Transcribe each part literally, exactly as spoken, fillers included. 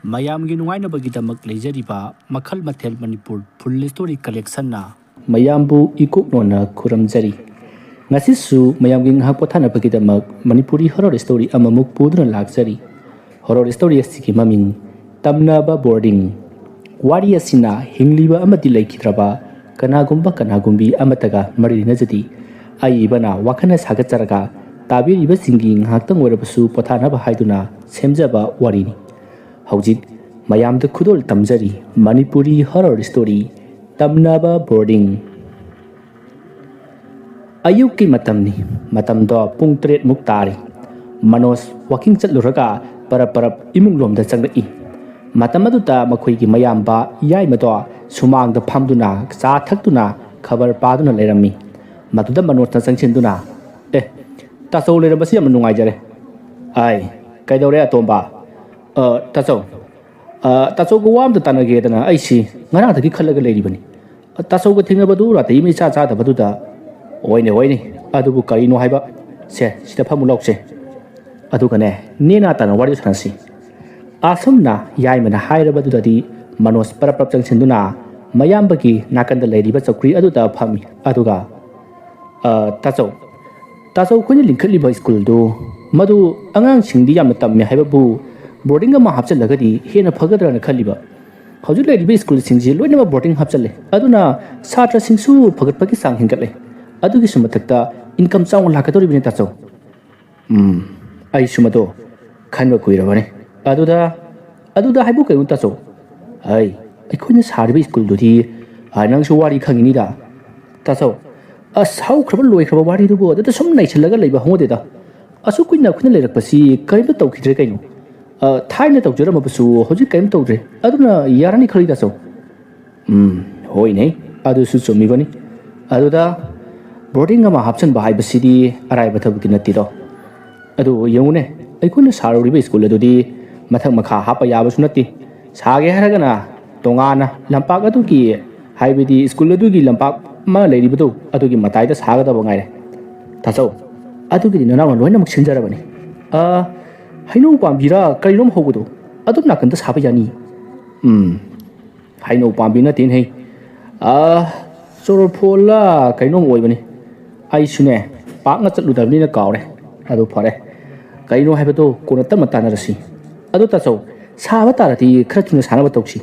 ꯃꯌꯥꯝꯒꯤ ꯅꯨꯡꯉꯥꯏꯅꯕꯒꯤꯗꯃꯛ ꯂꯩꯖꯔꯤꯕ ꯃꯈꯜ ꯃꯊꯦꯜ ꯃꯅꯤꯄꯨꯔ ꯐꯨꯜ ꯁ꯭ꯇꯣꯔꯤ ꯀꯂꯦꯛꯁꯟꯅ ꯃꯌꯥꯝꯕꯨ ꯏꯀꯣꯛꯅꯣꯅ ꯈꯨꯔꯨꯝꯖꯔꯤ꯫ ꯉꯁꯤꯁꯨ ꯃꯌꯥꯝꯒꯤ ꯉꯥꯏꯍꯥꯛ ꯄꯣꯊꯥꯅꯕꯒꯤꯗꯃꯛ ꯃꯅꯤꯄꯨꯔꯤ ꯍꯣꯔꯔ ꯁ꯭ꯇꯣꯔꯤ ꯑꯃꯃꯨꯛ ꯄꯨꯗꯨꯅ ꯂꯥꯛꯆꯔꯤ꯫ ꯍꯣꯔꯔ ꯁ꯭ꯇꯣꯔꯤ ꯑꯁꯤꯒꯤ ꯃꯃꯤꯡ ꯇꯝꯅꯕ ꯕꯣꯔꯗꯤꯡ꯫ ꯋꯥꯔꯤ ꯑꯁꯤꯅ ꯍꯤꯡꯂꯤꯕ ꯑꯃꯗꯤ ꯂꯩꯈꯤꯗ꯭ꯔꯕ ꯀꯅꯥꯒꯨꯝꯕ ꯀꯅꯥꯒꯨꯝꯕꯤ ꯑꯃꯠꯇꯒ ꯃꯔꯤ ꯂꯩꯅꯖꯗꯦ꯫ ꯑꯏꯕꯅ ꯋꯥꯈꯜꯅ ꯁꯥꯒꯠꯆꯔꯒ ꯇꯥꯕꯤꯔꯤꯕꯁꯤꯡꯒꯤ ꯉꯥꯏꯍꯥꯛꯇꯪ ꯑꯣꯏꯔꯕꯁꯨ ꯄꯣꯊꯥꯅꯕ ꯍꯥꯏꯗꯨꯅ ꯁꯦꯝꯖꯕ ꯋꯥꯔꯤꯅꯤ꯫ ꯍꯧꯖꯤꯛ ꯃꯌꯥꯝꯗ ꯈꯨꯗꯣꯜ ꯇꯝꯖꯔꯤ ꯃꯅꯤꯄꯨꯔꯤ ꯍꯣꯔꯔ ꯁ꯭ꯇꯣꯔꯤ ꯇꯝꯅꯕ ꯕꯣꯔꯗꯤꯡ꯫ ꯑꯌꯨꯛꯀꯤ ꯃꯇꯝꯅꯤ꯫ ꯃꯇꯝꯗꯣ ꯄꯨꯡ ꯇꯔꯦꯠꯃꯨꯛ ꯇꯥꯔꯤ꯫ ꯃꯅꯣꯖ ꯋꯥꯀꯤꯡ ꯆꯠꯂꯨꯔꯒ ꯄꯔꯞ ꯄꯔꯞ ꯏꯃꯨꯡꯂꯣꯝꯗ ꯆꯪꯂꯛꯏ꯫ ꯃꯇꯝ ꯑꯗꯨꯗ ꯃꯈꯣꯏꯒꯤ ꯃꯌꯥꯝꯕ ꯌꯥꯏꯃꯗꯣ ꯁꯨꯃꯥꯡꯗ ꯐꯝꯗꯨꯅ ꯆꯥ ꯊꯛꯇꯨꯅ ꯈꯕꯔ ꯄꯥꯗꯨꯅ ꯂꯩꯔꯝꯃꯤ꯫ ꯃꯗꯨꯗ ꯃꯅꯣꯖꯅ ꯆꯪꯁꯤꯟꯗꯨꯅ, "ꯑꯦ, ꯇꯥꯆꯧ ꯂꯩꯔꯝꯕꯁꯤ ꯌꯥꯝꯅ ꯅꯨꯡꯉꯥꯏꯖꯔꯦ꯫ ꯑꯥꯏ, ꯀꯩꯗꯧꯔꯦ ꯑꯇꯣꯝꯕ?" "ꯑ, ꯇꯥꯆꯧ, ꯑ, ꯇꯥꯆꯧꯒ ꯋꯥ ꯑꯝꯇ ꯇꯥꯟꯅꯒꯦꯗꯅ ꯑꯩꯁꯤ ꯉꯔꯥꯡꯗꯒꯤ ꯈꯜꯂꯒ ꯂꯩꯔꯤꯕꯅꯤ꯫ ꯇꯥꯆꯧꯒ ꯊꯦꯡꯅꯕꯗꯨ ꯅꯥꯇꯩ ꯑꯃ ꯏꯆꯥ ꯆꯥꯗꯕꯗꯨꯗ꯫ ꯑꯣꯏꯅꯦ, ꯑꯣꯏꯅꯦ, ꯑꯗꯨꯕꯨ ꯀꯔꯤꯅꯣ ꯍꯥꯏꯕ? ꯁꯦ, ꯁꯤꯗ ꯐꯝꯃꯨ ꯂꯥꯎꯁꯦ꯫ ꯑꯗꯨꯒꯅꯦ, ꯅꯦꯅꯥ ꯇꯥꯅ ꯋꯥꯔꯤ ꯁꯥꯟꯅꯁꯤ꯫" ꯑꯁꯨꯝꯅ ꯌꯥꯏꯃꯅ ꯍꯥꯏꯔꯕꯗꯨꯗꯗꯤ ꯃꯅꯣꯖ ꯄꯔꯞ ꯄꯔꯞ ꯆꯪꯁꯤꯟꯗꯨꯅ ꯃꯌꯥꯝꯕꯒꯤ ꯅꯥꯀꯟꯗ ꯂꯩꯔꯤꯕ ꯆꯧꯀ꯭ꯔꯤ ꯑꯗꯨꯗ ꯐꯝꯃꯤ꯫ ꯑꯗꯨꯒ, "ꯑ, ꯇꯥꯆꯧ, ꯇꯥꯆꯧ ꯑꯩꯈꯣꯏꯅ ꯂꯤꯡꯈꯠꯂꯤꯕ ꯁ꯭ꯀꯨꯜꯗꯨ, ꯃꯗꯨ ꯑꯉꯥꯡꯁꯤꯡꯗꯤ ꯌꯥꯝꯅ ꯇꯝꯃꯦ ꯍꯥꯏꯕꯕꯨ ꯕꯣꯔꯗꯤꯡ ꯑꯃ ꯍꯥꯞꯆꯤꯜꯂꯒꯗꯤ ꯍꯦꯟꯅ ꯐꯒꯗ꯭ꯔꯥꯅ ꯈꯜꯂꯤꯕ꯫ ꯍꯧꯖꯤꯛ ꯂꯩꯔꯤꯕ ꯁ꯭ꯀꯨꯜꯁꯤꯡꯁꯤ ꯂꯣꯏꯅꯃꯛ ꯕꯣꯔꯗꯤꯡ ꯍꯥꯞꯆꯤꯜꯂꯦ꯫ ꯑꯗꯨꯅ ꯁꯥꯇ꯭ꯔꯁꯤꯡꯁꯨ ꯐꯒꯠꯄꯒꯤ ꯆꯥꯡ ꯍꯦꯟꯒꯠꯂꯦ꯫ ꯑꯗꯨꯒꯤꯁꯨ ꯃꯊꯛꯇ ꯏꯟꯀꯝ ꯆꯥꯎꯅ ꯂꯥꯛꯀꯗꯧꯔꯤꯕꯅꯤ ꯇꯥꯆꯧ꯫" "ꯎꯝ, ꯑꯩꯁꯨ ꯃꯗꯣ ꯈꯟꯕ ꯀꯨꯏꯔꯕꯅꯤ꯫ ꯑꯗꯨꯗ, ꯑꯗꯨꯗ ꯍꯥꯏꯕꯨ ꯀꯩꯅꯣ ꯇꯥꯆꯧ? ꯍꯩ, ꯑꯩꯈꯣꯏꯅ ꯁꯥꯔꯤꯕ ꯁ꯭ꯀꯨꯜꯗꯨꯗꯤ, ꯑ, ꯅꯪꯁꯨ ꯋꯥꯔꯤ ꯈꯪꯉꯤꯅꯤꯗ꯫ ꯇꯥꯆꯧ, ꯑꯁ, ꯍꯧꯈ꯭ꯔꯕ ꯂꯣꯏꯈ꯭ꯔꯕ ꯋꯥꯔꯤꯗꯨꯕꯨ ꯑꯗꯨꯗ ꯁꯨꯝ ꯅꯩꯁꯤꯜꯂꯒ ꯂꯩꯕ ꯍꯧꯅꯗꯦꯗ꯫ ꯑꯁꯨꯛ ꯀꯨꯏꯅ ꯑꯩꯈꯣꯏꯅ ꯂꯩꯔꯛꯄꯁꯤ ꯀꯔꯤꯝꯇ ꯇꯧꯈꯤꯗ꯭ꯔꯦ ꯀꯩꯅꯣ? ꯑ, ꯊꯥꯏꯅ ꯇꯧꯖꯔꯝꯃꯕꯁꯨ ꯍꯧꯖꯤꯛ ꯀꯔꯤꯝ ꯇꯧꯗ꯭ꯔꯦ꯫ ꯑꯗꯨꯅ ꯌꯥꯔꯅꯤ ꯈꯜꯂꯤ ꯇꯥꯆꯧ꯫" "ꯎꯝ, ꯍꯣꯏꯅꯦ, ꯑꯗꯨꯁꯨ ꯆꯨꯝꯃꯤꯕꯅꯤ꯫ ꯑꯗꯨꯗ ꯕꯣꯔꯗꯤꯡ ꯑꯃ ꯍꯥꯞꯆꯤꯟꯕ ꯍꯥꯏꯕꯁꯤꯗꯤ ꯑꯔꯥꯏꯕ ꯊꯕꯛꯇꯤ ꯅꯠꯇꯦꯗꯣ꯫ ꯑꯗꯨ ꯌꯦꯡꯉꯨꯅꯦ, ꯑꯩꯈꯣꯏꯅ ꯁꯥꯔꯨꯔꯤꯕ ꯁ꯭ꯀꯨꯜ ꯑꯗꯨꯗꯤ ꯃꯊꯛ ꯃꯈꯥ ꯍꯥꯞꯄ ꯌꯥꯕꯁꯨ ꯅꯠꯇꯦ꯫ ꯁꯥꯒꯦ ꯍꯥꯏꯔꯒꯅ ꯇꯣꯉꯥꯟꯅ ꯂꯝꯄꯥꯛ ꯑꯗꯨꯒꯤ, ꯍꯥꯏꯕꯗꯤ ꯁ꯭ꯀꯨꯜ ꯑꯗꯨꯒꯤ ꯂꯝꯄꯥꯛ ꯑꯃ ꯂꯩꯔꯤꯕꯗꯨ ꯑꯗꯨꯒꯤ ꯃꯇꯥꯏꯗ ꯁꯥꯒꯗꯕ ꯉꯥꯏꯔꯦ꯫ ꯇꯥꯆꯧ, ꯑꯗꯨꯒꯤꯗꯤ ꯅꯅꯥꯎꯅ ꯂꯣꯏꯅꯃꯛ ꯁꯤꯟꯖꯔꯕꯅꯤ꯫ ꯑ, ꯍꯩꯅꯧ ꯄꯥꯝꯕꯤꯔ ꯀꯔꯤꯅꯣꯝ ꯍꯧꯕꯗꯣ, ꯑꯗꯨꯝ ꯅꯥꯀꯟꯗ ꯁꯥꯕ ꯌꯥꯅꯤ꯫ ꯎꯝ, ꯍꯩꯅꯧ ꯄꯥꯝꯕꯤ ꯅꯠꯇꯦꯅꯦꯍꯦ꯫ ꯑꯥ, ꯆꯣꯔꯐꯣꯜꯂ ꯀꯩꯅꯣꯝ ꯑꯣꯏꯕꯅꯤ꯫ ꯑꯩꯁꯨꯅꯦ, ꯄꯥꯛꯅ ꯆꯠꯂꯨꯗꯕꯅꯤꯅ ꯀꯥꯎꯔꯦ꯫ ꯑꯗꯨ ꯐꯔꯦ, ꯀꯩꯅꯣ ꯍꯥꯏꯕꯗꯣ ꯀꯣꯟꯅ ꯇꯞꯅ ꯇꯥꯟꯅꯔꯁꯤ꯫ ꯑꯗꯣ ꯇꯥꯆꯧ, ꯁꯥꯕ ꯇꯥꯔꯗꯤ ꯈꯔ ꯊꯨꯅ ꯁꯥꯅꯕ ꯇꯧꯁꯤ꯫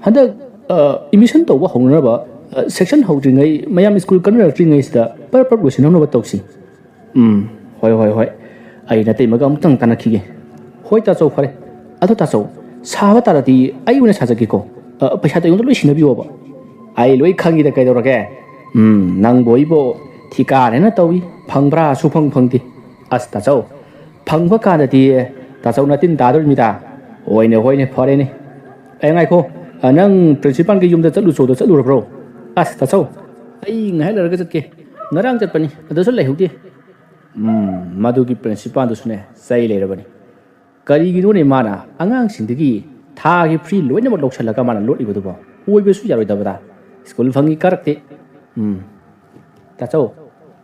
ꯍꯟꯗꯛ, ꯑ, admission ꯇꯧꯕ ꯍꯧꯅꯅꯕ, ꯑ, section ꯍꯧꯗ꯭ꯔꯤꯉꯩ, ꯃꯌꯥꯝ ꯁ꯭ꯀꯨꯜ ꯀꯥꯅꯔꯛꯇ꯭ꯔꯤꯉꯩꯁꯤꯗ ꯄꯔꯞ ꯄꯔꯞ ꯂꯣꯏꯁꯤꯟꯍꯧꯅꯕ ꯇꯧꯁꯤ꯫ ꯎꯝ, ꯍꯣꯏ, ꯍꯣꯏ, ꯍꯣꯏ꯫ ꯑꯩ ꯅꯇꯩꯃꯒ ꯑꯃꯨꯛꯇꯪ ꯇꯥꯟꯅꯈꯤꯒꯦ꯫ ꯍꯣꯏ ꯇꯥꯆꯧ, ꯐꯔꯦ꯫ ꯑꯗꯣ ꯇꯥꯆꯧ, ꯁꯥꯕ ꯇꯥꯔꯗꯤ ꯑꯩ ꯑꯣꯏꯅ ꯁꯥꯖꯒꯦꯀꯣ꯫ ꯑ, ꯄꯩꯁꯥꯗꯣ ꯑꯩꯉꯣꯟꯗ ꯂꯣꯏ ꯁꯤꯟꯅꯕꯤꯌꯣꯕ꯫ ꯑꯩ ꯂꯣꯏ ꯈꯪꯉꯤꯗ, ꯀꯩꯗꯧꯔꯒꯦ? ꯎꯝ, ꯅꯪꯕꯨ ꯑꯩꯕꯨ ꯊꯤꯀꯥꯅꯦꯅ ꯇꯧꯏ, ꯐꯪꯕ꯭ꯔꯥ ꯁꯨꯐꯪ ꯐꯪꯗꯦ꯫ ꯑꯁ ꯇꯥꯆꯧ, ꯐꯪꯕ ꯀꯥꯟꯗꯗꯤ ꯇꯥꯆꯧ ꯅꯇꯤꯟ ꯇꯥꯗꯣꯔꯤꯃꯤꯗ꯫ ꯍꯣꯏꯅꯦ, ꯍꯣꯏꯅꯦ, ꯐꯔꯦꯅꯦ꯫ ꯑꯦ, ꯉꯥꯏꯈꯣ, ꯑ, ꯅꯪ principalꯒꯤ ꯌꯨꯝꯗ ꯆꯠꯂꯨꯆꯣꯗꯣ ꯆꯠꯂꯨꯔꯕ꯭ꯔꯣ? ꯑꯁ ꯇꯥꯆꯧ, ꯑꯩ ꯉꯥꯏꯍꯥꯛ ꯂꯩꯔꯒ ꯆꯠꯀꯦ꯫ ꯉꯔꯥꯡ ꯆꯠꯄꯅꯤ, ꯑꯗꯨꯁꯨ ꯂꯩꯍꯧꯗꯦ꯫ ꯎꯝ, ꯃꯗꯨꯒꯤ principalꯗꯨꯁꯨꯅꯦ ꯆꯩ ꯂꯩꯔꯕꯅꯤ꯫ ꯀꯔꯤꯒꯤꯅꯣꯅꯦ ꯃꯥꯅ ꯑꯉꯥꯡꯁꯤꯡꯗꯒꯤ ꯊꯥꯒꯤ free ꯂꯣꯏꯅꯃꯛ ꯂꯧꯁꯤꯜꯂꯒ ꯃꯥꯅ ꯂꯣꯠꯂꯤꯕꯗꯨꯕꯣ? ꯑꯣꯏꯕꯁꯨ ꯌꯥꯔꯣꯏꯗꯕꯗ꯫ ꯁ꯭ꯀꯨꯜ ꯐꯪꯉꯤ ꯀꯥꯔꯛꯇꯦ꯫ ꯎꯝ꯫ ꯇꯥꯆꯧ,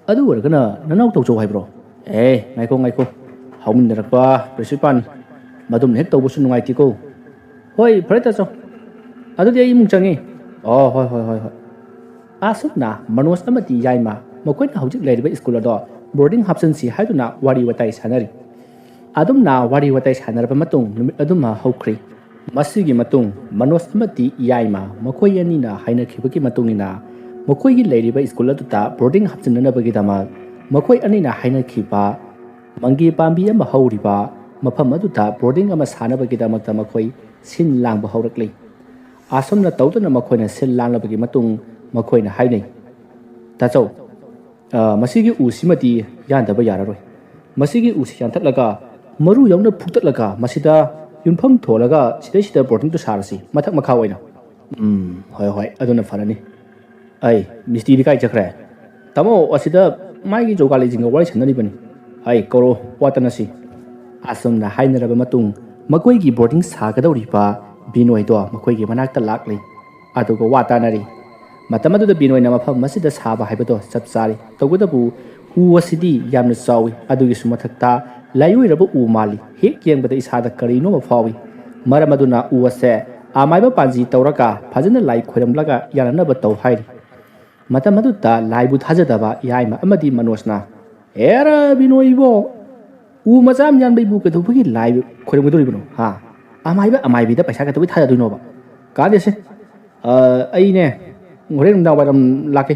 ꯑꯗꯨ ꯑꯣꯏꯔꯒꯅ ꯅꯅꯥꯎ ꯇꯧꯖꯧ ꯍꯥꯏꯕ꯭ꯔꯣ? ꯑꯦ, ꯉꯥꯏꯈꯣ, ꯉꯥꯏꯈꯣ꯫ ꯍꯧꯃꯤꯟꯅꯔꯛꯄ principalꯅꯤ꯫ ꯃꯗꯨꯝꯅ ꯍꯦꯛ ꯇꯧꯕꯁꯨ ꯅꯨꯡꯉꯥꯏꯇꯦꯀꯣ꯫ ꯍꯣꯏ, ꯐꯔꯦ ꯇꯥꯆꯧ꯫ ꯑꯗꯨꯗꯤ ꯑꯩ ꯏꯃꯨꯡ ꯆꯪꯉꯤ꯫ ꯑꯣ, ꯍꯣꯏ, ꯍꯣꯏ, ꯍꯣꯏ, ꯍꯣꯏ꯫ ꯑꯁꯨꯝꯅ ꯃꯅꯣꯖ ꯑꯃꯗꯤ ꯌꯥꯏꯃ ꯃꯈꯣꯏꯅ ꯍꯧꯖꯤꯛ ꯂꯩꯔꯤꯕ ꯁ꯭ꯀꯨꯜ ꯑꯗꯣ boarding ꯍꯥꯞꯆꯤꯟꯁꯤ ꯍꯥꯏꯗꯨꯅ ꯋꯥꯔꯤ ꯋꯥꯇꯥꯏ ꯁꯥꯟꯅꯔꯤ꯫ ꯑꯗꯨꯝꯅ ꯋꯥꯔꯤ ꯋꯥꯇꯥꯏ ꯁꯥꯟꯅꯔꯕ ꯃꯇꯨꯡ ꯅꯨꯃꯤꯠ ꯑꯗꯨꯃ ꯍꯧꯈ꯭ꯔꯦ꯫ ꯃꯁꯤꯒꯤ ꯃꯇꯨꯡ ꯃꯅꯣꯖ ꯑꯃꯗꯤ ꯌꯥꯏꯃ ꯃꯈꯣꯏ ꯑꯅꯤꯅ ꯍꯥꯏꯅꯈꯤꯕꯒꯤ ꯃꯇꯨꯡ ꯏꯟꯅ ꯃꯈꯣꯏꯒꯤ ꯂꯩꯔꯤꯕ ꯁ꯭ꯀꯨꯜ ꯑꯗꯨꯗ boarding ꯍꯥꯞꯆꯤꯟꯅꯅꯕꯒꯤꯗꯃꯛ ꯃꯈꯣꯏ ꯑꯅꯤꯅ ꯍꯥꯏꯅꯈꯤꯕ ꯃꯪꯒꯦ ꯄꯥꯝꯕꯤ ꯑꯃ ꯍꯧꯔꯤꯕ ꯃꯐꯝ ꯑꯗꯨꯗ boarding ꯑꯃ ꯁꯥꯅꯕꯒꯤꯗꯃꯛꯇ ꯃꯈꯣꯏ ꯁꯤꯟ ꯂꯥꯡꯕ ꯍꯧꯔꯛꯂꯤ꯫ ꯑꯁꯨꯝꯅ ꯇꯧꯗꯨꯅ ꯃꯈꯣꯏꯅ ꯁꯤꯜ ꯂꯥꯡꯂꯕꯒꯤ ꯃꯇꯨꯡ ꯃꯈꯣꯏꯅ ꯍꯥꯏꯅꯩ, "ꯇꯥꯆꯧ, ꯑ, ꯃꯁꯤꯒꯤ ꯎꯁꯤꯃꯗꯤ ꯌꯥꯟꯗꯕ ꯌꯥꯔꯔꯣꯏ꯫ ꯃꯁꯤꯒꯤ ꯎꯁꯤ ꯌꯥꯟꯊꯠꯂꯒ ꯃꯔꯨ ꯌꯥꯎꯅ ꯐꯨꯛꯇꯠꯂꯒ ꯃꯁꯤꯗ ꯌꯨꯝꯐꯝ ꯊꯣꯜꯂꯒ ꯁꯤꯗꯩꯁꯤꯗ boardingꯗꯨ ꯁꯥꯔꯁꯤ, ꯃꯊꯛ ꯃꯈꯥ ꯑꯣꯏꯅ꯫" "ꯎꯝ, ꯍꯣꯏ, ꯍꯣꯏ, ꯑꯗꯨꯅ ꯐꯔꯅꯤ꯫ ꯑꯩ, ꯃꯤꯁꯇ꯭ꯔꯤꯗꯤ ꯀꯥꯏ ꯆꯠꯈ꯭ꯔꯦ?" "ꯇꯥꯃꯣ, ꯑꯁꯤꯗ ꯃꯥꯒꯤ ꯖꯣꯒꯥꯂꯤꯁꯤꯡꯒ ꯋꯥꯔꯤ ꯁꯥꯟꯅꯔꯤꯕꯅꯤ꯫ ꯑꯩ, ꯀꯧꯔꯣ, ꯋꯥ ꯇꯥꯅꯁꯤ꯫" ꯑꯁꯨꯝꯅ ꯍꯥꯏꯅꯔꯕ ꯃꯇꯨꯡ ꯃꯈꯣꯏꯒꯤ boarding ꯁꯥꯒꯗꯧꯔꯤꯕ ꯕꯤꯅꯣꯏꯗꯣ ꯃꯈꯣꯏꯒꯤ ꯃꯅꯥꯛꯇ ꯂꯥꯛꯂꯤ꯫ ꯑꯗꯨꯒ ꯋꯥ ꯇꯥꯅꯔꯤ꯫ ꯃꯇꯝ ꯑꯗꯨꯗ ꯕꯤꯅꯣꯏꯅ ꯃꯐꯝ ꯑꯁꯤꯗ ꯁꯥꯕ ꯍꯥꯏꯕꯗꯣ ꯆꯞ ꯆꯥꯔꯤ꯫ ꯇꯧꯕꯇꯕꯨ ꯎ ꯑꯁꯤꯗꯤ ꯌꯥꯝꯅ ꯆꯥꯎꯏ, ꯑꯗꯨꯒꯤꯁꯨ ꯃꯊꯛꯇ ꯂꯥꯏꯑꯣꯏꯔꯕ ꯎ ꯃꯥꯜꯂꯤ꯫ ꯍꯦꯛ ꯌꯦꯡꯕꯗ ꯏꯁꯥꯗ ꯀꯔꯤꯅꯣ ꯑꯃ ꯐꯥꯎꯏ꯫ ꯃꯔꯝ ꯑꯗꯨꯅ ꯎ ꯑꯁꯦ ꯑꯃꯥꯏꯕ ꯄꯥꯟꯖꯤ ꯇꯧꯔꯒ ꯐꯖꯅ ꯂꯥꯏ ꯈꯣꯏꯔꯝꯂꯒ ꯌꯥꯅꯅꯕ ꯇꯧ ꯍꯥꯏꯔꯤ꯫ ꯃꯇꯝ ꯑꯗꯨꯗ ꯂꯥꯏꯕꯨ ꯊꯥꯖꯗꯕ ꯌꯥꯏꯃ ꯑꯃꯗꯤ ꯃꯅꯣꯖꯅ, "ꯑꯦꯔꯥ ꯕꯤꯅꯣꯏꯕꯣ, ꯎ ꯃꯆꯥ ꯑꯃ ꯌꯥꯟꯕꯩꯕꯨ ꯀꯩꯗꯧꯕꯒꯤ ꯂꯥꯏ ꯈꯣꯏꯔꯝꯒꯗꯧꯔꯤꯕꯅꯣ? ꯍꯥ? ꯑꯃꯥꯏꯕ ꯑꯃꯥꯏꯕꯤꯗ ꯄꯩꯁꯥ ꯀꯩꯗꯧꯕꯩ ꯊꯥꯗꯗꯣꯏꯅꯣꯕ? ꯀꯥꯟꯗꯦꯁꯦ꯫ ꯑ, ꯑꯩꯅꯦ, ꯍꯣꯔꯦꯟ ꯅꯨꯡꯗꯥꯡ ꯋꯥꯏꯔꯝ ꯂꯥꯛꯀꯦ꯫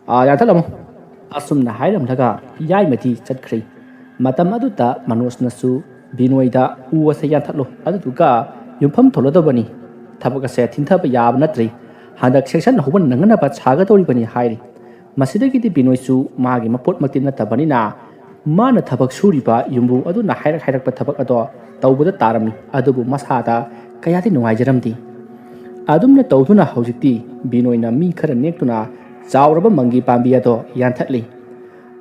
ꯑ, ꯌꯥꯟꯊꯠꯂꯝꯃꯣ"꯫ ꯑꯁꯨꯝꯅ ꯍꯥꯏꯔꯝꯂꯒ ꯌꯥꯏꯃꯗꯤ ꯆꯠꯈ꯭ꯔꯦ꯫ ꯃꯇꯝ ꯑꯗꯨꯗ ꯃꯅꯣꯖꯅꯁꯨ ꯕꯤꯅꯣꯏꯗ, "ꯎ ꯑꯁꯦ ꯌꯥꯟꯊꯠꯂꯣ, ꯑꯗꯨꯗꯨꯒ ꯌꯨꯝꯐꯝ ꯊꯣꯛꯂꯗꯕꯅꯤ꯫ ꯊꯕꯛ ꯑꯁꯦ ꯊꯤꯟꯊꯕ ꯌꯥꯕ ꯅꯠꯇ꯭ꯔꯤ꯫ ꯍꯟꯗꯛ ꯁꯦꯁꯟ ꯍꯧꯕ ꯅꯪꯅꯅꯕ ꯁꯥꯒꯗꯧꯔꯤꯕꯅꯤ" ꯍꯥꯏꯔꯤ꯫ ꯃꯁꯤꯗꯒꯤꯗꯤ ꯕꯤꯅꯣꯏꯁꯨ ꯃꯥꯒꯤ ꯃꯄꯣꯠꯃꯛꯇꯤ ꯅꯠꯇꯕꯅꯤꯅ, ꯃꯥꯅ ꯊꯕꯛ ꯁꯨꯔꯤꯕ ꯌꯨꯝꯕꯨ ꯑꯗꯨꯅ ꯍꯥꯏꯔꯛ ꯍꯥꯏꯔꯛꯄ ꯊꯕꯛ ꯑꯗꯣ ꯇꯧꯕꯗ ꯇꯥꯔꯝꯃꯤ꯫ ꯑꯗꯨꯕꯨ ꯃꯁꯥꯗ ꯀꯌꯥꯗꯤ ꯅꯨꯡꯉꯥꯏꯖꯔꯝꯗꯦ꯫ ꯑꯗꯨꯝꯅ ꯇꯧꯗꯨꯅ ꯍꯧꯖꯤꯛꯇꯤ ꯕꯤꯅꯣꯏꯅ ꯃꯤ ꯈꯔ ꯅꯦꯛꯇꯨꯅ ꯆꯥꯎꯔꯕ ꯃꯪꯒꯤ ꯄꯥꯝꯕꯤ ꯑꯗꯣ ꯌꯥꯟꯊꯠꯂꯤ꯫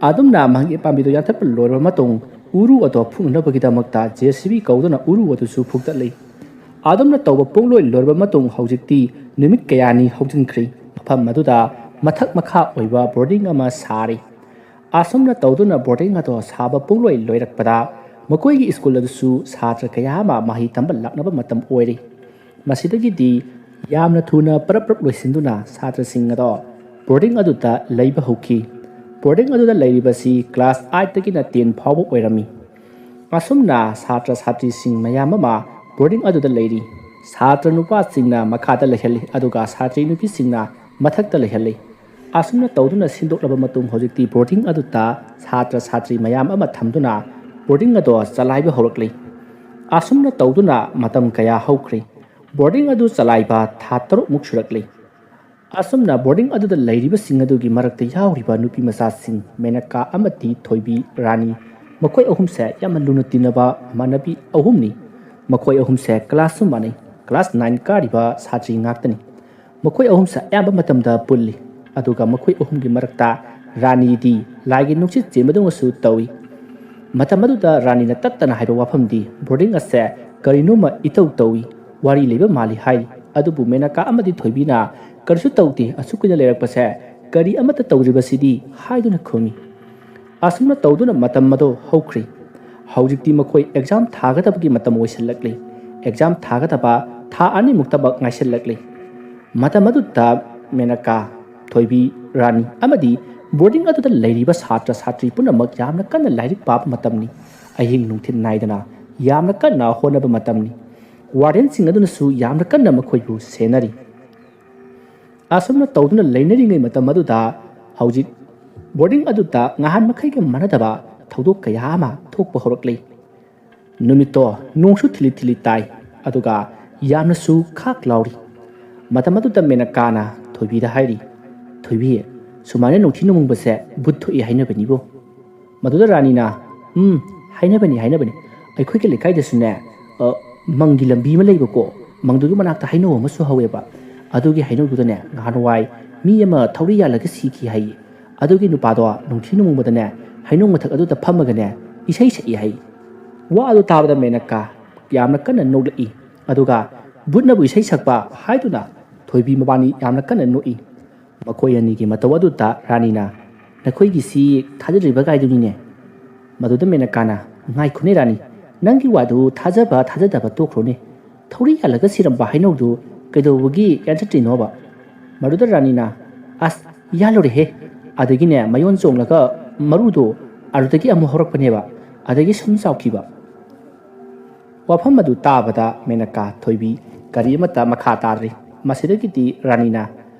ꯑꯗꯨꯝꯅ ꯃꯪꯒꯤ ꯄꯥꯝꯕꯤꯗꯣ ꯌꯥꯟꯊꯠꯄ ꯂꯣꯏꯔꯕ ꯃꯇꯨꯡ, ꯎꯔꯨ ꯑꯗꯣ ꯐꯨꯛꯅꯅꯕꯒꯤꯗꯃꯛꯇ ꯖꯦ ꯁꯤ ꯕꯤ ꯀꯧꯗꯨꯅ ꯎꯔꯨ ꯑꯗꯨꯁꯨ ꯐꯨꯛꯇꯠꯂꯤ꯫ ꯑꯗꯨꯝꯅ ꯇꯧꯕ ꯄꯨꯡꯂꯣꯏ ꯂꯣꯏꯔꯕ ꯃꯇꯨꯡ, ꯍꯧꯖꯤꯛꯇꯤ ꯅꯨꯃꯤꯠ ꯀꯌꯥꯅꯤ ꯍꯧꯖꯤꯟꯈ꯭ꯔꯦ꯫ ꯃꯐꯝ ꯑꯗꯨꯗ ꯃꯊꯛ ꯃꯈꯥ ꯑꯣꯏꯕ ꯕꯣꯔꯗꯤꯡ ꯑꯃ ꯁꯥꯔꯤ꯫ ꯑꯁꯨꯝꯅ ꯇꯧꯗꯨꯅ ꯕꯣꯔꯗꯤꯡ ꯑꯗꯣ ꯁꯥꯕ ꯄꯨꯡꯂꯣꯏ ꯂꯣꯏꯔꯛꯄꯗ, ꯃꯈꯣꯏꯒꯤ ꯁ꯭ꯀꯨꯜ ꯑꯗꯨꯁꯨ ꯁꯥꯇ꯭ꯔ ꯀꯌꯥ ꯑꯃ ꯃꯍꯩ ꯇꯝꯕ ꯂꯥꯛꯅꯕ ꯃꯇꯝ ꯑꯣꯏꯔꯤ꯫ ꯃꯁꯤꯗꯒꯤꯗꯤ ꯌꯥꯝꯅ ꯊꯨꯅ ꯄꯔꯞ ꯄꯔꯞ ꯂꯣꯏꯁꯤꯟꯗꯨꯅ ꯁꯥꯇ꯭ꯔꯁꯤꯡ ꯑꯗꯣ ꯕꯣꯔꯗꯤꯡ ꯑꯗꯨꯗ ꯂꯩꯕ ꯍꯧꯈꯤ꯫ ꯕꯣꯔꯗꯤꯡ ꯑꯗꯨꯗ ꯂꯩꯔꯤꯕꯁꯤ ꯀ꯭ꯂꯥꯁ ꯑꯥꯏꯠꯇꯒꯤꯅ ꯇꯦꯟ ꯐꯥꯎꯕ ꯑꯣꯏꯔꯝꯃꯤ꯫ ꯑꯁꯨꯝꯅ ꯁꯥꯇ꯭ꯔ ꯁꯥꯇ꯭ꯔꯤꯁꯤꯡ ꯃꯌꯥꯝ ꯑꯃ ꯕꯣꯔꯗꯤꯡ ꯑꯗꯨꯗ ꯂꯩꯔꯤ꯫ ꯁꯥꯇ꯭ꯔ ꯅꯨꯄꯥꯁꯤꯡꯅ ꯃꯈꯥꯗ ꯂꯩꯍꯜꯂꯤ, ꯑꯗꯨꯒ ꯁꯥꯇ꯭ꯔꯤ ꯅꯨꯄꯤꯁꯤꯡꯅ ꯃꯊꯛꯇ ꯂꯩꯍꯜꯂꯤ꯫ ꯑꯁꯨꯝꯅ ꯇꯧꯗꯨꯅ ꯁꯤꯟꯗꯣꯛꯂꯕ ꯃꯇꯨꯡ, ꯍꯧꯖꯤꯛꯇꯤ ꯕꯣꯔꯗꯤꯡ ꯑꯗꯨꯗ ꯁꯥꯇ꯭ꯔ ꯁꯥꯇ꯭ꯔꯤ ꯃꯌꯥꯝ ꯑꯃ ꯊꯝꯗꯨꯅ ꯕꯣꯔꯗꯤꯡ ꯑꯗꯣ ꯆꯂꯥꯏꯕ ꯍꯧꯔꯛꯂꯤ꯫ ꯑꯁꯨꯝꯅ ꯇꯧꯗꯨꯅ ꯃꯇꯝ ꯀꯌꯥ ꯍꯧꯈ꯭ꯔꯦ꯫ ꯕꯣꯔꯗꯤꯡ ꯑꯗꯨ ꯆꯂꯥꯏꯕ ꯊꯥ ꯇꯔꯨꯛꯃꯨꯛ ꯁꯨꯔꯛꯂꯤ꯫ ꯑꯁꯨꯝꯅ ꯕꯣꯔꯗꯤꯡ ꯑꯗꯨꯗ ꯂꯩꯔꯤꯕꯁꯤꯡ ꯑꯗꯨꯒꯤ ꯃꯔꯛꯇ ꯌꯥꯎꯔꯤꯕ ꯅꯨꯄꯤ ꯃꯆꯥꯁꯤꯡ ꯃꯦꯅꯀꯥ ꯑꯃꯗꯤ ꯊꯣꯏꯕꯤ ꯔꯥꯅꯤ, ꯃꯈꯣꯏ ꯑꯍꯨꯝꯁꯦ ꯌꯥꯝꯅ ꯂꯨꯅ ꯇꯤꯟꯅꯕ ꯃꯥꯟꯅꯕꯤ ꯑꯍꯨꯝꯅꯤ꯫ ꯃꯈꯣꯏ ꯑꯍꯨꯝꯁꯦ ꯀ꯭ꯂꯥꯁꯁꯨ ꯃꯥꯟꯅꯩ꯫ ꯀ꯭ꯂꯥꯁ ꯅꯥꯏꯟ ꯀꯥꯔꯤꯕ ꯁꯥꯇ꯭ꯔꯤ ꯉꯥꯛꯇꯅꯤ꯫ ꯃꯈꯣꯏ ꯑꯍꯨꯝꯁꯦ ꯑꯌꯥꯝꯕ ꯃꯇꯝꯗ ꯄꯨꯜꯂꯤ꯫ ꯑꯗꯨꯒ ꯃꯈꯣꯏ ꯑꯍꯨꯝꯒꯤ ꯃꯔꯛꯇ ꯔꯥꯅꯤꯗꯤ ꯂꯥꯏꯒꯤ ꯅꯨꯡꯁꯤꯠ ꯆꯦꯟꯕꯗꯧꯅꯁꯨ ꯇꯧꯏ꯫ ꯃꯇꯝ ꯑꯗꯨꯗ ꯔꯥꯅꯤꯅ ꯇꯠꯇꯅ ꯍꯥꯏꯕ ꯋꯥꯐꯝꯗꯤ, "ꯕꯣꯔꯗꯤꯡ ꯑꯁꯦ ꯀꯔꯤꯅꯣꯃ ꯏꯇꯧ ꯇꯧꯏ, ꯋꯥꯔꯤ ꯂꯩꯕ ꯃꯥꯜꯂꯤ" ꯍꯥꯏꯔꯤ꯫ ꯑꯗꯨꯕꯨ ꯃꯦꯅꯀꯥ ꯑꯃꯗꯤ ꯊꯣꯏꯕꯤꯅ, "ꯀꯔꯤꯁꯨ ꯇꯧꯗꯦ, ꯑꯁꯨꯛ ꯀꯨꯏꯅ ꯂꯩꯔꯛꯄꯁꯦ ꯀꯔꯤ ꯑꯃꯠꯇ ꯇꯧꯗ꯭ꯔꯤꯕꯁꯤꯗꯤ" ꯍꯥꯏꯗꯨꯅ ꯈꯨꯝꯃꯤ꯫ ꯑꯁꯨꯝꯅ ꯇꯧꯗꯨꯅ ꯃꯇꯝ ꯑꯗꯨ ꯍꯧꯈ꯭ꯔꯦ꯫ ꯍꯧꯖꯤꯛꯇꯤ ꯃꯈꯣꯏ ꯑꯦꯛꯖꯥꯝ ꯊꯥꯒꯗꯕꯒꯤ ꯃꯇꯝ ꯑꯣꯏꯁꯤꯜꯂꯛꯂꯦ꯫ ꯑꯦꯛꯖꯥꯝ ꯊꯥꯒꯗꯕ ꯊꯥ ꯑꯅꯤꯃꯨꯛꯇꯃꯛ ꯉꯥꯏꯁꯤꯜꯂꯛꯂꯤ꯫ ꯃꯇꯝ ꯑꯗꯨꯗ ꯃꯦꯅꯀꯥ, ꯊꯣꯏꯕꯤ, ꯔꯥꯅꯤ ꯑꯃꯗꯤ ꯕꯣꯔꯗꯤꯡ ꯑꯗꯨꯗ ꯂꯩꯔꯤꯕ ꯁꯥꯇ꯭ꯔ ꯁꯥꯇ꯭ꯔꯤ ꯄꯨꯝꯅꯃꯛ ꯌꯥꯝꯅ ꯀꯟꯅ ꯂꯥꯏꯔꯤꯛ ꯄꯥꯕ ꯃꯇꯝꯅꯤ꯫ ꯑꯍꯤꯡ ꯅꯨꯡꯊꯤꯜ ꯅꯥꯏꯗꯅ ꯌꯥꯝꯅ ꯀꯟꯅ ꯍꯣꯠꯅꯕ ꯃꯇꯝꯅꯤ꯫ ꯋꯥꯔꯗꯦꯟꯁꯤꯡ ꯑꯗꯨꯅꯁꯨ ꯌꯥꯝꯅ ꯀꯟꯅ ꯃꯈꯣꯏꯕꯨ ꯁꯦꯟꯅꯔꯤ꯫ ꯑꯁꯨꯝꯅ ꯇꯧꯗꯨꯅ ꯂꯩꯅꯔꯤꯉꯩ ꯃꯇꯝ ꯑꯗꯨꯗ ꯍꯧꯖꯤꯛ ꯕꯣꯔꯗꯤꯡ ꯑꯗꯨꯗ ꯉꯍꯥꯟ ꯃꯈꯩꯒ ꯃꯥꯟꯅꯗꯕ ꯊꯧꯗꯣꯛ ꯀꯌꯥ ꯑꯃ ꯊꯣꯛꯄ ꯍꯧꯔꯛꯂꯤ꯫ ꯅꯨꯃꯤꯠꯇꯣ ꯅꯣꯡꯁꯨ ꯊꯤꯂꯤ ꯊꯤꯂꯤ ꯇꯥꯏ, ꯑꯗꯨꯒ ꯌꯥꯝꯅꯁꯨ ꯈꯥꯛ ꯂꯥꯎꯔꯤ꯫ ꯃꯇꯝ ꯑꯗꯨꯗ ꯃꯦꯅꯀꯥꯅ ꯊꯣꯏꯕꯤꯗ ꯍꯥꯏꯔꯤ, "ꯊꯣꯏꯕꯤ, ꯁꯨꯃꯥꯏꯅ ꯅꯨꯡꯊꯤ ꯅꯣꯡꯃꯪꯕꯁꯦ ꯚꯨꯠ ꯊꯣꯛꯏ ꯍꯥꯏꯅꯕꯅꯤꯕꯨ꯫" ꯃꯗꯨꯗ ꯔꯥꯅꯤꯅ, "ꯎꯝ, ꯍꯥꯏꯅꯕꯅꯤ, ꯍꯥꯏꯅꯕꯅꯤ꯫ ꯑꯩꯈꯣꯏꯒꯤ ꯂꯩꯀꯥꯏꯗꯁꯨꯅꯦ, ꯑ, ꯃꯪꯒꯤ ꯂꯝꯕꯤ ꯑꯃ ꯂꯩꯕꯀꯣ, ꯃꯪꯗꯨꯒꯤ ꯃꯅꯥꯛꯇ ꯍꯩꯅꯧ ꯑꯃꯁꯨ ꯍꯧꯋꯦꯕ꯫ ꯑꯗꯨꯒꯤ ꯍꯩꯅꯧꯗꯨꯗꯅꯦ ꯉꯍꯥꯟꯋꯥꯏ ꯃꯤ ꯑꯃ ꯊꯧꯔꯤ ꯌꯥꯜꯂꯒ ꯁꯤꯈꯤ ꯍꯥꯏꯌꯦ꯫ ꯑꯗꯨꯒꯤ ꯅꯨꯄꯥꯗꯣ ꯅꯨꯡꯊꯤ ꯅꯣꯡꯃꯪꯕꯗꯅꯦ ꯍꯩꯅꯧ ꯃꯊꯛ ꯑꯗꯨꯗ ꯐꯝꯃꯒꯅꯦ ꯏꯁꯩ ꯁꯛꯏ ꯍꯥꯏꯌꯦ꯫" ꯋꯥ ꯑꯗꯨ ꯇꯥꯕꯗ ꯃꯦꯅꯀꯥ ꯌꯥꯝꯅ ꯀꯟꯅ ꯅꯣꯛꯂꯛꯏ꯫ ꯑꯗꯨꯒ ꯚꯨꯠꯅꯕꯨ ꯏꯁꯩ ꯁꯛꯄ ꯍꯥꯏꯗꯨꯅ ꯊꯣꯏꯕꯤ ꯃꯕꯥꯅꯤ ꯌꯥꯝꯅ ꯀꯟꯅ ꯅꯣꯛꯏ꯫ ꯃꯈꯣꯏ ꯑꯅꯤꯒꯤ ꯃꯇꯧ ꯑꯗꯨꯗ ꯔꯥꯅꯤꯅ, "ꯅꯈꯣꯏꯒꯤꯁꯤ ꯊꯥꯖꯗ꯭ꯔꯤꯕ ꯒꯥꯏꯗꯨꯅꯤꯅꯦ꯫" ꯃꯗꯨꯗ ꯃꯦꯅꯀꯥꯅ, "ꯉꯥꯏꯈꯣꯅꯦ ꯔꯥꯅꯤ, ꯅꯪꯒꯤ ꯋꯥꯗꯨ ꯊꯥꯖꯕ ꯊꯥꯖꯗꯕ ꯇꯣꯛꯈ꯭ꯔꯣꯅꯦ꯫ ꯊꯧꯔꯤ ꯌꯥꯜꯂꯒ ꯁꯤꯔꯝꯕ ꯍꯩꯅꯧꯗꯨ ꯀꯩꯗꯧꯕꯒꯤ ꯌꯥꯟꯊꯠꯇ꯭ꯔꯤꯅꯣꯕ?" ꯃꯗꯨꯗ ꯔꯥꯅꯤꯅ, "ꯑꯁ, ꯌꯥꯜꯂꯨꯔꯦꯍꯦ꯫ ꯑꯗꯒꯤꯅꯦ ꯃꯌꯣꯟ ꯆꯣꯡꯂꯒ ꯃꯔꯨꯗꯣ ꯑꯗꯨꯗꯒꯤ ꯑꯃꯨꯛ ꯍꯧꯔꯛꯄꯅꯦꯕ꯫ ꯑꯗꯒꯤ ꯁꯨꯝ ꯆꯥꯎꯈꯤꯕ꯫" ꯋꯥꯐꯝ ꯑꯗꯨ ꯇꯥꯕꯗ ꯃꯦꯅꯀꯥ, ꯊꯣꯏꯕꯤ ꯀꯔꯤ ꯑꯃꯠꯇ ꯃꯈꯥ ꯇꯥꯗ꯭ꯔꯤ꯫ ꯃꯁꯤꯗꯒꯤꯗꯤ ꯔꯥꯅꯤꯅ,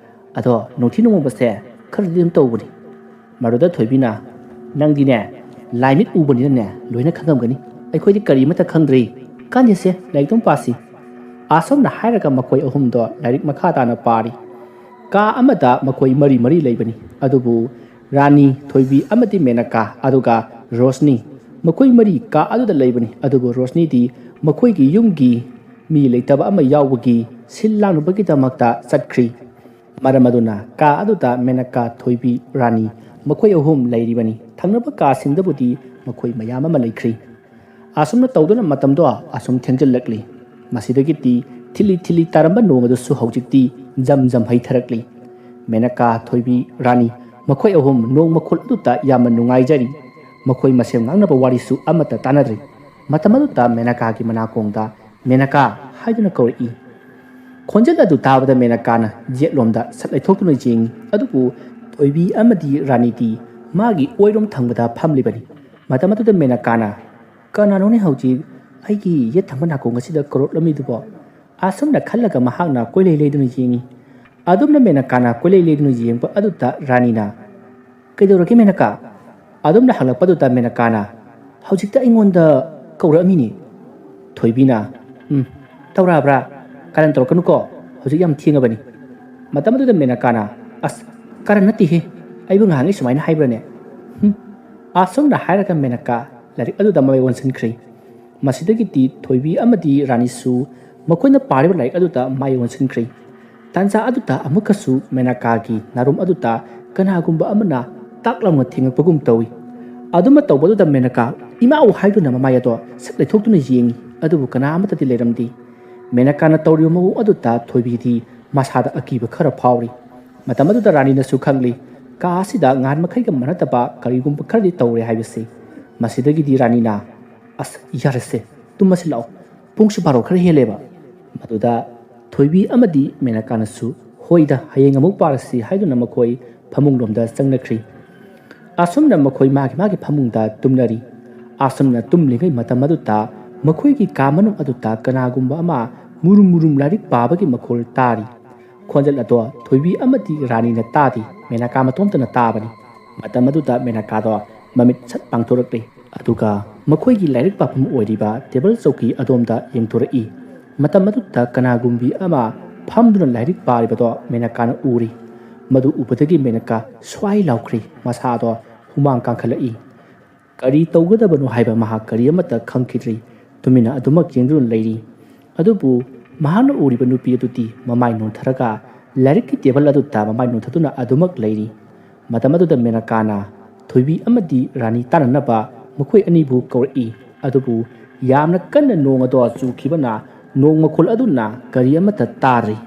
"ꯑꯗꯣ ꯅꯨꯡꯊꯤ ꯅꯣꯡꯃꯪꯕꯁꯦ ꯈꯔꯗꯤ ꯑꯗꯨꯝ ꯇꯧꯕꯅꯤ꯫" ꯃꯗꯨꯗ ꯊꯣꯏꯕꯤꯅ, "ꯅꯪꯗꯤꯅꯦ ꯂꯥꯏꯃꯤꯠ ꯎꯕꯅꯤꯅꯅꯦ ꯂꯣꯏꯅ ꯈꯪꯉꯝꯒꯅꯤ꯫ ꯑꯩꯈꯣꯏꯗꯤ ꯀꯔꯤ ꯑꯃꯠꯇ ꯈꯪꯗ꯭ꯔꯤ꯫ ꯀꯥꯟꯗꯦꯁꯦ, ꯂꯥꯏꯔꯤꯛ ꯑꯗꯨꯝ ꯄꯥꯁꯤ꯫" ꯑꯁꯨꯝꯅ ꯍꯥꯏꯔꯒ ꯃꯈꯣꯏ ꯑꯍꯨꯝꯗꯣ ꯂꯥꯏꯔꯤꯛ ꯃꯈꯥ ꯇꯥꯅ ꯄꯥꯔꯤ꯫ ꯀꯥ ꯑꯃꯗ ꯃꯈꯣꯏ ꯃꯔꯤ ꯃꯔꯤ ꯂꯩꯕꯅꯤ꯫ ꯑꯗꯨꯕꯨ ꯔꯥꯅꯤ, ꯊꯣꯏꯕꯤ ꯑꯃꯗꯤ ꯃꯦꯅꯀꯥ, ꯑꯗꯨꯒ ꯔꯣꯁꯅꯤ, ꯃꯈꯣꯏ ꯃꯔꯤ ꯀꯥ ꯑꯗꯨꯗ ꯂꯩꯕꯅꯤ꯫ ꯑꯗꯨꯕꯨ ꯔꯣꯁꯅꯤꯗꯤ ꯃꯈꯣꯏꯒꯤ ꯌꯨꯝꯒꯤ ꯃꯤ ꯂꯩꯇꯕ ꯑꯃ ꯌꯥꯎꯕꯒꯤ ꯁꯤꯜ ꯂꯥꯡꯅꯕꯒꯤꯗꯃꯛꯇ ꯆꯠꯈ꯭ꯔꯤ꯫ ꯃꯔꯝ ꯑꯗꯨꯅ ꯀꯥ ꯑꯗꯨꯗ ꯃꯦꯅꯀꯥ, ꯊꯣꯏꯕꯤ, ꯔꯥꯅꯤ ꯃꯈꯣꯏ ꯑꯍꯨꯝ ꯂꯩꯔꯤꯕꯅꯤ꯫ ꯊꯪꯅꯕ ꯀꯥꯁꯤꯡꯗꯕꯨꯗꯤ ꯃꯈꯣꯏ ꯃꯌꯥꯝ ꯑꯃ ꯂꯩꯈ꯭ꯔꯤ꯫ ꯑꯁꯨꯝꯅ ꯇꯧꯗꯨꯅ ꯃꯇꯝꯗꯣ ꯑꯁꯨꯝ ꯊꯦꯡꯖꯤꯜꯂꯛꯂꯤ꯫ ꯃꯁꯤꯗꯒꯤꯗꯤ ꯊꯤꯜꯂꯤ ꯊꯤꯜꯂꯤ ꯇꯥꯔꯝꯕ ꯅꯣꯡ ꯑꯗꯨꯁꯨ ꯍꯧꯖꯤꯛꯇꯤ ꯖꯝ ꯖꯝ ꯍꯩꯊꯔꯛꯂꯤ꯫ ꯃꯦꯅꯀꯥ, ꯊꯣꯏꯕꯤ, ꯔꯥꯅꯤ ꯃꯈꯣꯏ ꯑꯍꯨꯝ ꯅꯣꯡ ꯃꯈꯣꯜ ꯑꯗꯨꯗ ꯌꯥꯝꯅ ꯅꯨꯡꯉꯥꯏꯖꯔꯤ꯫ ꯃꯈꯣꯏ ꯃꯁꯦꯜ ꯉꯥꯡꯅꯕ ꯋꯥꯔꯤꯁꯨ ꯑꯃꯠꯇ ꯇꯥꯅꯗ꯭ꯔꯤ꯫ ꯃꯇꯝ ꯑꯗꯨꯗ ꯃꯦꯅꯀꯥꯒꯤ ꯃꯅꯥꯀꯣꯡꯗ "ꯃꯦꯅꯀꯥ" ꯍꯥꯏꯗꯨꯅ ꯀꯧꯔꯛꯏ꯫ ꯈꯣꯟꯖꯦꯜ ꯑꯗꯨ ꯇꯥꯕꯗ ꯃꯦꯅꯀꯥꯅ ꯌꯦꯠꯂꯣꯝꯗ ꯁꯠ ꯂꯩꯊꯣꯛꯇꯨꯅ ꯌꯦꯡꯏ, ꯑꯗꯨꯕꯨ ꯊꯣꯏꯕꯤ ꯑꯃꯗꯤ ꯔꯥꯅꯤꯗꯤ ꯃꯥꯒꯤ ꯑꯣꯏꯔꯣꯝ ꯊꯪꯕꯗ ꯐꯝꯂꯤꯕꯅꯤ꯫ ꯃꯇꯝ ꯑꯗꯨꯗ ꯃꯦꯅꯀꯥꯅ, "ꯀꯅꯥꯅꯣꯅꯦ ꯍꯧꯖꯤꯛ ꯑꯩꯒꯤ ꯌꯦꯠ ꯊꯪꯕ ꯅꯥꯀꯣꯡ ꯑꯁꯤꯗ ꯀꯧꯔꯛꯂꯝꯃꯤꯗꯨꯕꯣ?" ꯑꯁꯨꯝꯅ ꯈꯜꯂꯒ ꯃꯍꯥꯛꯅ ꯀꯣꯏꯂꯩ ꯂꯩꯗꯨꯅ ꯌꯦꯡꯏ꯫ ꯑꯗꯨꯝꯅ ꯃꯦꯅꯀꯥꯅ ꯀꯣꯏꯂꯩ ꯂꯩꯗꯨꯅ ꯌꯦꯡꯕ ꯑꯗꯨꯗ ꯔꯥꯅꯤꯅ, "ꯀꯩꯗꯧꯔꯒꯦ ꯃꯦꯅꯀꯥ?" ꯑꯗꯨꯝꯅ ꯍꯪꯂꯛꯄꯗꯨꯗ ꯃꯦꯅꯀꯥꯅ, "ꯍꯧꯖꯤꯛꯇ ꯑꯩꯉꯣꯟꯗ ꯀꯧꯔꯛꯑꯝꯃꯤꯅꯦ꯫" ꯊꯣꯏꯕꯤꯅ, "ꯎꯝ, ꯇꯧꯔꯛꯑꯕ꯭ꯔꯥ? ꯀꯔꯟ ꯇꯧꯔꯛꯀꯅꯨꯀꯣ, ꯍꯧꯖꯤꯛ ꯌꯥꯝ ꯊꯦꯡꯉꯕꯅꯤ꯫" ꯃꯇꯝ ꯑꯗꯨꯗ ꯃꯦꯅꯀꯥꯅ, "ꯑꯁ, ꯀꯔꯟ ꯅꯠꯇꯦꯍꯦ, ꯑꯩꯕꯨ ꯉꯥꯏꯍꯥꯛꯉꯩ ꯁꯨꯃꯥꯏꯅ ꯍꯥꯏꯕ꯭ꯔꯅꯦ?" ꯍꯨꯝ꯫ ꯑꯁꯨꯝꯅ ꯍꯥꯏꯔꯒ ꯃꯦꯅꯀꯥ ꯂꯥꯏꯔꯤꯛ ꯑꯗꯨꯗ ꯃꯥꯏ ꯑꯣꯟꯁꯤꯟꯈ꯭ꯔꯦ꯫ ꯃꯁꯤꯗꯒꯤꯗꯤ ꯊꯣꯏꯕꯤ ꯑꯃꯗꯤ ꯔꯥꯅꯤꯁꯨ ꯃꯈꯣꯏꯅ ꯄꯥꯔꯤꯕ ꯂꯥꯏꯔꯤꯛ ꯑꯗꯨꯗ ꯃꯥꯏ ꯑꯣꯟꯁꯤꯟꯈ꯭ꯔꯦ꯫ ꯇꯥꯟꯖꯥ ꯑꯗꯨꯗ ꯑꯃꯨꯛꯀꯁꯨ ꯃꯦꯅꯀꯥꯒꯤ ꯅꯥꯔꯨꯝ ꯑꯗꯨꯗ ꯀꯅꯥꯒꯨꯝꯕ ꯑꯃꯅ ꯇꯥꯛ ꯂꯥꯎꯅ ꯊꯦꯡꯉꯛꯄꯒꯨꯝ ꯇꯧꯏ꯫ ꯑꯗꯨꯃ ꯇꯧꯕꯗꯨꯗ ꯃꯦꯅꯀꯥ "ꯏꯃꯥꯎ" ꯍꯥꯏꯗꯨꯅ ꯃꯃꯥꯏ ꯑꯗꯣ ꯁꯠ ꯂꯩꯊꯣꯛꯇꯨꯅ ꯌꯦꯡꯏ, ꯑꯗꯨꯕꯨ ꯀꯅꯥ ꯑꯃꯠꯇꯗꯤ ꯂꯩꯔꯝꯗꯦ꯫ ꯃꯦꯅꯀꯥꯅ ꯇꯧꯔꯤꯕ ꯃꯑꯣꯡ ꯑꯗꯨꯗ ꯊꯣꯏꯕꯤꯗꯤ ꯃꯁꯥꯗ ꯑꯀꯤꯕ ꯈꯔ ꯐꯥꯎꯔꯤ꯫ ꯃꯇꯝ ꯑꯗꯨꯗ ꯔꯥꯅꯤꯅꯁꯨ ꯈꯪꯂꯤ, ꯀꯥ ꯑꯁꯤꯗ ꯉꯍꯥꯟ ꯃꯈꯩꯒ ꯃꯥꯟꯅꯗꯕ ꯀꯔꯤꯒꯨꯝꯕ ꯈꯔꯗꯤ ꯇꯧꯔꯦ ꯍꯥꯏꯕꯁꯤ꯫ ꯃꯁꯤꯗꯒꯤꯗꯤ ꯔꯥꯅꯤꯅ, "ꯑꯁ, ꯌꯥꯔꯦꯁꯦ, ꯇꯨꯝꯃꯁꯤ ꯂꯥꯛꯑꯣ, ꯄꯨꯡꯁꯨ ꯕꯥꯔꯣ ꯈꯔ ꯍꯦꯜꯂꯦꯕ꯫" ꯃꯗꯨꯗ ꯊꯣꯏꯕꯤ ꯑꯃꯗꯤ ꯃꯦꯅꯀꯥꯅꯁꯨ, "ꯍꯣꯏꯗ, ꯍꯌꯦꯡ ꯑꯃꯨꯛ ꯄꯥꯔꯁꯤ" ꯍꯥꯏꯗꯨꯅ ꯃꯈꯣꯏ ꯐꯃꯨꯡꯂꯣꯝꯗ ꯆꯪꯅꯈ꯭ꯔꯤ꯫ ꯑꯁꯨꯝꯅ ꯃꯈꯣꯏ ꯃꯥꯒꯤ ꯃꯥꯒꯤ ꯐꯃꯨꯡꯗ ꯇꯨꯝꯅꯔꯤ꯫ ꯑꯁꯨꯝꯅ ꯇꯨꯝꯂꯤꯉꯩ ꯃꯇꯝ ꯑꯗꯨꯗ ꯃꯈꯣꯏꯒꯤ ꯀꯥ ꯃꯅꯨꯡ ꯑꯗꯨꯗ ꯀꯅꯥꯒꯨꯝꯕ ꯑꯃ ꯃꯨꯔꯨꯝ ꯃꯨꯔꯨꯝ ꯂꯥꯏꯔꯤꯛ ꯄꯥꯕꯒꯤ ꯃꯈꯣꯜ ꯇꯥꯔꯤ꯫ ꯈꯣꯟꯖꯦꯜ ꯑꯗꯣ ꯊꯣꯏꯕꯤ ꯑꯃꯗꯤ ꯔꯥꯅꯤꯅ ꯇꯥꯗꯦ, ꯃꯦꯅꯀꯥ ꯃꯇꯣꯝꯇꯅ ꯇꯥꯕꯅꯤ꯫ ꯃꯇꯝ ꯑꯗꯨꯗ ꯃꯦꯅꯀꯥꯗꯣ ꯃꯃꯤꯠ ꯁꯠ ꯄꯥꯡꯊꯣꯔꯛꯂꯦ꯫ ꯑꯗꯨꯒ ꯃꯈꯣꯏꯒꯤ ꯂꯥꯏꯔꯤꯛ ꯄꯥꯐꯝ ꯑꯣꯏꯔꯤꯕ ꯇꯦꯕꯜ ꯆꯧꯀꯤ ꯑꯗꯣꯝꯗ ꯌꯦꯡꯊꯣꯔꯛꯏ꯫ ꯃꯇꯝ ꯑꯗꯨꯗ ꯀꯅꯥꯒꯨꯝꯕꯤ ꯑꯃ ꯐꯝꯗꯨꯅ ꯂꯥꯏꯔꯤꯛ ꯄꯥꯔꯤꯕꯗꯣ ꯃꯦꯅꯀꯥꯅ ꯎꯔꯤ꯫ ꯃꯗꯨ ꯎꯕꯗꯒꯤ ꯃꯦꯅꯀꯥ ꯁ꯭ꯋꯥꯏ ꯂꯥꯎꯈ꯭ꯔꯤ, ꯃꯁꯥꯗꯣ ꯍꯨꯃꯥꯡ ꯀꯥꯡꯈꯠꯂꯛꯏ꯫ ꯀꯔꯤ ꯇꯧꯒꯗꯕꯅꯣ ꯍꯥꯏꯕ ꯃꯍꯥꯛ ꯀꯔꯤ ꯑꯃꯠꯇ ꯈꯪꯈꯤꯗ꯭ꯔꯤ꯫ ꯇꯨꯃꯤꯟꯅ ꯑꯗꯨꯃꯛ ꯌꯦꯡꯗꯨꯅ ꯂꯩꯔꯤ꯫ ꯑꯗꯨꯕꯨ ꯃꯍꯥꯛꯅ ꯎꯔꯤꯕ ꯅꯨꯄꯤ ꯑꯗꯨꯗꯤ ꯃꯃꯥꯏ ꯅꯣꯟꯊꯔꯒ ꯂꯥꯏꯔꯤꯛꯀꯤ ꯇꯦꯕꯜ ꯑꯗꯨꯗ ꯃꯃꯥꯏ ꯅꯣꯟꯊꯗꯨꯅ ꯑꯗꯨꯃꯛ ꯂꯩꯔꯤ꯫ ꯃꯇꯝ ꯑꯗꯨꯗ ꯃꯦꯅꯀꯥꯅ ꯊꯣꯏꯕꯤ ꯑꯃꯗꯤ ꯔꯥꯅꯤ ꯇꯥꯟꯅꯅꯕ ꯃꯈꯣꯏ ꯑꯅꯤꯕꯨ ꯀꯧꯔꯛꯏ꯫ ꯑꯗꯨꯕꯨ ꯌꯥꯝꯅ ꯀꯟꯅ ꯅꯣꯡ ꯑꯗꯣ ꯆꯨꯈꯤꯕꯅ ꯅꯣꯡ ꯃꯈꯣꯜ ꯑꯗꯨꯅ ꯀꯔꯤ ꯑꯃꯠꯇ ꯇꯥꯗ꯭ꯔꯤ꯫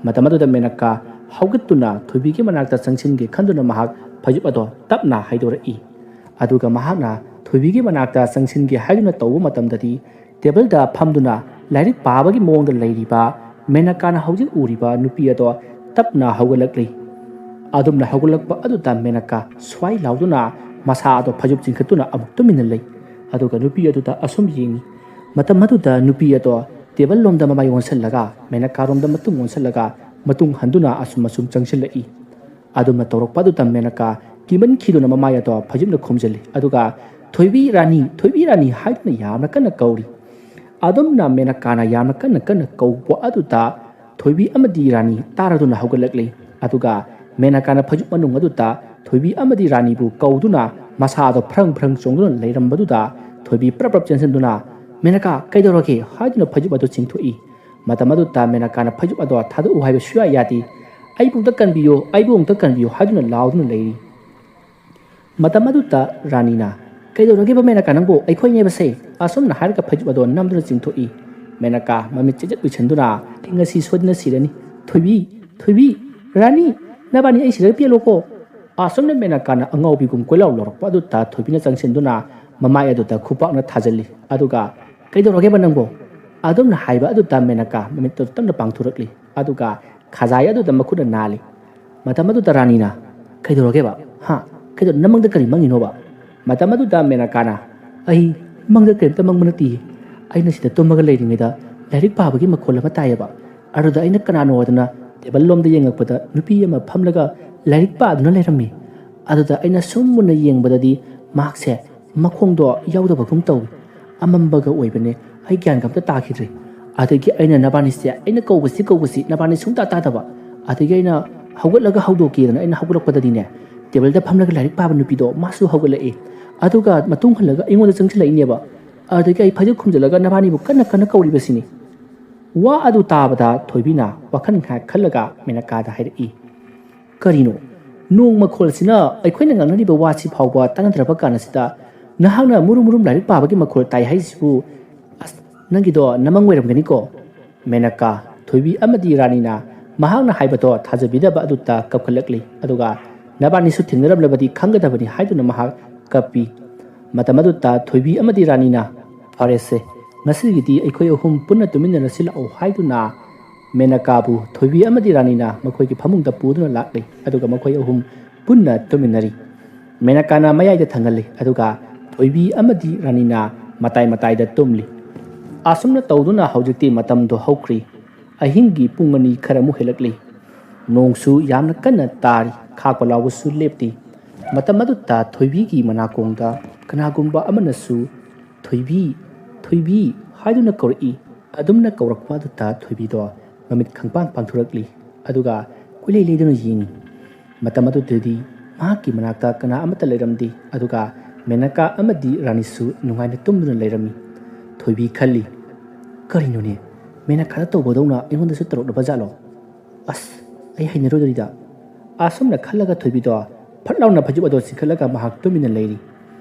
ꯃꯇꯝ ꯑꯗꯨꯗ ꯃꯦꯅꯀꯥ ꯍꯧꯒꯠꯇꯨꯅ ꯊꯣꯏꯕꯤꯒꯤ ꯃꯅꯥꯛꯇ ꯆꯪꯁꯤꯟꯒꯦ ꯈꯟꯗꯨꯅ ꯃꯍꯥꯛ ꯐꯩꯖꯨꯞ ꯑꯗꯣ ꯇꯞꯅ ꯍꯥꯏꯗꯣꯔꯛꯏ꯫ ꯑꯗꯨꯒ ꯃꯍꯥꯛꯅ ꯊꯣꯏꯕꯤꯒꯤ ꯃꯅꯥꯛꯇ ꯆꯪꯁꯤꯟꯒꯦ ꯍꯥꯏꯗꯨꯅ ꯇꯧꯕ ꯃꯇꯝꯗꯗꯤ ꯇꯦꯕꯜꯗ ꯐꯝꯗꯨꯅ ꯂꯥꯏꯔꯤꯛ ꯄꯥꯕꯒꯤ ꯃꯑꯣꯡꯗ ꯂꯩꯔꯤꯕ ꯃꯦꯅꯀꯥꯅ ꯍꯧꯖꯤꯛ ꯎꯔꯤꯕ ꯅꯨꯄꯤ ꯑꯗꯣ ꯇꯞꯅ ꯍꯧꯒꯠꯂꯛꯂꯤ꯫ ꯑꯗꯨꯝꯅ ꯍꯧꯒꯠꯂꯛꯄ ꯑꯗꯨꯗ ꯃꯦꯅꯀꯥ ꯁ꯭ꯋꯥꯏ ꯂꯥꯎꯗꯨꯅ ꯃꯁꯥ ꯑꯗꯣ ꯐꯩꯖꯨꯞ ꯆꯤꯡꯈꯠꯇꯨꯅ ꯑꯃꯨꯛ ꯇꯨꯃꯤꯟꯅ ꯂꯩ꯫ ꯑꯗꯨꯒ ꯅꯨꯄꯤ ꯑꯗꯨꯗ ꯑꯁꯨꯝ ꯌꯦꯡꯉꯤ꯫ ꯃꯇꯝ ꯑꯗꯨꯗ ꯅꯨꯄꯤ ꯑꯗꯣ ꯇꯦꯕꯜ ꯂꯣꯝꯗ ꯃꯃꯥꯏ ꯑꯣꯟꯁꯤꯜꯂꯒ ꯃꯦꯅꯀꯥꯔꯣꯝꯗ ꯃꯇꯨꯡ ꯑꯣꯟꯁꯤꯜꯂꯒ ꯃꯇꯨꯡ ꯍꯟꯗꯨꯅ ꯑꯁꯨꯝ ꯑꯁꯨꯝ ꯆꯪꯁꯤꯜꯂꯛꯏ꯫ ꯑꯗꯨꯝꯅ ꯇꯧꯔꯛꯄ ꯑꯗꯨꯗ ꯃꯦꯅꯀꯥ ꯀꯤꯃꯟꯈꯤꯗꯨꯅ ꯃꯃꯥꯏ ꯑꯗꯣ ꯐꯩꯖꯨꯞꯅ ꯈꯨꯝꯖꯤꯜꯂꯤ꯫ ꯑꯗꯨꯒ "ꯊꯣꯏꯕꯤ ꯔꯥꯅꯤ, ꯊꯣꯏꯕꯤ ꯔꯥꯅꯤ" ꯍꯥꯏꯗꯨꯅ ꯌꯥꯝꯅ ꯀꯟꯅ ꯀꯧꯔꯤ꯫ ꯑꯗꯨꯝꯅ ꯃꯦꯅꯀꯥꯅ ꯌꯥꯝꯅ ꯀꯟꯅ ꯀꯟꯅ ꯀꯧꯕ ꯑꯗꯨꯗ ꯊꯣꯏꯕꯤ ꯑꯃꯗꯤ ꯔꯥꯅꯤ ꯇꯥꯔꯗꯨꯅ ꯍꯧꯒꯠꯂꯛꯂꯤ꯫ ꯑꯗꯨꯒ ꯃꯦꯅꯀꯥꯅ ꯐꯩꯖꯨꯞ ꯃꯅꯨꯡ ꯑꯗꯨꯗ ꯊꯣꯏꯕꯤ ꯑꯃꯗꯤ ꯔꯥꯅꯤꯕꯨ ꯀꯧꯗꯨꯅ ꯃꯁꯥ ꯑꯗꯣ ꯐ꯭ꯔꯪ ꯐ꯭ꯔꯪ ꯆꯣꯡꯗꯨꯅ ꯂꯩꯔꯝꯕꯗꯨꯗ ꯊꯣꯏꯕꯤ ꯄ꯭ꯔꯞ ꯄ꯭ꯔꯞ ꯆꯦꯟꯁꯤꯟꯗꯨꯅ "ꯃꯦꯅꯀꯥ, ꯀꯩꯗꯧꯔꯒꯦ?" ꯍꯥꯏꯗꯨꯅ ꯐꯩꯖꯨꯞ ꯑꯗꯨ ꯆꯤꯡꯊꯣꯛꯏ꯫ ꯃꯇꯝ ꯑꯗꯨꯗ ꯃꯦꯅꯀꯥꯅ ꯐꯩꯖꯨꯞ ꯑꯗꯣ ꯊꯥꯗꯣꯛꯎ ꯍꯥꯏꯕ ꯁꯨꯡꯌꯥ ꯌꯥꯗꯦ꯫ "ꯑꯩꯕꯨ ꯑꯝꯇ ꯀꯟꯕꯤꯌꯨ, ꯑꯩꯕꯨ ꯑꯝꯇ ꯀꯟꯕꯤꯌꯨ" ꯍꯥꯏꯗꯨꯅ ꯂꯥꯎꯗꯨꯅ ꯂꯩꯔꯤ꯫ ꯃꯇꯝ ꯑꯗꯨꯗ ꯔꯥꯅꯤꯅ, "ꯀꯩꯗꯧꯔꯒꯦꯕ ꯃꯦꯅꯀꯥ ꯅꯪꯕꯨ? ꯑꯩꯈꯣꯏꯅꯦꯕꯁꯦ!" ꯑꯁꯨꯝꯅ ꯍꯥꯏꯔꯒ ꯐꯩꯖꯨꯞ ꯑꯗꯣ ꯅꯝꯗꯨꯅ ꯆꯤꯡꯊꯣꯛꯏ꯫ ꯃꯦꯅꯀꯥ ꯃꯃꯤꯠ ꯆꯦꯖꯠ ꯎꯏꯁꯟꯗꯨꯅ, "ꯑꯩ ꯉꯁꯤ ꯁꯣꯏꯗꯅ ꯁꯤꯔꯅꯤ꯫ ꯊꯣꯏꯕꯤ, ꯊꯣꯏꯕꯤ, ꯔꯥꯅꯤ, ꯅꯕꯥꯅꯤ ꯑꯩ ꯁꯤꯔꯒ ꯄꯦꯜꯂꯣꯀꯣ!" ꯑꯁꯨꯝꯅ ꯃꯦꯅꯀꯥꯅ ꯑꯉꯥꯎꯕꯤꯒꯨꯝ ꯀꯣꯏꯂꯥꯎ ꯂꯥꯎꯔꯛꯄ ꯑꯗꯨꯗ ꯊꯣꯏꯕꯤꯅ ꯆꯪꯁꯤꯟꯗꯨꯅ ꯃꯃꯥꯏ ꯑꯗꯨꯗ ꯈꯨꯄꯥꯛꯅ ꯊꯥꯖꯤꯜꯂꯤ꯫ ꯑꯗꯨꯒ, "ꯀꯩꯗꯧꯔꯒꯦꯕ ꯅꯪꯕꯣ?" ꯑꯗꯨꯝꯅ ꯍꯥꯏꯕ ꯑꯗꯨꯗ ꯃꯦꯅꯀꯥ ꯃꯃꯤꯠꯇꯨ ꯇꯞꯅ ꯄꯥꯡꯊꯣꯔꯛꯂꯤ꯫ ꯑꯗꯨꯒ ꯈꯖꯥꯏ ꯑꯗꯨꯗ ꯃꯈꯨꯠꯅ ꯅꯥꯜꯂꯤ꯫ ꯃꯇꯝ ꯑꯗꯨꯗ ꯔꯥꯅꯤꯅ, "ꯀꯩꯗꯧꯔꯒꯦꯕ? ꯍꯥ? ꯀꯩꯗꯧ-, ꯅꯃꯪꯗ ꯀꯔꯤ ꯃꯪꯉꯤꯅꯣꯕ?" ꯃꯇꯝ ꯑꯗꯨꯗ ꯃꯦꯅꯀꯥꯅ, "ꯑꯩ ꯃꯪꯗ ꯀꯔꯤꯝꯇ ꯃꯪꯕ ꯅꯠꯇꯤꯌꯦ꯫ ꯑꯩꯅ ꯁꯤꯗ ꯇꯨꯝꯃꯒ ꯂꯩꯔꯤꯉꯩꯗ ꯂꯥꯏꯔꯤꯛ ꯄꯥꯕꯒꯤ ꯃꯈꯣꯜ ꯑꯃ ꯇꯥꯏꯌꯦꯕ꯫ ꯑꯗꯨꯗ ꯑꯩꯅ ꯀꯅꯥꯅꯣ ꯍꯥꯏꯗꯅ ꯇꯦꯕꯜ ꯂꯣꯝꯗ ꯌꯦꯡꯉꯛꯄꯗ ꯅꯨꯄꯤ ꯑꯃ ꯐꯝꯂꯒ ꯂꯥꯏꯔꯤꯛ ꯄꯥꯗꯨꯅ ꯂꯩꯔꯝꯃꯤ꯫ ꯑꯗꯨꯗ ꯑꯩꯅ ꯁꯨꯝ ꯃꯨꯟꯅ ꯌꯦꯡꯕꯗꯗꯤ ꯃꯍꯥꯛꯁꯦ ꯃꯈꯣꯡꯗꯣ ꯌꯥꯎꯗꯕꯒꯨꯝ ꯇꯧꯏ꯫ ꯑꯃꯝꯕꯒ ꯑꯣꯏꯕꯅꯦ꯫ ꯑꯩ ꯒ꯭ꯌꯥꯟꯒ ꯑꯝꯇ ꯇꯥꯈꯤꯗ꯭ꯔꯦ꯫ ꯑꯗꯒꯤ ꯑꯩꯅ ꯅꯕꯥꯅꯤꯁꯦ, ꯑꯩꯅ ꯀꯧꯕꯁꯤ ꯀꯧꯕꯁꯤ ꯅꯕꯥꯅꯤ ꯁꯨꯡꯇꯥ ꯇꯥꯗꯕ꯫ ꯑꯗꯒꯤ ꯑꯩꯅ ꯍꯧꯒꯠꯂꯒ ꯍꯧꯗꯣꯛꯀꯦꯗꯅ ꯑꯩꯅ ꯍꯧꯒꯠꯂꯛꯄꯗꯗꯤꯅꯦ, ꯇꯦꯕꯜꯗ ꯐꯝꯂꯒ ꯂꯥꯏꯔꯤꯛ ꯄꯥꯕ ꯅꯨꯄꯤꯗꯣ ꯃꯥꯁꯨ ꯍꯧꯒꯠꯂꯛꯏ꯫ ꯑꯗꯨꯒ ꯃꯇꯨꯡ ꯍꯜꯂꯒ ꯑꯩꯉꯣꯟꯗ ꯆꯪꯁꯤꯜꯂꯛꯏꯅꯦꯕ꯫ ꯑꯗꯒꯤ ꯑꯩ ꯐꯩꯖꯨꯞ ꯈꯨꯝꯖꯤꯜꯂꯒ ꯅꯕꯥꯅꯤꯕꯨ ꯀꯟꯅ ꯀꯟꯅ ꯀꯧꯔꯤꯕꯁꯤꯅꯤ꯫ ꯋꯥ ꯑꯗꯨ ꯇꯥꯕꯗ ꯊꯣꯏꯕꯤꯅ ꯋꯥꯈꯜ ꯉꯥꯏꯍꯥꯛ ꯈꯜꯂꯒ ꯃꯦꯅꯀꯥꯗ ꯍꯥꯏꯔꯛꯏ, "ꯀꯔꯤꯅꯣ? ꯅꯣꯡ ꯃꯈꯣꯜꯁꯤꯅ ꯑꯩꯈꯣꯏꯅ ꯉꯥꯡꯅꯔꯤꯕ ꯋꯥꯁꯤ ꯐꯥꯎꯕ ꯇꯥꯅꯗ꯭ꯔꯕ ꯀꯥꯟꯁꯤꯗ ꯅꯍꯥꯛꯅ ꯃꯨꯔꯨꯝ ꯃꯨꯔꯨꯝ ꯂꯥꯏꯔꯤꯛ ꯄꯥꯕꯒꯤ ꯃꯈꯣꯜ ꯇꯥꯏ ꯍꯥꯏꯁꯤꯕꯨ? ꯑꯁ, ꯅꯪꯒꯤꯗꯣ ꯅꯃꯪ ꯑꯣꯏꯔꯝꯒꯅꯤꯀꯣ?" ꯃꯦꯅꯀꯥ, ꯊꯣꯏꯕꯤ ꯑꯃꯗꯤ ꯔꯥꯅꯤꯅ ꯃꯍꯥꯛꯅ ꯍꯥꯏꯕꯗꯣ ꯊꯥꯖꯕꯤꯗꯕ ꯑꯗꯨꯗ ꯀꯞꯈꯠꯂꯛꯂꯤ꯫ ꯑꯗꯨꯒ "ꯅꯕꯥꯅꯤꯁꯨ ꯊꯦꯡꯅꯔꯝꯂꯕꯗꯤ ꯈꯪꯒꯗꯕꯅꯤ" ꯍꯥꯏꯗꯨꯅ ꯃꯍꯥꯛ ꯀꯞꯄꯤ꯫ ꯃꯇꯝ ꯑꯗꯨꯗ ꯊꯣꯏꯕꯤ ꯑꯃꯗꯤ ꯔꯥꯅꯤꯅ, "ꯐꯔꯦꯁꯦ, "ꯉꯁꯤꯒꯤꯗꯤ ꯑꯩꯈꯣꯏ ꯑꯍꯨꯝ ꯄꯨꯟꯅ ꯇꯨꯃꯤꯟꯅꯔꯁꯤ ꯂꯥꯛꯑꯣ" ꯍꯥꯏꯗꯨꯅ ꯃꯦꯅꯀꯥꯕꯨ ꯊꯣꯏꯕꯤ ꯑꯃꯗꯤ ꯔꯥꯅꯤꯅ ꯃꯈꯣꯏꯒꯤ ꯐꯃꯨꯡꯗ ꯄꯨꯗꯨꯅ ꯂꯥꯛꯂꯤ꯫ ꯑꯗꯨꯒ ꯃꯈꯣꯏ ꯑꯍꯨꯝ ꯄꯨꯟꯅ ꯇꯨꯃꯤꯟꯅꯔꯤ꯫ ꯃꯦꯅꯀꯥꯅ ꯃꯌꯥꯏꯗ ꯊꯪꯍꯜꯂꯤ, ꯑꯗꯨꯒ ꯊꯣꯏꯕꯤ ꯑꯃꯗꯤ ꯔꯥꯅꯤꯅ ꯃꯇꯥꯏ ꯃꯇꯥꯏꯗ ꯇꯨꯝꯂꯤ꯫ ꯑꯁꯨꯝꯅ ꯇꯧꯗꯨꯅ ꯍꯧꯖꯤꯛꯇꯤ ꯃꯇꯝꯗꯣ ꯍꯧꯈ꯭ꯔꯤ꯫ ꯑꯍꯤꯡꯒꯤ ꯄꯨꯡ ꯑꯅꯤ ꯈꯔꯃꯨꯛ ꯍꯦꯜꯂꯛꯂꯤ꯫ ꯅꯣꯡꯁꯨ ꯌꯥꯝꯅ ꯀꯟꯅ ꯇꯥꯔꯤ, ꯈꯥꯛꯄ ꯂꯥꯎꯕꯁꯨ ꯂꯦꯞꯇꯦ꯫ ꯃꯇꯝ ꯑꯗꯨꯗ ꯊꯣꯏꯕꯤꯒꯤ ꯃꯅꯥꯀꯣꯡꯗ ꯀꯅꯥꯒꯨꯝꯕ ꯑꯃꯅꯁꯨ "ꯊꯣꯏꯕꯤ, ꯊꯣꯏꯕꯤ" ꯍꯥꯏꯗꯨꯅ ꯀꯧꯔꯛꯏ꯫ ꯑꯗꯨꯝꯅ ꯀꯧꯔꯛꯄ ꯑꯗꯨꯗ ꯊꯣꯏꯕꯤꯗꯣ ꯃꯃꯤꯠ ꯈꯪꯄꯥꯡ ꯄꯥꯡꯊꯣꯔꯛꯂꯤ, ꯑꯗꯨꯒ ꯀꯣꯏꯂꯩ ꯂꯩꯗꯨꯅ ꯌꯦꯡꯉꯤ꯫ ꯃꯇꯝ ꯑꯗꯨꯗꯗꯤ ꯃꯍꯥꯛꯀꯤ ꯃꯅꯥꯛꯇ ꯀꯅꯥ ꯑꯃꯠꯇ ꯂꯩꯔꯝꯗꯦ, ꯑꯗꯨꯒ ꯃꯦꯅꯀꯥ ꯑꯃꯗꯤ ꯔꯥꯅꯤꯁꯨ ꯅꯨꯡꯉꯥꯏꯅ ꯇꯨꯝꯗꯨꯅ ꯂꯩꯔꯝꯃꯤ꯫ ꯊꯣꯏꯕꯤ ꯈꯜꯂꯤ, "ꯀꯔꯤꯅꯣꯅꯦ, ꯃꯦꯅꯀꯥꯗ ꯇꯧꯕꯗꯧꯅ ꯑꯩꯉꯣꯟꯗꯁꯨ ꯇꯧꯔꯛꯂꯕ ꯖꯥꯠꯂꯣ? ꯑꯁ, ꯑꯩ ꯍꯩꯅꯔꯣꯏꯗꯧꯔꯤꯗ"꯫ ꯑꯁꯨꯝꯅ ꯈꯜꯂꯒ ꯊꯣꯏꯕꯤꯗꯣ ꯐꯠ ꯂꯥꯎꯅ ꯐꯩꯖꯨꯞ ꯑꯗꯣ ꯆꯤꯡꯈꯠꯂꯒ ꯃꯍꯥꯛ ꯇꯨꯃꯤꯟꯅ ꯂꯩꯔꯤ꯫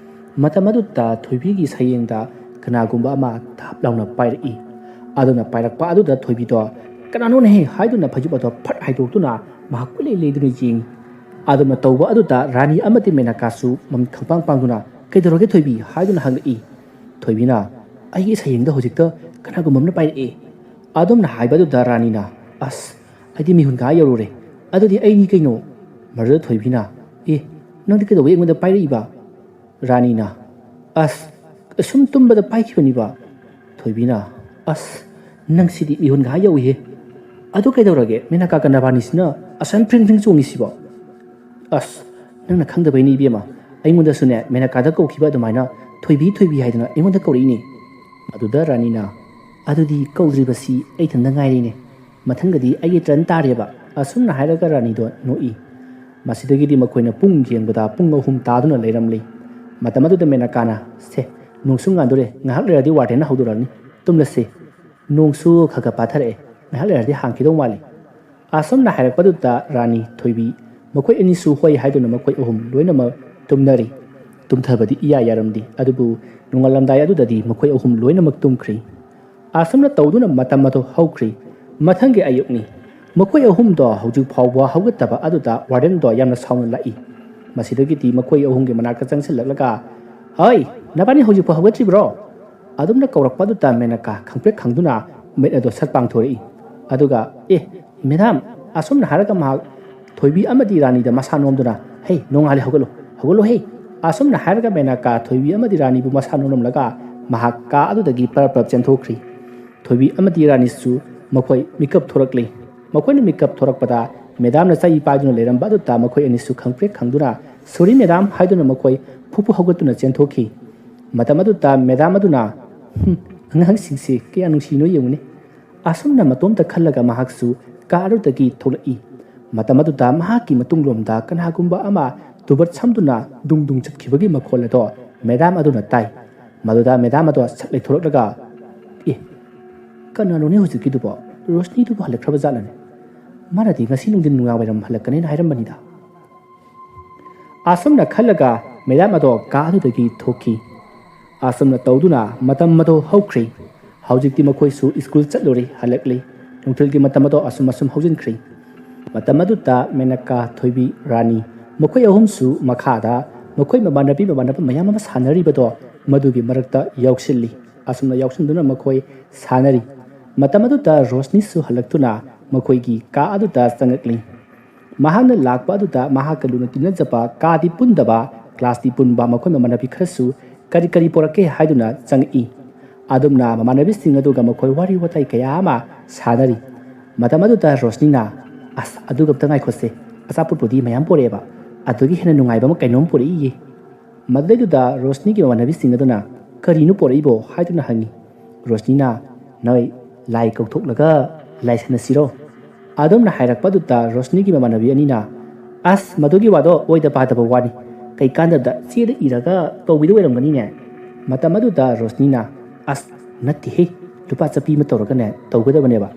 ꯃꯇꯝ ꯑꯗꯨꯗ ꯊꯣꯏꯕꯤꯒꯤ ꯁꯌꯦꯡꯗ ꯀꯅꯥꯒꯨꯝꯕ ꯑꯃ ꯊꯥꯞ ꯂꯥꯎꯅ ꯄꯥꯏꯔꯛꯏ꯫ ꯑꯗꯨꯅ ꯄꯥꯏꯔꯛꯄ ꯑꯗꯨꯗ ꯊꯣꯏꯕꯤꯗꯣ "ꯀꯅꯥꯅꯣꯅꯦꯍꯦ?" ꯍꯥꯏꯗꯨꯅ ꯐꯩꯖꯨꯞ ꯑꯗꯣ ꯐꯠ ꯍꯥꯏꯗꯣꯛꯇꯨꯅ ꯃꯍꯥꯛ ꯀꯣꯏꯂꯩ ꯂꯩꯗꯨꯅ ꯌꯦꯡꯉꯤ꯫ ꯑꯗꯨꯝꯅ ꯇꯧꯕ ꯑꯗꯨꯗ ꯔꯥꯅꯤ ꯑꯃꯗꯤ ꯃꯦꯅꯀꯥꯁꯨ ꯃꯃꯤꯠ ꯈꯪꯄꯥꯡ ꯄꯥꯡꯗꯨꯅ "ꯀꯩꯗꯧꯔꯒꯦ ꯊꯣꯏꯕꯤ?" ꯍꯥꯏꯗꯨꯅ ꯍꯪꯂꯛꯏ꯫ ꯊꯣꯏꯕꯤꯅ "ꯑꯩꯒꯤ ꯁꯌꯦꯡꯗ ꯍꯧꯖꯤꯛꯇ ꯀꯅꯥꯒꯨꯝꯕ ꯑꯃꯅ ꯄꯥꯏꯔꯛꯑꯦ"꯫ ꯑꯗꯨꯝꯅ ꯍꯥꯏꯕ ꯑꯗꯨꯗ ꯔꯥꯅꯤꯅ "ꯑꯁ, ꯑꯩꯗꯤ ꯃꯤꯍꯨꯟꯒꯥ ꯌꯧꯔꯨꯔꯦ꯫ ꯑꯗꯨꯗꯤ ꯑꯩꯅꯤ ꯀꯩꯅꯣ?" ꯃꯗꯨꯗ ꯊꯣꯏꯕꯤꯅ "ꯑꯦ, ꯅꯪꯗꯤ ꯀꯩꯗꯧꯕ ꯑꯩꯉꯣꯟꯗ ꯄꯥꯏꯔꯛꯏꯕ?" ꯔꯥꯅꯤꯅ "ꯑꯁ, ꯑꯁꯨꯝ ꯇꯨꯝꯕꯗ ꯄꯥꯏꯈꯤꯕꯅꯤꯕ"꯫ ꯊꯣꯏꯕꯤꯅ "ꯑꯁ, ꯅꯪꯁꯤꯗꯤ ꯃꯤꯍꯨꯟꯒꯥ ꯌꯧꯏꯍꯦ꯫ ꯑꯗꯨ ꯀꯩꯗꯧꯔꯒꯦ, ꯃꯦꯅꯀꯥ ꯀꯅꯥꯕꯥꯅꯤꯁꯤꯅ ꯑꯁꯨꯝ ꯐ꯭ꯔꯤꯡ ꯐ꯭ꯔꯤꯡ ꯆꯣꯡꯉꯤꯁꯤꯕꯣ?" "ꯑꯁ, ꯅꯪꯅ ꯈꯪꯗꯕꯩꯅꯤ ꯏꯕꯦꯝꯃ꯫ ꯑꯩꯉꯣꯟꯗꯁꯨꯅꯦ, ꯃꯦꯅꯀꯥꯗ ꯀꯧꯈꯤꯕ ꯑꯗꯨꯃꯥꯏꯅ ꯊꯣꯏꯕꯤ, ꯊꯣꯏꯕꯤ ꯍꯥꯏꯗꯅ ꯑꯩꯉꯣꯟꯗ ꯀꯧꯔꯛꯏꯅꯦ"꯫ ꯑꯗꯨꯗ ꯔꯥꯅꯤꯅ "ꯑꯗꯨꯗꯤ ꯀꯧꯗ꯭ꯔꯤꯕꯁꯤ ꯑꯩ ꯏꯊꯟꯗ ꯉꯥꯏꯔꯦꯅꯦ꯫ ꯃꯊꯪꯗꯗꯤ ꯑꯩꯒꯤ ꯇꯔꯟ ꯇꯥꯔꯦꯕ"꯫ ꯑꯁꯨꯝꯅ ꯍꯥꯏꯔꯒ ꯔꯥꯅꯤꯗꯣ ꯅꯣꯛꯏ꯫ ꯃꯁꯤꯗꯒꯤꯗꯤ ꯃꯈꯣꯏꯅ ꯄꯨꯡ ꯌꯦꯡꯕꯗ ꯄꯨꯡ ꯑꯍꯨꯝ ꯇꯥꯗꯨꯅ ꯂꯩꯔꯝꯂꯤ꯫ ꯃꯇꯝ ꯑꯗꯨꯗ ꯃꯦꯅꯀꯥꯅ "ꯁꯦ, ꯅꯣꯡꯁꯨ ꯉꯥꯟꯗꯣꯔꯦ, ꯉꯥꯏꯍꯥꯛ ꯂꯩꯔꯗꯤ ꯋꯥꯔꯗꯦꯟꯅ ꯍꯧꯗꯣꯔꯛꯑꯅꯤ꯫ ꯇꯨꯝꯂꯁꯤ꯫ ꯅꯣꯡꯁꯨ ꯈꯔ ꯈꯔ ꯄꯥꯊꯔꯛꯑꯦ, ꯉꯥꯏꯍꯥꯛ ꯂꯩꯔꯗꯤ ꯍꯥꯡꯈꯤꯗꯧ ꯃꯥꯜꯂꯤ"꯫ ꯑꯁꯨꯝꯅ ꯍꯥꯏꯔꯛꯄꯗꯨꯗ ꯔꯥꯅꯤ, ꯊꯣꯏꯕꯤ ꯃꯈꯣꯏ ꯑꯅꯤꯁꯨ ꯍꯣꯏ ꯍꯥꯏꯗꯨꯅ ꯃꯈꯣꯏ ꯑꯍꯨꯝ ꯂꯣꯏꯅꯃꯛ ꯇꯨꯝꯅꯔꯤ꯫ ꯇꯨꯝꯊꯕꯗꯤ ꯏꯌꯥ ꯌꯥꯔꯝꯗꯦ, ꯑꯗꯨꯕꯨ ꯅꯣꯡꯉꯥꯜꯂꯝꯗꯥꯏ ꯑꯗꯨꯗꯗꯤ ꯃꯈꯣꯏ ꯑꯍꯨꯝ ꯂꯣꯏꯅꯃꯛ ꯇꯨꯝꯈ꯭ꯔꯤ꯫ ꯑꯁꯨꯝꯅ ꯇꯧꯗꯨꯅ ꯃꯇꯝ ꯑꯗꯨ ꯍꯧꯈ꯭ꯔꯤ꯫ ꯃꯊꯪꯒꯤ ꯑꯌꯨꯛꯅꯤ꯫ ꯃꯈꯣꯏ ꯑꯍꯨꯝꯗꯣ ꯍꯧꯖꯤꯛ ꯐꯥꯎꯕ ꯍꯧꯒꯠꯇꯕ ꯑꯗꯨꯗ ꯋꯥꯔꯗꯦꯟꯗꯣ ꯌꯥꯝꯅ ꯁꯥꯎꯅ ꯂꯥꯛꯏ꯫ ꯃꯁꯤꯗꯒꯤꯗꯤ ꯃꯈꯣꯏ ꯑꯍꯨꯝꯒꯤ ꯃꯅꯥꯛꯇ ꯆꯪꯁꯤꯜꯂꯛꯂꯒ, "ꯍꯣꯏ, ꯅꯕꯥꯅꯤ ꯍꯧꯖꯤꯛ ꯐꯥꯎ ꯍꯧꯒꯠꯇ꯭ꯔꯤꯕ꯭ꯔꯣ?" ꯑꯗꯨꯝꯅ ꯀꯧꯔꯛꯄ ꯑꯗꯨꯗ ꯃꯦꯅꯀꯥ ꯈꯪꯄ꯭ꯔꯦꯛ ꯈꯪꯗꯨꯅ ꯃꯤꯠ ꯑꯗꯣ ꯁꯠ ꯄꯥꯡꯊꯣꯔꯛꯏ꯫ ꯑꯗꯨꯒ, "ꯑꯦ, ꯃꯦꯗꯥꯝ," ꯑꯁꯨꯝꯅ ꯍꯥꯏꯔꯒ ꯃꯍꯥꯛ ꯊꯣꯏꯕꯤ ꯑꯃꯗꯤ ꯔꯥꯅꯤꯗ ꯃꯁꯥ ꯅꯣꯝꯗꯨꯅ, "ꯍꯦ, ꯅꯣꯡꯉꯥꯜꯂꯦ, ꯍꯧꯒꯠꯂꯣ, ꯍꯧꯒꯠꯂꯣ ꯍꯦ!" ꯑꯁꯨꯝꯅ ꯍꯥꯏꯔꯒ ꯃꯦꯅꯀꯥ ꯊꯣꯏꯕꯤ ꯑꯃꯗꯤ ꯔꯥꯅꯤꯕꯨ ꯃꯁꯥ ꯅꯣꯝꯂꯝꯂꯒ ꯃꯍꯥꯛ ꯀꯥ ꯑꯗꯨꯗꯒꯤ ꯄꯔꯞ ꯄꯔꯞ ꯆꯦꯟꯊꯣꯛꯈ꯭ꯔꯤ꯫ ꯊꯣꯏꯕꯤ ꯑꯃꯗꯤ ꯔꯥꯅꯤꯁꯨ ꯃꯈꯣꯏ ꯃꯤꯀꯞ ꯊꯣꯔꯛꯂꯤ꯫ ꯃꯈꯣꯏꯅ ꯃꯤꯀꯞ ꯊꯣꯔꯛꯄꯗ ꯃꯦꯗꯥꯝꯅ ꯆꯩ ꯄꯥꯏꯗꯨꯅ ꯂꯩꯔꯝꯕ ꯑꯗꯨꯗ ꯃꯈꯣꯏ ꯑꯅꯤꯁꯨ ꯈꯪꯄ꯭ꯔꯦꯛ ꯈꯪꯗꯨꯅ, "ꯁꯣꯔꯤ ꯃꯦꯗꯥꯝ" ꯍꯥꯏꯗꯨꯅ ꯃꯈꯣꯏ ꯐꯨ ꯐꯨ ꯍꯧꯒꯠꯇꯨꯅ ꯆꯦꯟꯊꯣꯛꯈꯤ꯫ ꯃꯇꯝ ꯑꯗꯨꯗ ꯃꯦꯗꯥꯝ ꯑꯗꯨꯅ, "ꯍꯨꯝ, ꯑꯉꯥꯡꯁꯤꯡꯁꯦ ꯀꯌꯥ ꯅꯨꯡꯁꯤꯅꯣ ꯌꯦꯡꯉꯨꯅꯦ"꯫ ꯑꯁꯨꯝꯅ ꯃꯇꯣꯝꯇ ꯈꯜꯂꯒ ꯃꯍꯥꯛꯁꯨ ꯀꯥ ꯑꯗꯨꯗꯒꯤ ꯊꯣꯛꯂꯛꯏ꯫ ꯃꯇꯝ ꯑꯗꯨꯗ ꯃꯍꯥꯛꯀꯤ ꯃꯇꯨꯡꯂꯣꯝꯗ ꯀꯅꯥꯒꯨꯝꯕ ꯑꯃ ꯇꯨꯕꯠ ꯁꯝꯗꯨꯅ ꯗꯨꯡ ꯗꯨꯡ ꯆꯠꯈꯤꯕꯒꯤ ꯃꯈꯣꯜ ꯑꯗꯣ ꯃꯦꯗꯥꯝ ꯑꯗꯨꯅ ꯇꯥꯏ꯫ ꯃꯗꯨꯗ ꯃꯦꯗꯥꯝ ꯑꯗꯣ ꯁꯠ ꯂꯩꯊꯣꯔꯛꯂꯒ, "ꯑꯦ, ꯀꯅꯥꯅꯣꯅꯦ ꯍꯧꯖꯤꯛꯀꯤꯗꯨꯕꯣ? ꯔꯣꯁꯅꯤꯗꯨꯕꯨ ꯍꯜꯂꯛꯈ꯭ꯔꯕ ꯖꯥꯠꯂꯅꯦ? ꯃꯥꯅꯗꯤ ꯉꯁꯤ ꯅꯨꯡꯊꯤꯟ ꯅꯨꯡꯗꯥꯡ ꯋꯥꯏꯔꯝ ꯍꯜꯂꯛꯀꯅꯦꯅ ꯍꯥꯏꯔꯝꯕꯅꯤꯗ"꯫ ꯑꯁꯨꯝꯅ ꯈꯜꯂꯒ ꯃꯦꯗꯥꯝ ꯑꯗꯣ ꯀꯥ ꯑꯗꯨꯗꯒꯤ ꯊꯣꯛꯈꯤ꯫ ꯑꯁꯨꯝꯅ ꯇꯧꯗꯨꯅ ꯃꯇꯝ ꯑꯗꯣ ꯍꯧꯈ꯭ꯔꯦ꯫ ꯍꯧꯖꯤꯛꯇꯤ ꯃꯈꯣꯏꯁꯨ ꯁ꯭ꯀꯨꯜ ꯆꯠꯂꯨꯔꯦ, ꯍꯜꯂꯛꯂꯦ꯫ ꯅꯨꯡꯊꯤꯜꯒꯤ ꯃꯇꯝ ꯑꯗꯣ ꯑꯁꯨꯝ ꯑꯁꯨꯝ ꯍꯧꯖꯤꯟꯈ꯭ꯔꯦ꯫ ꯃꯇꯝ ꯑꯗꯨꯗ ꯃꯦꯅꯀꯥ, ꯊꯣꯏꯕꯤ, ꯔꯥꯅꯤ, ꯃꯈꯣꯏ ꯑꯍꯨꯝꯁꯨ ꯃꯈꯥꯗ ꯃꯈꯣꯏ ꯃꯃꯥꯟꯅꯕꯤ ꯃꯃꯥꯟꯅꯕ ꯃꯌꯥꯝ ꯑꯃ ꯁꯥꯟꯅꯔꯤꯕꯗꯣ ꯃꯗꯨꯒꯤ ꯃꯔꯛꯇ ꯌꯥꯎꯁꯤꯜꯂꯤ꯫ ꯑꯁꯨꯝꯅ ꯌꯥꯎꯁꯤꯟꯗꯨꯅ ꯃꯈꯣꯏ ꯁꯥꯟꯅꯔꯤ꯫ ꯃꯇꯝ ꯑꯗꯨꯗ ꯔꯣꯁꯅꯤꯁꯨ ꯍꯜꯂꯛꯇꯨꯅ ꯃꯈꯣꯏꯒꯤ ꯀꯥ ꯑꯗꯨꯗ ꯆꯪꯉꯛꯂꯤ꯫ ꯃꯍꯥꯛꯅ ꯂꯥꯛꯄ ꯑꯗꯨꯗ ꯃꯍꯥꯛꯀ ꯂꯨꯅ ꯇꯤꯟꯅꯖꯕ, ꯀꯥꯗꯤ ꯄꯨꯟꯗꯕ, ꯀ꯭ꯂꯥꯁꯇꯤ ꯄꯨꯟꯕ ꯃꯈꯣꯏ ꯃꯃꯥꯟꯅꯕꯤ ꯈꯔꯁꯨ ꯀꯔꯤ ꯀꯔꯤ ꯄꯨꯔꯛꯀꯦ ꯍꯥꯏꯗꯨꯅ ꯆꯪꯉꯛꯏ꯫ ꯑꯗꯨꯝꯅ ꯃꯃꯥꯟꯅꯕꯤꯁꯤꯡ ꯑꯗꯨꯒ ꯃꯈꯣꯏ ꯋꯥꯔꯤ ꯋꯥꯇꯥꯏ ꯀꯌꯥ ꯑꯃ ꯁꯥꯟꯅꯔꯤ꯫ ꯃꯇꯝ ꯑꯗꯨꯗ ꯔꯣꯁꯅꯤꯅ, "ꯑꯁ, ꯑꯗꯨꯒ ꯑꯝꯇ ꯉꯥꯏꯈꯣꯁꯦ, ꯑꯆꯥꯄꯣꯠꯄꯨꯗꯤ ꯃꯌꯥꯝ ꯄꯨꯔꯛꯑꯦꯕ, ꯑꯗꯨꯒꯤ ꯍꯦꯟꯅ ꯅꯨꯡꯉꯥꯏꯕ ꯑꯃ ꯀꯩꯅꯣꯝ ꯄꯨꯔꯛꯏꯌꯦ"꯫ ꯃꯗꯨꯗꯩꯗꯨꯗ ꯔꯣꯁꯅꯤꯒꯤ ꯃꯃꯥꯟꯅꯕꯤꯁꯤꯡ ꯑꯗꯨꯅ, "ꯀꯔꯤꯅꯣ ꯄꯨꯔꯛꯏꯕꯣ?" ꯍꯥꯏꯗꯨꯅ ꯍꯪꯉꯤ꯫ ꯔꯣꯁꯅꯤꯅ, "ꯅꯣꯏ ꯂꯥꯏ ꯀꯧꯊꯣꯛꯂꯒ ꯂꯥꯏ ꯁꯥꯟꯅꯁꯤꯔꯣ?" ꯑꯗꯨꯝꯅ ꯍꯥꯏꯔꯛꯄꯗꯨꯗ ꯔꯣꯁꯅꯤꯒꯤ ꯃꯃꯥꯟꯅꯕꯤ ꯑꯅꯤꯅ, "ꯑꯁ, ꯃꯗꯨꯒꯤ ꯋꯥꯗꯣ ꯑꯣꯏꯗ ꯄꯥꯗꯕ ꯋꯥꯅꯤ꯫ ꯀꯩꯀꯥꯟꯗꯕꯗ ꯆꯦꯗ ꯏꯔꯒ ꯇꯧꯕꯤꯗꯣ ꯑꯣꯏꯔꯝꯒꯅꯤꯅꯦ?" ꯃꯇꯝ ꯑꯗꯨꯗ ꯔꯣꯁꯅꯤꯅ, "ꯑꯁ, ꯅꯠꯇꯦꯍꯦ, ꯂꯨꯄꯥ ꯆꯠꯄꯤ ꯑꯃ ꯇꯧꯔꯒꯅꯦ ꯇꯧꯒꯗꯕꯅꯦꯕ꯫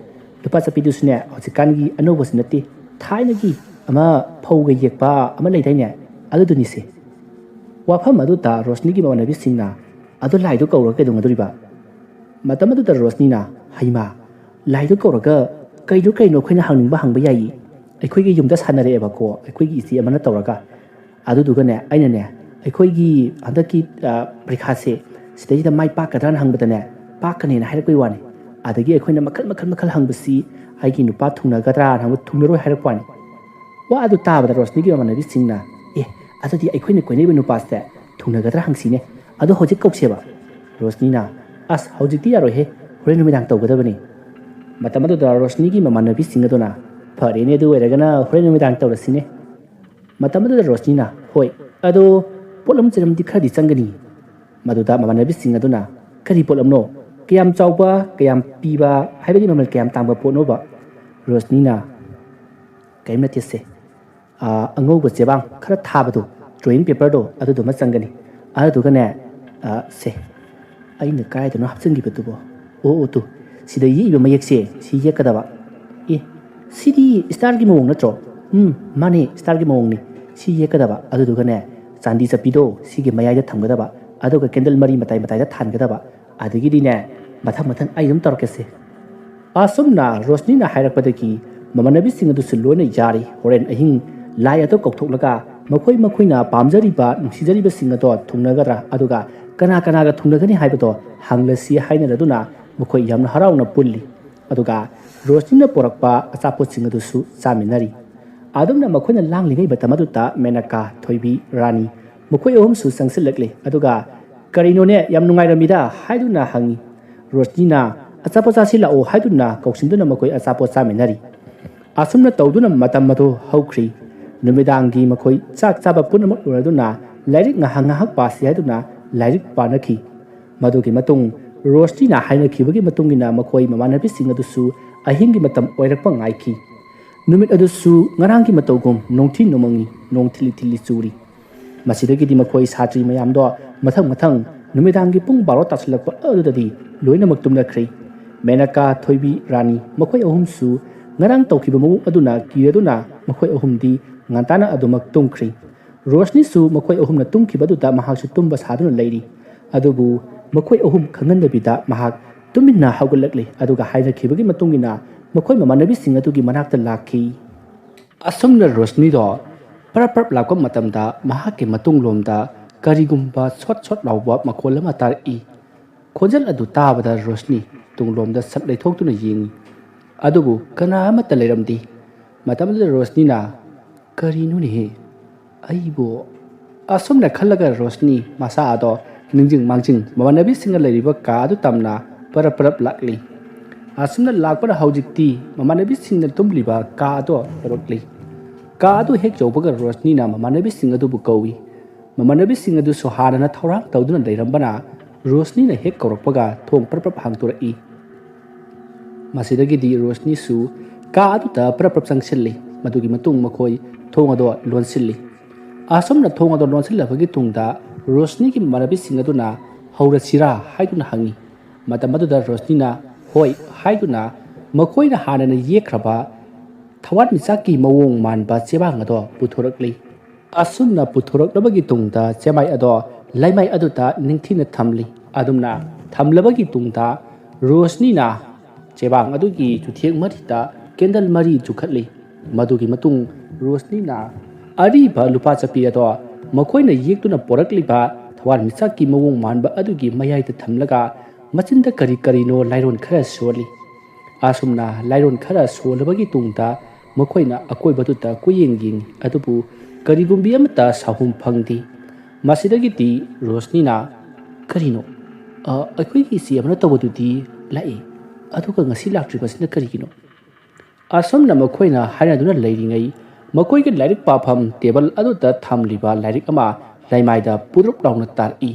ꯂꯨꯄꯥ ꯆꯠꯄꯤꯗꯨꯁꯨꯅꯦ ꯍꯧꯖꯤꯛꯀꯥꯟꯒꯤ ꯑꯅꯧꯕꯁꯨ ꯅꯠꯇꯦ, ꯊꯥꯏꯅꯒꯤ ꯑꯃ ꯐꯧꯒ ꯌꯦꯛꯄ ꯑꯃ ꯂꯩꯗꯥꯏꯅꯦ, ꯑꯗꯨꯗꯨꯅꯤꯁꯦ"꯫ ꯋꯥꯐꯝ ꯑꯗꯨꯗ ꯔꯣꯁꯅꯤꯒꯤ ꯃꯃꯥꯟꯅꯕꯤꯁꯤꯡꯅ, "ꯑꯗꯣ ꯂꯥꯏꯗꯣ ꯀꯧꯔꯒ ꯀꯩꯗꯧꯅꯗꯣꯔꯤꯕ?" ꯃꯇꯝ ꯑꯗꯨꯗ ꯔꯣꯁꯅꯤꯅ, "ꯍꯩꯃꯥ, ꯂꯥꯏꯗꯣ ꯀꯧꯔꯒ ꯀꯩꯅꯣ ꯀꯩꯅꯣ ꯑꯩꯈꯣꯏꯅ ꯍꯪꯅꯤꯡꯕ ꯍꯪꯕ ꯌꯥꯏꯌꯦ꯫ ꯑꯩꯈꯣꯏꯒꯤ ꯌꯨꯝꯗ ꯁꯥꯟꯅꯔꯛꯑꯦꯕꯀꯣ, ꯑꯩꯈꯣꯏꯒꯤ ꯏꯆꯦ ꯑꯃꯅ ꯇꯧꯔꯒ꯫ ꯑꯗꯨꯗꯨꯒꯅꯦ, ꯑꯩꯅꯅꯦ, ꯑꯩꯈꯣꯏꯒꯤ ꯍꯟꯗꯛꯀꯤ, ꯑ, ꯄꯔꯤꯈꯥꯁꯦ ꯁꯤꯗꯩꯁꯤꯗ ꯃꯥꯏ ꯄꯥꯛꯀꯗ꯭ꯔꯥꯅ ꯍꯪꯕꯗꯅꯦ, ꯄꯥꯛꯀꯅꯦꯅ ꯍꯥꯏꯔꯛꯄꯩ ꯋꯥꯅꯤ꯫ ꯑꯗꯒꯤ ꯑꯩꯈꯣꯏꯅ ꯃꯈꯜ ꯃꯈꯜ ꯃꯈꯜ ꯍꯪꯕꯁꯤ ꯑꯩꯒꯤ ꯅꯨꯄꯥ ꯊꯨꯡꯅꯒꯗ꯭ꯔꯥꯅ ꯍꯪꯕ, ꯊꯨꯡꯅꯔꯣꯏ ꯍꯥꯏꯔꯛꯄ ꯋꯥꯅꯤ꯫ ꯋꯥ ꯑꯗꯨ ꯇꯥꯕꯗ ꯔꯣꯁꯅꯤꯒꯤ ꯃꯃꯥꯟꯅꯕꯤꯁꯤꯡꯅ, "ꯑꯦ, ꯑꯗꯨꯗꯤ ꯑꯩꯈꯣꯏꯅ ꯀꯣꯏꯅꯔꯤꯕ ꯅꯨꯄꯥꯁꯦ ꯊꯨꯡꯅꯒꯗ꯭ꯔꯥ ꯍꯪꯁꯤꯅꯦ, ꯑꯗꯣ ꯍꯧꯖꯤꯛ ꯀꯧꯁꯦꯕ?" ꯔꯣꯁꯅꯤꯅ, "ꯑꯁ, ꯍꯧꯖꯤꯛꯇꯤ ꯌꯥꯔꯣꯏꯍꯦ, ꯍꯣꯔꯦꯟ ꯅꯨꯃꯤꯗꯥꯡ ꯇꯧꯒꯗꯕꯅꯤ꯫" ꯃꯇꯝ ꯑꯗꯨꯗ ꯔꯣꯁꯅꯤꯒꯤ ꯃꯃꯥꯟꯅꯕꯤꯁꯤꯡ ꯑꯗꯨꯅ, "ꯐꯔꯦꯅꯦ, ꯑꯗꯨ ꯑꯣꯏꯔꯒꯅ ꯍꯣꯔꯦꯟ ꯅꯨꯃꯤꯗꯥꯡ ꯇꯧꯔꯁꯤꯅꯦ꯫" ꯃꯇꯝ ꯑꯗꯨꯗ ꯔꯣꯁꯅꯤꯅ, "ꯍꯣꯏ, ꯑꯗꯣ ꯄꯣꯠꯂꯝ ꯆꯩꯔꯝꯗꯤ ꯈꯔꯗꯤ ꯆꯪꯒꯅꯤ꯫" ꯃꯗꯨꯗ ꯃꯃꯥꯟꯅꯕꯤꯁꯤꯡ ꯑꯗꯨꯅ, "ꯀꯔꯤ ꯄꯣꯠꯂꯝꯅꯣ? ꯀꯌꯥꯝ ꯆꯥꯎꯕ, ꯀꯌꯥꯝ ꯄꯤꯕ, ꯍꯥꯏꯕꯗꯤ ꯃꯃꯜ ꯀꯌꯥꯝ ꯇꯥꯡꯕ ꯄꯣꯠꯅꯣꯕ?" ꯔꯣꯁꯅꯤꯅ, "ꯀꯔꯤꯝ ꯅꯠꯇꯦꯁꯦ, ꯑꯥ, ꯑꯉꯧꯕ ꯆꯦꯕꯥꯡ ꯈꯔ ꯊꯥꯕꯗꯣ, drawing paperꯗꯣ, ꯑꯗꯨꯗꯨꯃ ꯆꯪꯒꯅꯤ꯫ ꯑꯗꯨꯗꯨꯒꯅꯦ, ꯑꯥ, ꯁꯦ, ꯑꯩꯅ ꯀꯥꯏꯗꯅꯣ ꯍꯥꯞꯆꯤꯟꯈꯤꯕꯗꯨꯕꯣ? ꯑꯣ, ꯑꯣ, ꯇꯨ, ꯁꯤꯗ ꯌꯦꯛꯏꯕ ꯃꯌꯦꯛꯁꯦ, ꯁꯤ ꯌꯦꯛꯀꯗꯕ꯫ ꯑꯦ, ꯁꯤꯗꯤ starꯒꯤ ꯃꯑꯣꯡ ꯅꯠꯇ꯭ꯔꯣ? ꯎꯝ, ꯃꯥꯅꯦ, starꯒꯤ ꯃꯑꯣꯡꯅꯤ꯫ ꯁꯤ ꯌꯦꯛꯀꯗꯕ, ꯑꯗꯨꯗꯨꯒꯅꯦ, ꯆꯥꯟꯗꯤ ꯆꯠꯄꯤꯗꯣ ꯁꯤꯒꯤ ꯃꯌꯥꯏꯗ ꯊꯝꯒꯗꯕ, ꯑꯗꯨꯒ candle ꯃꯔꯤ ꯃꯇꯥꯏ ꯃꯇꯥꯏꯗ ꯊꯥꯟꯒꯗꯕ, ꯑꯗꯒꯤꯗꯤꯅꯦ, ꯃꯊꯪ ꯃꯊꯪ ꯑꯩ ꯑꯗꯨꯝ ꯇꯧꯔꯛꯀꯦꯁꯦ꯫" ꯑꯁꯨꯝꯅ ꯔꯣꯁꯅꯤꯅ ꯍꯥꯏꯔꯛꯄꯗꯒꯤ ꯃꯃꯥꯟꯅꯕꯤꯁꯤꯡ ꯑꯗꯨꯁꯨ ꯂꯣꯏꯅ ꯌꯥꯔꯤ꯫ ꯍꯣꯔꯦꯟ ꯑꯍꯤꯡ ꯂꯥꯏ ꯑꯗꯨ ꯀꯧꯊꯣꯛꯂꯒ ꯃꯈꯣꯏ ꯃꯈꯣꯏꯅ ꯄꯥꯝꯖꯔꯤꯕ, ꯅꯨꯡꯁꯤꯖꯔꯤꯕꯁꯤꯡ ꯑꯗꯣ ꯊꯨꯡꯅꯒꯗ꯭ꯔꯥ, ꯑꯗꯨꯒ ꯀꯅꯥ ꯀꯅꯥꯒ ꯊꯨꯡꯅꯒꯅꯤ ꯍꯥꯏꯕꯗꯣ ꯍꯪꯂꯁꯤ ꯍꯥꯏꯅꯔꯗꯨꯅ ꯃꯈꯣꯏ ꯌꯥꯝꯅ ꯍꯔꯥꯎꯅ ꯄꯨꯜꯂꯤ꯫ ꯑꯗꯨꯒ ꯔꯣꯁꯅꯤꯅ ꯄꯨꯔꯛꯄ ꯑꯆꯥꯄꯣꯠꯁꯤꯡ ꯑꯗꯨꯁꯨ ꯆꯥꯃꯤꯟꯅꯔꯤ꯫ ꯑꯗꯨꯝꯅ ꯃꯈꯣꯏꯅ ꯂꯥꯡꯂꯤꯉꯩ ꯃꯇꯝ ꯑꯗꯨꯗ ꯃꯦꯅꯀꯥ, ꯊꯣꯏꯕꯤ, ꯔꯥꯅꯤ ꯃꯈꯣꯏ ꯑꯍꯨꯝꯁꯨ ꯆꯪꯁꯤꯜꯂꯛꯂꯤ꯫ ꯑꯗꯨꯒ, "ꯀꯔꯤꯅꯣꯅꯦ, ꯌꯥꯝ ꯅꯨꯡꯉꯥꯏꯔꯝꯃꯤꯗ?" ꯍꯥꯏꯗꯨꯅ ꯍꯪꯉꯤ꯫ ꯔꯣꯁꯅꯤꯅ, "ꯑꯆꯥꯄꯣꯠ ꯆꯥꯁꯤ ꯂꯥꯛꯑꯣ" ꯍꯥꯏꯗꯨꯅ ꯀꯧꯁꯤꯟꯗꯨꯅ ꯃꯈꯣꯏ ꯑꯆꯥꯄꯣꯠ ꯆꯥꯃꯤꯟꯅꯔꯤ꯫ ꯑꯁꯨꯝꯅ ꯇꯧꯗꯨꯅ ꯃꯇꯝ ꯑꯗꯨ ꯍꯧꯈ꯭ꯔꯤ꯫ ꯅꯨꯃꯤꯗꯥꯡꯒꯤ ꯃꯈꯣꯏ ꯆꯥꯛ ꯆꯥꯕ ꯄꯨꯝꯅꯃꯛ ꯂꯣꯏꯔꯗꯨꯅ ꯂꯥꯏꯔꯤꯛ ꯉꯥꯏꯍꯥꯛ ꯉꯥꯏꯍꯥꯛ ꯄꯥꯁꯤ ꯍꯥꯏꯗꯨꯅ ꯂꯥꯏꯔꯤꯛ ꯄꯥꯅꯈꯤ꯫ ꯃꯗꯨꯒꯤ ꯃꯇꯨꯡ ꯔꯣꯁꯅꯤꯅ ꯍꯥꯏꯅꯈꯤꯕꯒꯤ ꯃꯇꯨꯡ ꯏꯟꯅ ꯃꯈꯣꯏ ꯃꯃꯥꯟꯅꯕꯤꯁꯤꯡ ꯑꯗꯨꯁꯨ ꯑꯍꯤꯡꯒꯤ ꯃꯇꯝ ꯑꯣꯏꯔꯛꯄ ꯉꯥꯏꯈꯤ꯫ ꯅꯨꯃꯤꯠ ꯑꯗꯨꯁꯨ ꯉꯔꯥꯡꯒꯤ ꯃꯇꯧꯒꯨꯝ ꯅꯣꯡꯊꯤ ꯅꯣꯡꯃꯪꯉꯤ, ꯅꯣꯡ ꯊꯤꯜꯂꯤ ꯊꯤꯜꯂꯤ ꯆꯨꯔꯤ꯫ ꯃꯁꯤꯗꯒꯤꯗꯤ ꯃꯈꯣꯏ ꯁꯥꯇ꯭ꯔꯤ ꯃꯌꯥꯝꯗꯣ ꯃꯊꯪ ꯃꯊꯪ ꯅꯨꯃꯤꯗꯥꯡꯒꯤ ꯄꯨꯡ ꯕꯥꯔꯣ ꯇꯥꯁꯤꯜꯂꯛꯄ ꯑꯗꯨꯗꯗꯤ ꯂꯣꯏꯅꯃꯛ ꯇꯨꯝꯅꯈ꯭ꯔꯦ꯫ ꯃꯦꯅꯀꯥ, ꯊꯣꯏꯕꯤ, ꯔꯥꯅꯤ ꯃꯈꯣꯏ ꯑꯍꯨꯝꯁꯨ ꯉꯔꯥꯡ ꯇꯧꯈꯤꯕ ꯃꯑꯣꯡ ꯑꯗꯨꯅ ꯀꯤꯔꯗꯨꯅ ꯃꯈꯣꯏ ꯑꯍꯨꯝꯗꯤ ꯉꯟꯇꯥꯅ ꯑꯗꯨꯃꯛ ꯇꯨꯝꯈ꯭ꯔꯦ꯫ ꯔꯣꯁꯅꯤꯁꯨ ꯃꯈꯣꯏ ꯑꯍꯨꯝꯅ ꯇꯨꯝꯈꯤꯕꯗꯨꯗ ꯃꯍꯥꯛꯁꯨ ꯇꯨꯝꯕ ꯁꯥꯗꯨꯅ ꯂꯩꯔꯤ꯫ ꯑꯗꯨꯕꯨ ꯃꯈꯣꯏ ꯑꯍꯨꯝ ꯈꯪꯍꯟꯗꯕꯤꯗ ꯃꯍꯥꯛ ꯇꯨꯃꯤꯟꯅ ꯍꯧꯒꯠꯂꯛꯂꯦ, ꯑꯗꯨꯒ ꯍꯥꯏꯅꯈꯤꯕꯒꯤ ꯃꯇꯨꯡ ꯏꯟꯅ ꯃꯈꯣꯏ ꯃꯃꯥꯟꯅꯕꯤꯁꯤꯡ ꯑꯗꯨꯒꯤ ꯃꯅꯥꯛꯇ ꯂꯥꯛꯈꯤ꯫ ꯑꯁꯨꯝꯅ ꯔꯣꯁꯅꯤꯗꯣ ꯄꯔꯞ ꯄꯔꯞ ꯂꯥꯛꯄ ꯃꯇꯝꯗ ꯃꯍꯥꯛꯀꯤ ꯃꯇꯨꯡꯂꯣꯝꯗ ꯀꯔꯤꯒꯨꯝꯕ ꯁꯣꯠ ꯁꯣꯠ ꯂꯥꯎꯕ ꯃꯈꯣꯜ ꯑꯃ ꯇꯥꯔꯛꯏ꯫ ꯈꯣꯟꯖꯦꯜ ꯑꯗꯨ ꯇꯥꯕꯗ ꯔꯣꯁꯅꯤ ꯇꯨꯡꯂꯣꯝꯗ ꯁꯠ ꯂꯩꯊꯣꯛꯇꯨꯅ ꯌꯦꯡꯏ꯫ ꯑꯗꯨꯕꯨ ꯀꯅꯥ ꯑꯃꯠꯇ ꯂꯩꯔꯝꯗꯦ꯫ ꯃꯇꯝ ꯑꯗꯨꯗ ꯔꯣꯁꯅꯤꯅ, "ꯀꯔꯤꯅꯣꯅꯦꯍꯦ? ꯑꯩꯕꯨ?" ꯑꯁꯨꯝꯅ ꯈꯜꯂꯒ ꯔꯣꯁꯅꯤ ꯃꯁꯥ ꯑꯗꯣ ꯅꯤꯡꯁꯤꯡ ꯃꯥꯡꯖꯤꯡ ꯃꯃꯥꯟꯅꯕꯤꯁꯤꯡꯒ ꯂꯩꯔꯤꯕ ꯀꯥ ꯑꯗꯨ ꯇꯝꯅ ꯄꯔꯞ ꯄꯔꯞ ꯂꯥꯛꯂꯤ꯫ ꯑꯁꯨꯝꯅ ꯂꯥꯛꯄꯅ ꯍꯧꯖꯤꯛꯇꯤ ꯃꯃꯥꯟꯅꯕꯤꯁꯤꯡꯅ ꯇꯨꯝꯂꯤꯕ ꯀꯥ ꯑꯗꯣ ꯌꯧꯔꯛꯂꯤ꯫ ꯀꯥ ꯑꯗꯨ ꯍꯦꯛ ꯌꯧꯕꯒ ꯔꯣꯁꯅꯤꯅ ꯃꯃꯥꯟꯅꯕꯤꯁꯤꯡ ꯑꯗꯨꯕꯨ ꯀꯧꯏ꯫ ꯃꯃꯥꯟꯅꯕꯤꯁꯤꯡ ꯑꯗꯨꯁꯨ ꯍꯥꯟꯅꯅ ꯊꯧꯔꯥꯡ ꯇꯧꯗꯨꯅ ꯂꯩꯔꯝꯕꯅ ꯔꯣꯁꯅꯤꯅ ꯍꯦꯛ ꯀꯧꯔꯛꯄꯒ ꯊꯣꯡ ꯄ꯭ꯔꯞ ꯄ꯭ꯔꯞ ꯍꯥꯡꯗꯣꯔꯛꯏ꯫ ꯃꯁꯤꯗꯒꯤꯗꯤ ꯔꯣꯁꯅꯤꯁꯨ ꯀꯥ ꯑꯗꯨꯗ ꯄ꯭ꯔꯞ ꯄ꯭ꯔꯞ ꯆꯪꯁꯤꯜꯂꯤ꯫ ꯃꯗꯨꯒꯤ ꯃꯇꯨꯡ ꯃꯈꯣꯏ ꯊꯣꯡ ꯑꯗꯣ ꯂꯣꯟꯁꯤꯜꯂꯤ꯫ ꯑꯁꯨꯝꯅ ꯊꯣꯡ ꯑꯗꯣ ꯂꯣꯟꯁꯤꯜꯂꯕꯒꯤ ꯇꯨꯡꯗ ꯔꯣꯁꯅꯤꯒꯤ ꯃꯃꯥꯟꯅꯕꯤꯁꯤꯡ ꯑꯗꯨꯅ "ꯍꯧꯔꯁꯤꯔꯥ?" ꯍꯥꯏꯗꯨꯅ ꯍꯪꯉꯤ꯫ ꯃꯇꯝ ꯑꯗꯨꯗ ꯔꯣꯁꯅꯤꯅ "ꯍꯣꯏ" ꯍꯥꯏꯗꯨꯅ ꯃꯈꯣꯏꯅ ꯍꯥꯟꯅꯅ ꯌꯦꯛꯈ꯭ꯔꯕ ꯊꯋꯥꯟꯃꯤꯆꯥꯛꯀꯤ ꯃꯑꯣꯡ ꯃꯥꯟꯕ ꯆꯦꯕꯥꯡ ꯑꯗꯣ ꯄꯨꯊꯣꯔꯛꯂꯤ꯫ ꯑꯁꯨꯝꯅ ꯄꯨꯊꯣꯔꯛꯂꯕꯒꯤ ꯇꯨꯡꯗ ꯆꯦꯃꯥꯏ ꯑꯗꯣ ꯂꯩꯃꯥꯏ ꯑꯗꯨꯗ ꯅꯤꯡꯊꯤꯅ ꯊꯝꯂꯤ꯫ ꯑꯗꯨꯝꯅ ꯊꯝꯂꯕꯒꯤ ꯇꯨꯡꯗ ꯔꯣꯁꯅꯤꯅ ꯆꯦꯕꯥꯡ ꯑꯗꯨꯒꯤ ꯆꯨꯊꯦꯛ ꯃꯔꯤꯗ ꯀꯦꯟꯗꯜ ꯃꯔꯤ ꯆꯨꯈꯠꯂꯤ꯫ ꯃꯗꯨꯒꯤ ꯃꯇꯨꯡ ꯔꯣꯁꯅꯤꯅ ꯑꯔꯤꯕ ꯂꯨꯄꯥ ꯆꯄꯤ ꯑꯗꯣ ꯃꯈꯣꯏꯅ ꯌꯦꯛꯇꯨꯅ ꯄꯣꯔꯛꯂꯤꯕ ꯊꯋꯥꯟꯃꯤꯆꯥꯛꯀꯤ ꯃꯑꯣꯡ ꯃꯥꯟꯕ ꯑꯗꯨꯒꯤ ꯃꯌꯥꯏꯗ ꯊꯝꯂꯒ ꯃꯆꯤꯟꯗ ꯀꯔꯤ ꯀꯔꯤꯅꯣ ꯂꯥꯏꯔꯣꯟ ꯈꯔ ꯁꯣꯜꯂꯤ꯫ ꯑꯁꯨꯝꯅ ꯂꯥꯏꯔꯣꯟ ꯈꯔ ꯁꯣꯜꯂꯕꯒꯤ ꯇꯨꯡꯗ ꯃꯈꯣꯏꯅ ꯑꯀꯣꯏꯕꯗꯨꯗ ꯀꯣꯏꯌꯦꯡ ꯌꯦꯡꯏ, ꯑꯗꯨꯕꯨ ꯀꯔꯤꯒꯨꯝꯕꯤ ꯑꯃꯠꯇ ꯁꯥꯍꯨꯝ ꯐꯪꯗꯦ꯫ ꯃꯁꯤꯗꯒꯤꯗꯤ ꯔꯣꯁꯅꯤꯅ, "ꯀꯔꯤꯅꯣ? ꯑ, ꯑꯩꯈꯣꯏꯒꯤ ꯏꯆꯦ ꯑꯃꯅ ꯇꯧꯕꯗꯨꯗꯤ ꯂꯥꯛꯏ, ꯑꯗꯨꯒ ꯉꯁꯤ ꯂꯥꯛꯇ꯭ꯔꯤꯕꯁꯤꯅ ꯀꯔꯤꯒꯤꯅꯣ?" ꯑꯁꯨꯝꯅ ꯃꯈꯣꯏꯅ ꯍꯥꯏꯅꯗꯨꯅ ꯂꯩꯔꯤꯉꯩ, ꯃꯈꯣꯏꯒꯤ ꯂꯥꯏꯔꯤꯛ ꯄꯥꯐꯝ ꯇꯦꯕꯜ ꯑꯗꯨꯗ ꯊꯝꯂꯤꯕ ꯂꯥꯏꯔꯤꯛ ꯑꯃ ꯂꯩꯃꯥꯏꯗ ꯄꯨꯗ꯭ꯔꯨꯞ ꯂꯥꯎꯅ ꯇꯥꯔꯛꯏ꯫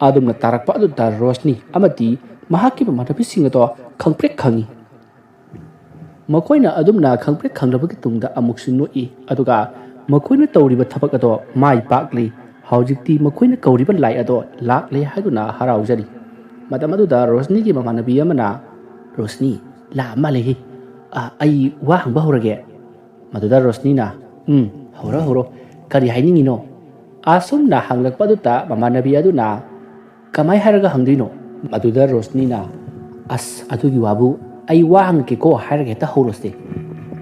ꯑꯗꯨꯝꯅ ꯇꯥꯔꯛꯄ ꯑꯗꯨꯗ ꯔꯣꯁꯅꯤ ꯑꯃꯗꯤ ꯃꯍꯥꯛꯀꯤ ꯃꯃꯥꯟꯅꯕꯤꯁꯤꯡ ꯑꯗꯣ ꯈꯪꯄ꯭ꯔꯦꯛ ꯈꯪꯏ꯫ ꯃꯈꯣꯏꯅ ꯑꯗꯨꯝꯅ ꯈꯪꯄ꯭ꯔꯦꯛ ꯈꯪꯂꯕꯒꯤ ꯇꯨꯡꯗ ꯑꯃꯨꯛꯁꯨ ꯅꯣꯛꯏ, ꯑꯗꯨꯒ ꯃꯈꯣꯏꯅ ꯇꯧꯔꯤꯕ ꯊꯕꯛ ꯑꯗꯣ ꯃꯥꯏ ꯄꯥꯛꯂꯤ꯫ ꯍꯧꯖꯤꯛꯇꯤ ꯃꯈꯣꯏꯅ ꯀꯧꯔꯤꯕ ꯂꯥꯏ ꯑꯗꯣ ꯂꯥꯛꯂꯦ ꯍꯥꯏꯗꯨꯅ ꯍꯔꯥꯎꯖꯔꯤ꯫ ꯃꯇꯝ ꯑꯗꯨꯗ ꯔꯣꯁꯅꯤꯒꯤ ꯃꯃꯥꯟꯅꯕꯤ ꯑꯃꯅ, "ꯔꯣꯁꯅꯤ, ꯂꯥꯛꯑ ꯃꯥꯜꯂꯦꯍꯦ꯫ ꯑ, ꯑꯩ ꯋꯥ ꯍꯪꯕ ꯍꯧꯔꯒꯦ꯫" ꯃꯗꯨꯗ ꯔꯣꯁꯅꯤꯅ, "ꯎꯝ, ꯍꯧꯔꯣ, ꯍꯧꯔꯣ꯫ ꯀꯔꯤ ꯍꯥꯏꯅꯤꯡꯉꯤꯅꯣ?" ꯑꯁꯨꯝꯅ ꯍꯪꯂꯛꯄ ꯑꯗꯨꯗ ꯃꯃꯥꯟꯅꯕꯤ ꯑꯗꯨꯅ, "ꯀꯃꯥꯏ ꯍꯥꯏꯔꯒ ꯍꯪꯗꯣꯏꯅꯣ?" ꯃꯗꯨꯗ ꯔꯣꯁꯅꯤꯅ, "ꯑꯁ, ꯑꯗꯨꯒꯤ ꯋꯥꯕꯨ ꯑꯩ ꯋꯥ ꯍꯪꯉꯛꯀꯦꯀꯣ" ꯍꯥꯏꯔꯒ ꯍꯦꯛꯇ ꯍꯧꯔꯣꯁꯦ꯫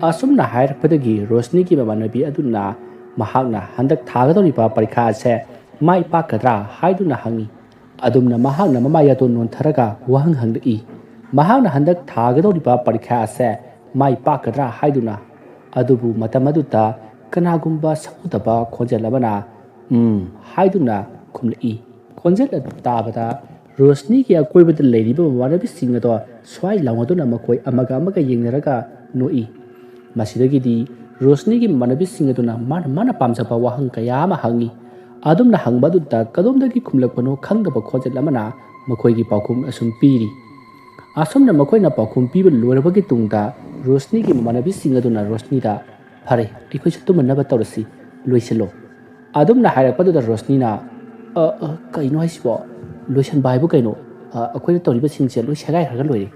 ꯑꯁꯨꯝꯅ ꯍꯥꯏꯔꯛꯄꯗꯒꯤ ꯔꯣꯁꯅꯤꯒꯤ ꯃꯃꯥꯟꯅꯕꯤ ꯑꯗꯨꯅ ꯃꯍꯥꯛꯅ ꯍꯟꯗꯛ ꯊꯥꯒꯗꯧꯔꯤꯕ ꯄꯔꯤꯈꯥ ꯑꯁꯦ "ꯃꯥꯏ ꯄꯥꯛꯀꯗ꯭ꯔꯥ?" ꯍꯥꯏꯗꯨꯅ ꯍꯪꯉꯤ꯫ ꯑꯗꯨꯝꯅ ꯃꯍꯥꯛꯅ ꯃꯃꯥꯏ ꯑꯗꯨ ꯅꯣꯟꯊꯔꯒ ꯋꯥꯍꯪ ꯍꯪꯂꯛꯏ꯫ ꯃꯍꯥꯛꯅ ꯍꯟꯗꯛ ꯊꯥꯒꯗꯧꯔꯤꯕ ꯄꯔꯤꯈ꯭ꯌꯥ ꯑꯁꯦ ꯃꯥꯏ ꯄꯥꯛꯀꯗ꯭ꯔꯥ ꯍꯥꯏꯗꯨꯅ꯫ ꯑꯗꯨꯕꯨ ꯃꯇꯝ ꯑꯗꯨꯗ ꯀꯅꯥꯒꯨꯝꯕ ꯁꯛꯎꯗꯕ ꯈꯣꯟꯖꯦꯜ ꯑꯃꯅ "ꯎꯝ" ꯍꯥꯏꯗꯨꯅ ꯈꯨꯝꯂꯛꯏ꯫ ꯈꯣꯟꯖꯦꯜ ꯑꯗꯨ ꯇꯥꯕꯗ ꯔꯣꯁꯅꯤꯒꯤ ꯑꯀꯣꯏꯕꯗ ꯂꯩꯔꯤꯕ ꯃꯃꯥꯟꯅꯕꯤꯁꯤꯡ ꯑꯗꯣ ꯁ꯭ꯋꯥꯏ ꯂꯥꯎꯅꯗꯨꯅ ꯃꯈꯣꯏ ꯑꯃꯒ ꯑꯃꯒ ꯌꯦꯡꯅꯔꯒ ꯅꯣꯛꯏ꯫ ꯃꯁꯤꯗꯒꯤꯗꯤ ꯔꯣꯁꯅꯤꯒꯤ ꯃꯃꯥꯟꯅꯕꯤꯁꯤꯡ ꯑꯗꯨꯅ ꯃꯥꯅ ꯃꯥꯅ ꯄꯥꯝꯖꯕ ꯋꯥꯍꯪ ꯀꯌꯥ ꯑꯃ ꯍꯪꯉꯤ꯫ ꯑꯗꯨꯝꯅ ꯍꯪꯕ ꯑꯗꯨꯗ ꯀꯗꯣꯝꯗꯒꯤ ꯈꯨꯝꯂꯛꯄꯅꯣ ꯈꯪꯗꯕ ꯈꯣꯟꯖꯦꯜ ꯑꯃꯅ ꯃꯈꯣꯏꯒꯤ ꯄꯥꯎꯈꯨꯝ ꯑꯁꯨꯝ ꯄꯤꯔꯤ꯫ ꯑꯁꯨꯝꯅ ꯃꯈꯣꯏꯅ ꯄꯥꯎꯈꯨꯝ ꯄꯤꯕ ꯂꯣꯏꯔꯕꯒꯤ ꯇꯨꯡꯗ ꯔꯣꯁꯅꯤꯒꯤ ꯃꯃꯥꯟꯅꯕꯤꯁꯤꯡ ꯑꯗꯨꯅ ꯔꯣꯁꯅꯤꯗ, "ꯐꯔꯦ, ꯑꯩꯈꯣꯏꯁꯨ ꯇꯨꯝꯃꯅꯕ ꯇꯧꯔꯁꯤ, ꯂꯣꯏꯁꯤꯜꯂꯣ" ꯑꯗꯨꯝꯅ ꯍꯥꯏꯔꯛꯄꯗꯨꯗ ꯔꯣꯁꯅꯤꯅ, "ꯑ, ꯑ, ꯀꯩꯅꯣ ꯍꯥꯏꯁꯤꯕꯣ? ꯂꯣꯏꯁꯤꯟꯕ ꯍꯥꯏꯕꯨ ꯀꯩꯅꯣ? ꯑ, ꯑꯩꯈꯣꯏꯅ ꯇꯧꯔꯤꯕꯁꯤꯡꯁꯦ ꯂꯣꯏ ꯁꯦꯒꯥꯏꯈ꯭ꯔꯒ ꯂꯣꯏꯔꯦ"꯫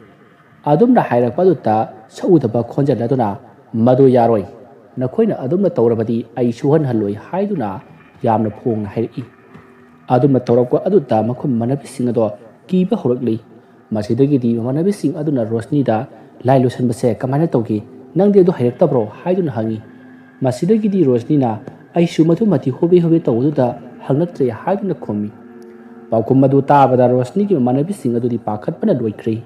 ꯑꯗꯨꯝꯅ ꯍꯥꯏꯔꯛꯄ ꯑꯗꯨꯗ ꯁꯛꯎꯗꯕ ꯈꯣꯟꯖꯦꯜ ꯑꯗꯨꯅ, "ꯃꯗꯨ ꯌꯥꯔꯣꯏ, ꯅꯈꯣꯏꯅ ꯑꯗꯨꯝꯅ ꯇꯧꯔꯕꯗꯤ ꯑꯩ ꯁꯨꯍꯟꯍꯜꯂꯣꯏ" ꯍꯥꯏꯗꯨꯅ ꯌꯥꯝꯅ ꯐꯣꯡꯅ ꯍꯥꯏꯔꯛꯏ꯫ ꯑꯗꯨꯝꯅ ꯇꯧꯔꯛꯄ ꯑꯗꯨꯗ ꯃꯈꯣꯏ ꯃꯃꯥꯟꯅꯕꯤꯁꯤꯡ ꯑꯗꯣ ꯀꯤꯕ ꯍꯧꯔꯛꯂꯤ꯫ ꯃꯁꯤꯗꯒꯤꯗꯤ ꯃꯃꯥꯟꯅꯕꯤꯁꯤꯡ ꯑꯗꯨꯅ ꯔꯣꯁꯅꯤꯗ, "ꯂꯥꯏ ꯂꯣꯏꯁꯤꯟꯕꯁꯦ ꯀꯃꯥꯏꯅ ꯇꯧꯒꯦ? ꯅꯪꯗꯤ ꯑꯗꯨ ꯍꯩꯔꯛꯇꯕ꯭ꯔꯣ?" ꯍꯥꯏꯗꯨꯅ ꯍꯪꯉꯤ꯫ ꯃꯁꯤꯗꯒꯤꯗꯤ ꯔꯣꯁꯅꯤꯅ, "ꯑꯩꯁꯨ ꯃꯗꯨꯃꯗꯤ ꯍꯣꯕꯦ ꯍꯣꯕꯦ ꯇꯧꯕꯗꯨꯗ ꯍꯪꯂꯛꯇ꯭ꯔꯦ" ꯍꯥꯏꯗꯨꯅ ꯈꯨꯝꯃꯤ꯫ ꯄꯥꯎꯈꯨꯝ ꯑꯗꯨ ꯇꯥꯕꯗ ꯔꯣꯁꯅꯤꯒꯤ ꯃꯃꯥꯟꯅꯕꯤꯁꯤꯡ ꯑꯗꯨꯗꯤ ꯄꯥꯈꯠꯄꯅ ꯂꯣꯏꯈ꯭ꯔꯦ꯫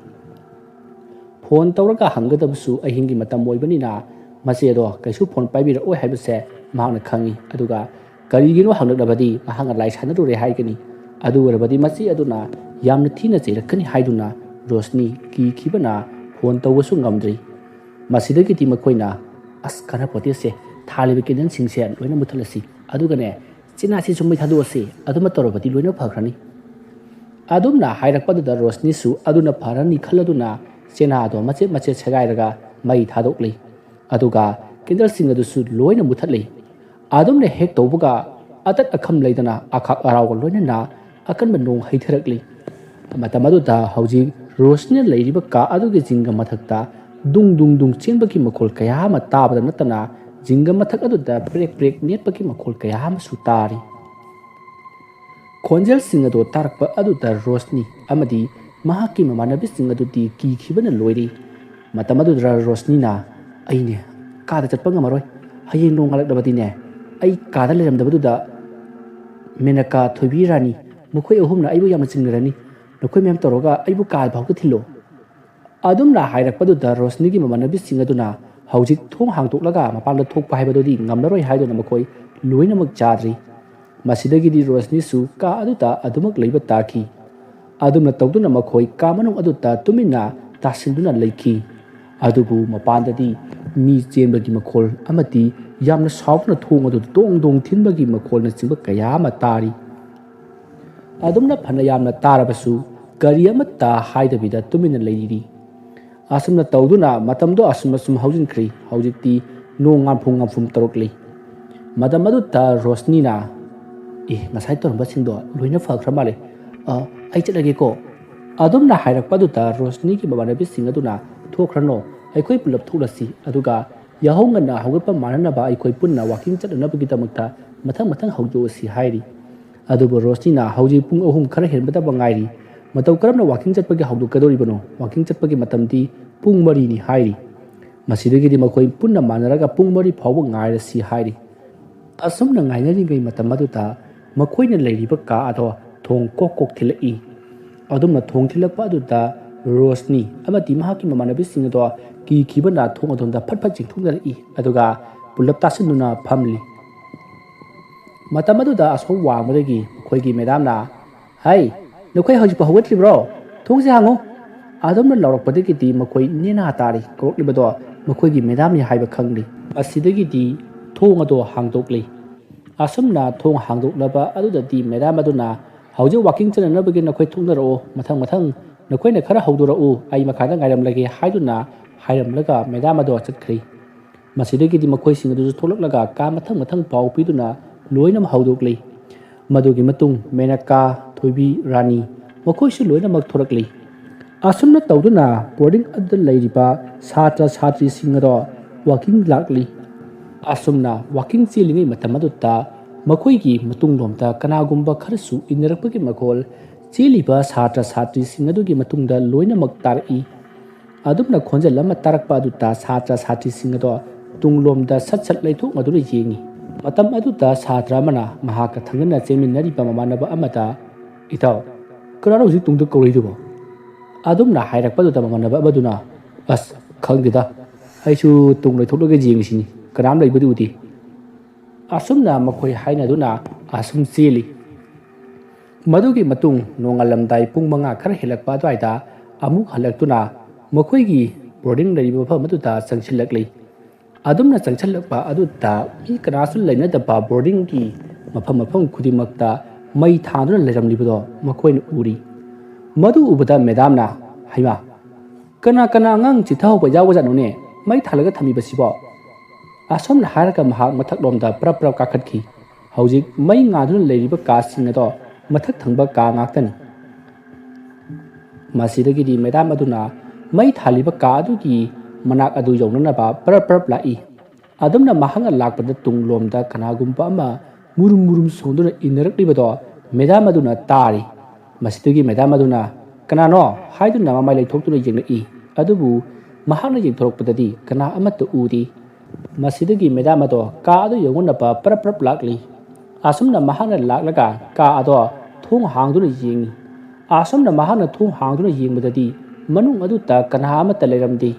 ꯐꯣꯟ ꯇꯧꯔꯒ ꯍꯪꯒꯗꯕꯁꯨ ꯑꯍꯤꯡꯒꯤ ꯃꯇꯝ ꯑꯣꯏꯕꯅꯤꯅ ꯃꯆꯦ ꯑꯗꯣ ꯀꯩꯁꯨ ꯐꯣꯟ ꯄꯥꯏꯕꯤꯔꯛꯑꯣꯏ ꯍꯥꯏꯕꯁꯦ ꯃꯍꯥꯛꯅ ꯈꯪꯏ꯫ ꯑꯗꯨꯒ ꯀꯔꯤꯒꯤꯅꯣ ꯍꯪꯂꯛꯂꯕꯗꯤ ꯃꯍꯥꯛꯅ ꯂꯥꯏ ꯁꯥꯟꯅꯔꯨꯔꯦ ꯍꯥꯏꯒꯅꯤ꯫ ꯑꯗꯨ ꯑꯣꯏꯔꯕꯗꯤ ꯃꯆꯦ ꯑꯗꯨꯅ ꯌꯥꯝꯅ ꯊꯤꯅ ꯆꯩꯔꯛꯀꯅꯤ ꯍꯥꯏꯗꯨꯅ ꯔꯣꯁꯅꯤ ꯀꯤꯈꯤꯕꯅ ꯐꯣꯟ ꯇꯧꯕꯁꯨ ꯉꯝꯗ꯭ꯔꯤ꯫ ꯃꯁꯤꯗꯒꯤꯗꯤ ꯃꯈꯣꯏꯅ, "ꯑꯁ, ꯀꯥꯟꯅꯄꯣꯠꯇꯦꯁꯦ, ꯊꯥꯜꯂꯤꯕ ꯀꯦꯟꯗꯜꯁꯤꯡꯁꯦ ꯂꯣꯏꯅ ꯃꯨꯠꯊꯠꯂꯁꯤ, ꯑꯗꯨꯒꯅꯦ, ꯆꯦꯅꯥꯁꯤꯁꯨ ꯃꯩ ꯊꯥꯗꯣꯛꯑꯁꯤ, ꯑꯗꯨꯃ ꯇꯧꯔꯕꯗꯤ ꯂꯣꯏꯅ ꯐꯈ꯭ꯔꯅꯤ"꯫ ꯑꯗꯨꯝꯅ ꯍꯥꯏꯔꯛꯄꯗꯨꯗ ꯔꯣꯁꯅꯤꯁꯨ ꯑꯗꯨꯅ ꯐꯔꯅꯤ ꯈꯜꯂꯗꯨꯅ ꯆꯦꯅꯥꯗꯣ ꯃꯆꯦꯠ ꯃꯆꯦꯠ ꯁꯦꯒꯥꯏꯔꯒ ꯃꯩ ꯊꯥꯗꯣꯛꯂꯤ꯫ ꯑꯗꯨꯒ ꯀꯦꯟꯗꯜꯁꯤꯡ ꯑꯗꯨꯁꯨ ꯂꯣꯏꯅ ꯃꯨꯠꯊꯠꯂꯤ꯫ ꯑꯗꯨꯝꯅ ꯍꯦꯛ ꯇꯧꯕꯒ ꯑꯇꯠ ꯑꯈꯝ ꯂꯩꯗꯅ ꯑꯈꯥꯛ ꯑꯔꯥꯎꯒ ꯂꯣꯏꯅꯅ ꯑꯀꯟꯕ ꯅꯣꯡ ꯍꯩꯊꯔꯛꯂꯤ꯫ ꯃꯇꯝ ꯑꯗꯨꯗ ꯍꯧꯖꯤꯛ ꯔꯣꯁꯅꯤꯅ ꯂꯩꯔꯤꯕ ꯀꯥ ꯑꯗꯨꯒꯤ ꯖꯤꯡꯒ ꯃꯊꯛꯇ ꯗꯨꯡ ꯗꯨꯡ ꯗꯨꯡ ꯆꯦꯟꯕꯒꯤ ꯃꯈꯣꯜ ꯀꯌꯥ ꯑꯃ ꯇꯥꯕꯗ ꯅꯠꯇꯅ ꯖꯤꯡꯒ ꯃꯊꯛ ꯑꯗꯨꯗ ꯄ꯭ꯔꯦꯛ ꯄ꯭ꯔꯦꯛ ꯅꯦꯠꯄꯒꯤ ꯃꯈꯣꯜ ꯀꯌꯥ ꯑꯃꯁꯨ ꯇꯥꯔꯤ꯫ ꯈꯣꯟꯖꯦꯜꯁꯤꯡ ꯑꯗꯨ ꯇꯥꯔꯛꯄ ꯑꯗꯨꯗ ꯔꯣꯁꯅꯤ ꯑꯃꯗꯤ ꯃꯍꯥꯛꯀꯤ ꯃꯃꯥꯟꯅꯕꯤꯁꯤꯡ ꯑꯗꯨꯗꯤ ꯀꯤꯈꯤꯕꯅ ꯂꯣꯏꯔꯤ꯫ ꯃꯇꯝ ꯑꯗꯨꯗ ꯔꯣꯁꯅꯤꯅ, "ꯑꯩꯅꯦ ꯀꯥꯗ ꯆꯠꯄ ꯉꯝꯃꯔꯣꯏ꯫ ꯍꯌꯦꯡ ꯅꯣꯡꯉꯥꯜꯂꯛꯂꯕꯗꯤꯅꯦ, ꯑꯩ ꯀꯥꯗ ꯂꯩꯔꯝꯗꯕꯗꯨꯗ ꯃꯦꯅꯀꯥ, ꯊꯣꯏꯕꯤ, ꯔꯥꯅꯤ, ꯃꯈꯣꯏ ꯑꯍꯨꯝꯅ ꯑꯩꯕꯨ ꯌꯥꯝꯅ ꯆꯤꯡꯅꯔꯅꯤ꯫ ꯅꯈꯣꯏ ꯃꯌꯥꯝ ꯇꯧꯔꯒ ꯑꯩꯕꯨ ꯀꯥ ꯐꯥꯎꯗ ꯊꯤꯜꯂꯣ꯫ ꯑꯗꯨꯝꯅ ꯍꯥꯏꯔꯛꯄꯗꯨꯗ ꯔꯣꯁꯅꯤꯒꯤ ꯃꯃꯥꯟꯅꯕꯤꯁꯤꯡ ꯑꯗꯨꯅ ꯍꯧꯖꯤꯛ ꯊꯣꯡ ꯍꯥꯡꯗꯣꯛꯂꯒ ꯃꯄꯥꯟꯗ ꯊꯣꯛꯄ ꯍꯥꯏꯕꯗꯨꯗꯤ ꯉꯝꯂꯔꯣꯏ ꯍꯥꯏꯗꯨꯅ ꯃꯈꯣꯏ ꯂꯣꯏꯅꯃꯛ ꯆꯥꯗ꯭ꯔꯤ꯫ ꯃꯁꯤꯗꯒꯤꯗꯤ ꯔꯣꯁꯅꯤꯁꯨ ꯀꯥ ꯑꯗꯨꯗ ꯑꯗꯨꯃꯛ ꯂꯩꯕ ꯇꯥꯈꯤ꯫ ꯑꯗꯨꯝꯅ ꯇꯧꯗꯨꯅ ꯃꯈꯣꯏ ꯀꯥ ꯃꯅꯨꯡ ꯑꯗꯨꯗ ꯇꯨꯃꯤꯟꯅ ꯇꯥꯁꯤꯟꯗꯨꯅ ꯂꯩꯈꯤ꯫ ꯑꯗꯨꯕꯨ ꯃꯄꯥꯟꯗꯗꯤ ꯃꯤ ꯆꯦꯟꯕꯒꯤ ꯃꯈꯣꯜ ꯑꯃꯗꯤ ꯌꯥꯝꯅ ꯁꯥꯎꯗꯨꯅ ꯊꯣꯡ ꯑꯗꯨ ꯗꯣꯡ ꯗꯣꯡ ꯊꯤꯟꯕꯒꯤ ꯃꯈꯣꯜꯅꯆꯤꯡꯕ ꯀꯌꯥ ꯑꯃ ꯇꯥꯔꯤ꯫ ꯑꯗꯨꯝꯅ ꯐꯅ ꯌꯥꯝꯅ ꯇꯥꯔꯕꯁꯨ ꯀꯔꯤ ꯑꯃꯠꯇ ꯍꯥꯏꯗꯕꯤꯗ ꯇꯨꯃꯤꯟꯅ ꯂꯩꯔꯤ꯫ ꯑꯁꯨꯝꯅ ꯇꯧꯗꯨꯅ ꯃꯇꯝꯗꯣ ꯑꯁꯨꯝ ꯑꯁꯨꯝ ꯍꯧꯖꯤꯟꯈ꯭ꯔꯦ꯫ ꯍꯧꯖꯤꯛꯇꯤ ꯅꯣꯡ ꯉꯥꯟꯐꯨꯝ ꯉꯥꯟꯐꯨꯝ ꯇꯧꯔꯛꯂꯤ꯫ ꯃꯇꯝ ꯑꯗꯨꯗ ꯔꯣꯁꯅꯤꯅ, "ꯑꯦ, ꯉꯁꯥꯏ ꯇꯧꯔꯝꯕꯁꯤꯡꯗꯣ ꯂꯣꯏꯅ ꯐꯈ꯭ꯔ ꯃꯥꯜꯂꯦ꯫ ꯑ, ꯑꯩ ꯆꯠꯂꯒꯦꯀꯣ꯫" ꯑꯗꯨꯝꯅ ꯍꯥꯏꯔꯛꯄ ꯑꯗꯨꯗ ꯔꯣꯁꯅꯤꯒꯤ ꯃꯃꯥꯟꯅꯕꯤꯁꯤꯡ ꯑꯗꯨꯅ, "ꯊꯣꯛꯈ꯭ꯔꯅꯣ, ꯑꯩꯈꯣꯏ ꯄꯨꯂꯞ ꯊꯣꯛꯂꯁꯤ, ꯑꯗꯨꯒ ꯌꯥꯍꯧ ꯉꯟꯅ ꯍꯧꯒꯠꯄ ꯃꯥꯟꯅꯅꯕ ꯑꯩꯈꯣꯏ ꯄꯨꯟꯅ ꯋꯥꯀꯤꯡ ꯆꯠꯅꯅꯕꯒꯤꯗꯃꯛꯇ ꯃꯊꯪ ꯃꯊꯪ ꯍꯧꯗꯣꯛꯑꯁꯤ" ꯍꯥꯏꯔꯤ꯫ ꯑꯗꯨꯕꯨ ꯔꯣꯁꯅꯤꯅ, "ꯍꯧꯖꯤꯛ ꯄꯨꯡ ꯑꯍꯨꯝ ꯈꯔ ꯍꯦꯟꯕꯇꯕꯨ ꯉꯥꯏꯔꯤ, ꯃꯇꯧ ꯀꯔꯝꯅ ꯋꯥꯀꯤꯡ ꯆꯠꯄꯒꯤ ꯍꯧꯗꯣꯛꯀꯗꯧꯔꯤꯕꯅꯣ? ꯋꯥꯀꯤꯡ ꯆꯠꯄꯒꯤ ꯃꯇꯝꯗꯤ ꯄꯨꯡ ꯃꯔꯤꯅꯤ" ꯍꯥꯏꯔꯤ꯫ ꯃꯁꯤꯗꯒꯤꯗꯤ ꯃꯈꯣꯏ ꯄꯨꯟꯅ ꯃꯥꯟꯅꯔꯒ ꯄꯨꯡ ꯃꯔꯤ ꯐꯥꯎꯕ ꯉꯥꯏꯔꯁꯤ ꯍꯥꯏꯔꯤ꯫ ꯑꯁꯨꯝꯅ ꯉꯥꯏꯅꯔꯤꯉꯩ ꯃꯇꯝ ꯑꯗꯨꯗ ꯃꯈꯣꯏꯅ ꯂꯩꯔꯤꯕ ꯀꯥ ꯑꯗꯣ ꯊꯣꯡ ꯀꯣꯛ ꯀꯣꯛ ꯊꯤꯜꯂꯛꯏ꯫ ꯑꯗꯨꯝꯅ ꯊꯣꯡ ꯊꯤꯜꯂꯛꯄ ꯑꯗꯨꯗ ꯔꯣꯁꯅꯤ ꯑꯃꯗꯤ ꯃꯍꯥꯛꯀꯤ ꯃꯃꯥꯟꯅꯕꯤꯁꯤꯡ ꯑꯗꯣ ꯀꯤꯈꯤꯕꯅ ꯊꯣꯡ ꯑꯗꯣꯝꯗ ꯐꯠ ꯐꯠ ꯆꯦꯟꯊꯣꯛꯅꯔꯛꯏ, ꯑꯗꯨꯒ ꯄꯨꯂꯞ ꯇꯥꯁꯤꯟꯗꯨꯅ ꯐꯝꯂꯤ꯫ ꯃꯇꯝ ꯑꯗꯨꯗ ꯑꯁꯣꯝ ꯋꯥꯡꯃꯗꯒꯤ ꯃꯈꯣꯏꯒꯤ ꯃꯦꯗꯥꯝꯅ, "ꯍꯩ, ꯅꯈꯣꯏ ꯍꯧꯖꯤꯛꯐꯥꯎ ꯍꯧꯒꯠꯇ꯭ꯔꯤꯕ꯭ꯔꯣ? ꯊꯣꯡꯁꯦ ꯍꯥꯡꯉꯨ!" ꯑꯗꯨꯝꯅ ꯂꯥꯎꯔꯛꯄꯗꯒꯤꯗꯤ ꯃꯈꯣꯏ ꯅꯦꯅꯥ ꯇꯥꯔꯤ꯫ ꯀꯧꯔꯛꯂꯤꯕꯗꯣ ꯃꯈꯣꯏꯒꯤ ꯃꯦꯗꯥꯝꯅꯤ ꯍꯥꯏꯕ ꯈꯪꯂꯤ꯫ ꯃꯁꯤꯗꯒꯤꯗꯤ ꯊꯣꯡ ꯑꯗꯣ ꯍꯥꯡꯗꯣꯛꯂꯤ꯫ ꯑꯁꯨꯝꯅ ꯊꯣꯡ ꯍꯥꯡꯗꯣꯛꯂꯕ ꯑꯗꯨꯗꯗꯤ ꯃꯦꯗꯥꯝ ꯑꯗꯨꯅ, "ꯍꯧꯖꯤꯛ ꯋꯥꯀꯤꯡ ꯆꯠꯅꯅꯕꯒꯤ ꯅꯈꯣꯏ ꯊꯣꯛꯅꯔꯛꯑꯣ, ꯃꯊꯪ ꯃꯊꯪ ꯅꯈꯣꯏꯅ ꯈꯔ ꯍꯧꯗꯣꯔꯛꯎ, ꯑꯩ ꯃꯈꯥꯗ ꯉꯥꯏꯔꯝꯂꯒꯦ" ꯍꯥꯏꯗꯨꯅ ꯍꯥꯏꯔꯝꯂꯒ ꯃꯦꯗꯥꯝ ꯑꯗꯣ ꯆꯠꯈ꯭ꯔꯤ꯫ ꯃꯁꯤꯗꯒꯤꯗꯤ ꯃꯈꯣꯏꯁꯤꯡ ꯑꯗꯨꯁꯨ ꯊꯣꯛꯂꯛꯂꯒ ꯀꯥ ꯃꯊꯪ ꯃꯊꯪ ꯄꯥꯎ ꯄꯤꯗꯨꯅ ꯂꯣꯏꯅꯃꯛ ꯍꯧꯗꯣꯛꯂꯤ꯫ ꯃꯗꯨꯒꯤ ꯃꯇꯨꯡ ꯃꯦꯅꯀꯥ, ꯊꯣꯏꯕꯤ, ꯔꯥꯅꯤ ꯃꯈꯣꯏꯁꯨ ꯂꯣꯏꯅꯃꯛ ꯊꯣꯔꯛꯂꯤ꯫ ꯑꯁꯨꯝꯅ ꯇꯧꯗꯨꯅ ꯕꯣꯔꯗꯤꯡ ꯑꯗꯨꯗ ꯂꯩꯔꯤꯕ ꯁꯥꯇ꯭ꯔ ꯁꯥꯇ꯭ꯔꯤꯁꯤꯡ ꯑꯗꯣ ꯋꯥꯀꯤꯡ ꯂꯥꯛꯂꯤ꯫ ꯑꯁꯨꯝꯅ ꯋꯥꯀꯤꯡ ꯆꯦꯜꯂꯤꯉꯩ ꯃꯇꯝ ꯑꯗꯨꯗ ꯃꯈꯣꯏꯒꯤ ꯃꯇꯨꯡꯂꯣꯝꯗ ꯀꯅꯥꯒꯨꯝꯕ ꯈꯔꯁꯨ ꯏꯟꯅꯔꯛꯄꯒꯤ ꯃꯈꯣꯜ ꯆꯦꯜꯂꯤꯕ ꯁꯥꯇ꯭ꯔ ꯁꯥꯇ꯭ꯔꯤꯁꯤꯡ ꯑꯗꯨꯒꯤ ꯃꯇꯨꯡꯗ ꯂꯣꯏꯅꯃꯛ ꯇꯥꯔꯛꯏ꯫ ꯑꯗꯨꯝꯅ ꯈꯣꯟꯖꯦꯜ ꯑꯃ ꯇꯥꯔꯛꯄ ꯑꯗꯨꯗ ꯁꯥꯇ꯭ꯔ ꯁꯥꯇ꯭ꯔꯤꯁꯤꯡ ꯑꯗꯣ ꯇꯨꯡꯂꯣꯝꯗ ꯁꯠ ꯁꯠ ꯂꯩꯊꯣꯛꯅꯗꯨꯅ ꯌꯦꯡꯉꯤ꯫ ꯃꯇꯝ ꯑꯗꯨꯗ ꯁꯥꯇ꯭ꯔ ꯑꯃꯅ ꯃꯍꯥꯛꯀ ꯊꯪꯅꯅ ꯆꯦꯟꯃꯤꯟꯅꯔꯤꯕ ꯃꯃꯥꯟꯅꯕ ꯑꯃꯗ, "ꯏꯇꯥꯎ, ꯀꯅꯥꯅꯣ ꯍꯧꯖꯤꯛ ꯇꯨꯡꯗ ꯀꯧꯔꯛꯏꯗꯨꯕꯣ?" ꯑꯗꯨꯝꯅ ꯍꯥꯏꯔꯛꯄꯗꯨꯗ ꯃꯃꯥꯟꯅꯕ ꯑꯃꯗꯨꯅ, "ꯑꯁ, ꯈꯪꯗꯦꯗ, ꯑꯩꯁꯨ ꯇꯨꯡ ꯂꯩꯊꯣꯛꯂꯒ ꯌꯦꯡꯉꯤꯁꯤꯅꯤ, ꯀꯅꯥꯝ ꯂꯩꯕꯗꯤ ꯎꯗꯦ"꯫ ꯑꯁꯨꯝꯅ ꯃꯈꯣꯏ ꯍꯥꯏꯅꯗꯨꯅ ꯑꯁꯨꯝ ꯆꯦꯜꯂꯤ꯫ ꯃꯗꯨꯒꯤ ꯃꯇꯨꯡ ꯅꯣꯡꯉꯥꯜꯂꯝꯗꯥꯏ ꯄꯨꯡ ꯃꯉꯥ ꯈꯔ ꯍꯦꯜꯂꯛꯄ ꯑꯗꯨꯋꯥꯏꯗ ꯑꯃꯨꯛ ꯍꯜꯂꯛꯇꯨꯅ ꯃꯈꯣꯏꯒꯤ ꯕꯣꯔꯗꯤꯡ ꯂꯩꯔꯤꯕ ꯃꯐꯝ ꯑꯗꯨꯗ ꯆꯪꯁꯤꯜꯂꯛꯂꯤ꯫ ꯑꯗꯨꯝꯅ ꯆꯪꯁꯤꯜꯂꯛꯄ ꯑꯗꯨꯗ ꯃꯤ ꯀꯅꯥꯁꯨ ꯂꯩꯅꯗꯕ ꯕꯣꯔꯗꯤꯡꯒꯤ ꯃꯐꯝ ꯃꯐꯝ ꯈꯨꯗꯤꯡꯃꯛꯇ ꯃꯩ ꯊꯥꯟꯗꯨꯅ ꯂꯩꯔꯝꯂꯤꯕꯗꯣ ꯃꯈꯣꯏꯅ ꯎꯔꯤ꯫ ꯃꯗꯨ ꯎꯕꯗ ꯃꯦꯗꯥꯝꯅ, "ꯍꯩꯃꯥ, ꯀꯅꯥ ꯀꯅꯥ ꯑꯉꯥꯡ ꯆꯤꯠꯊꯍꯧꯕ ꯌꯥꯎꯕꯖꯥꯠꯅꯣꯅꯦ ꯃꯩ ꯊꯥꯜꯂꯒ ꯊꯝꯃꯤꯕꯁꯤꯕꯣ?" ꯑꯁꯨꯝꯅ ꯍꯥꯏꯔꯒ ꯃꯍꯥꯛ ꯃꯊꯛꯂꯣꯝꯗ ꯄ꯭ꯔꯞ ꯄ꯭ꯔꯞ ꯀꯥꯈꯠꯈꯤ꯫ ꯍꯧꯖꯤꯛ ꯃꯩ ꯉꯥꯟꯗꯨꯅ ꯂꯩꯔꯤꯕ ꯀꯥꯁꯤꯡ ꯑꯗꯣ ꯃꯊꯛ ꯊꯪꯕ ꯀꯥ ꯉꯥꯛꯇꯅꯤ꯫ ꯃꯁꯤꯗꯒꯤꯗꯤ ꯃꯦꯗꯥꯝ ꯑꯗꯨꯅ ꯃꯩ ꯊꯥꯜꯂꯤꯕ ꯀꯥ ꯑꯗꯨꯒꯤ ꯃꯅꯥꯛ ꯑꯗꯨ ꯌꯧꯅꯅꯕ ꯄ꯭ꯔꯞ ꯄ꯭ꯔꯞ ꯂꯥꯛꯏ꯫ ꯑꯗꯨꯝꯅ ꯃꯍꯥꯛꯅ ꯂꯥꯛꯄꯗ ꯇꯨꯡꯂꯣꯝꯗ ꯀꯅꯥꯒꯨꯝꯕ ꯑꯃ ꯃꯨꯔꯨꯝ ꯃꯨꯔꯨꯝ ꯁꯣꯟꯗꯨꯅ ꯏꯟꯅꯔꯛꯂꯤꯕꯗꯣ ꯃꯦꯗꯥꯝ ꯑꯗꯨꯅ ꯇꯥꯔꯤ꯫ ꯃꯁꯤꯗꯒꯤ ꯃꯦꯗꯥꯝ ꯑꯗꯨꯅ, "ꯀꯅꯥꯅꯣ?" ꯍꯥꯏꯗꯨꯅ ꯃꯃꯥꯏ ꯂꯩꯊꯣꯛꯇꯨꯅ ꯌꯦꯡꯂꯛꯏ꯫ ꯑꯗꯨꯕꯨ ꯃꯍꯥꯛꯅ ꯌꯦꯡꯊꯣꯔꯛꯄꯗꯗꯤ ꯀꯅꯥ ꯑꯃꯠꯇ ꯎꯗꯦ꯫ ꯃꯁꯤꯗꯒꯤ ꯃꯦꯗꯥꯝ ꯑꯗꯣ ꯀꯥ ꯑꯗꯨ ꯌꯧꯅꯅꯕ ꯄ꯭ꯔꯞ ꯄ꯭ꯔꯞ ꯂꯥꯛꯂꯤ꯫ ꯑꯁꯨꯝꯅ ꯃꯍꯥꯛꯅ ꯂꯥꯛꯂꯒ ꯀꯥ ꯑꯗꯣ ꯊꯣꯡ ꯍꯥꯡꯗꯨꯅ ꯌꯦꯡꯉꯤ꯫ ꯑꯁꯨꯝꯅ ꯃꯍꯥꯛꯅ ꯊꯣꯡ ꯍꯥꯡꯗꯨꯅ ꯌꯦꯡꯕꯗꯗꯤ ꯃꯅꯨꯡ ꯑꯗꯨꯗ ꯀꯅꯥ ꯑꯃꯠꯇ ꯂꯩꯔꯝꯗꯦ꯫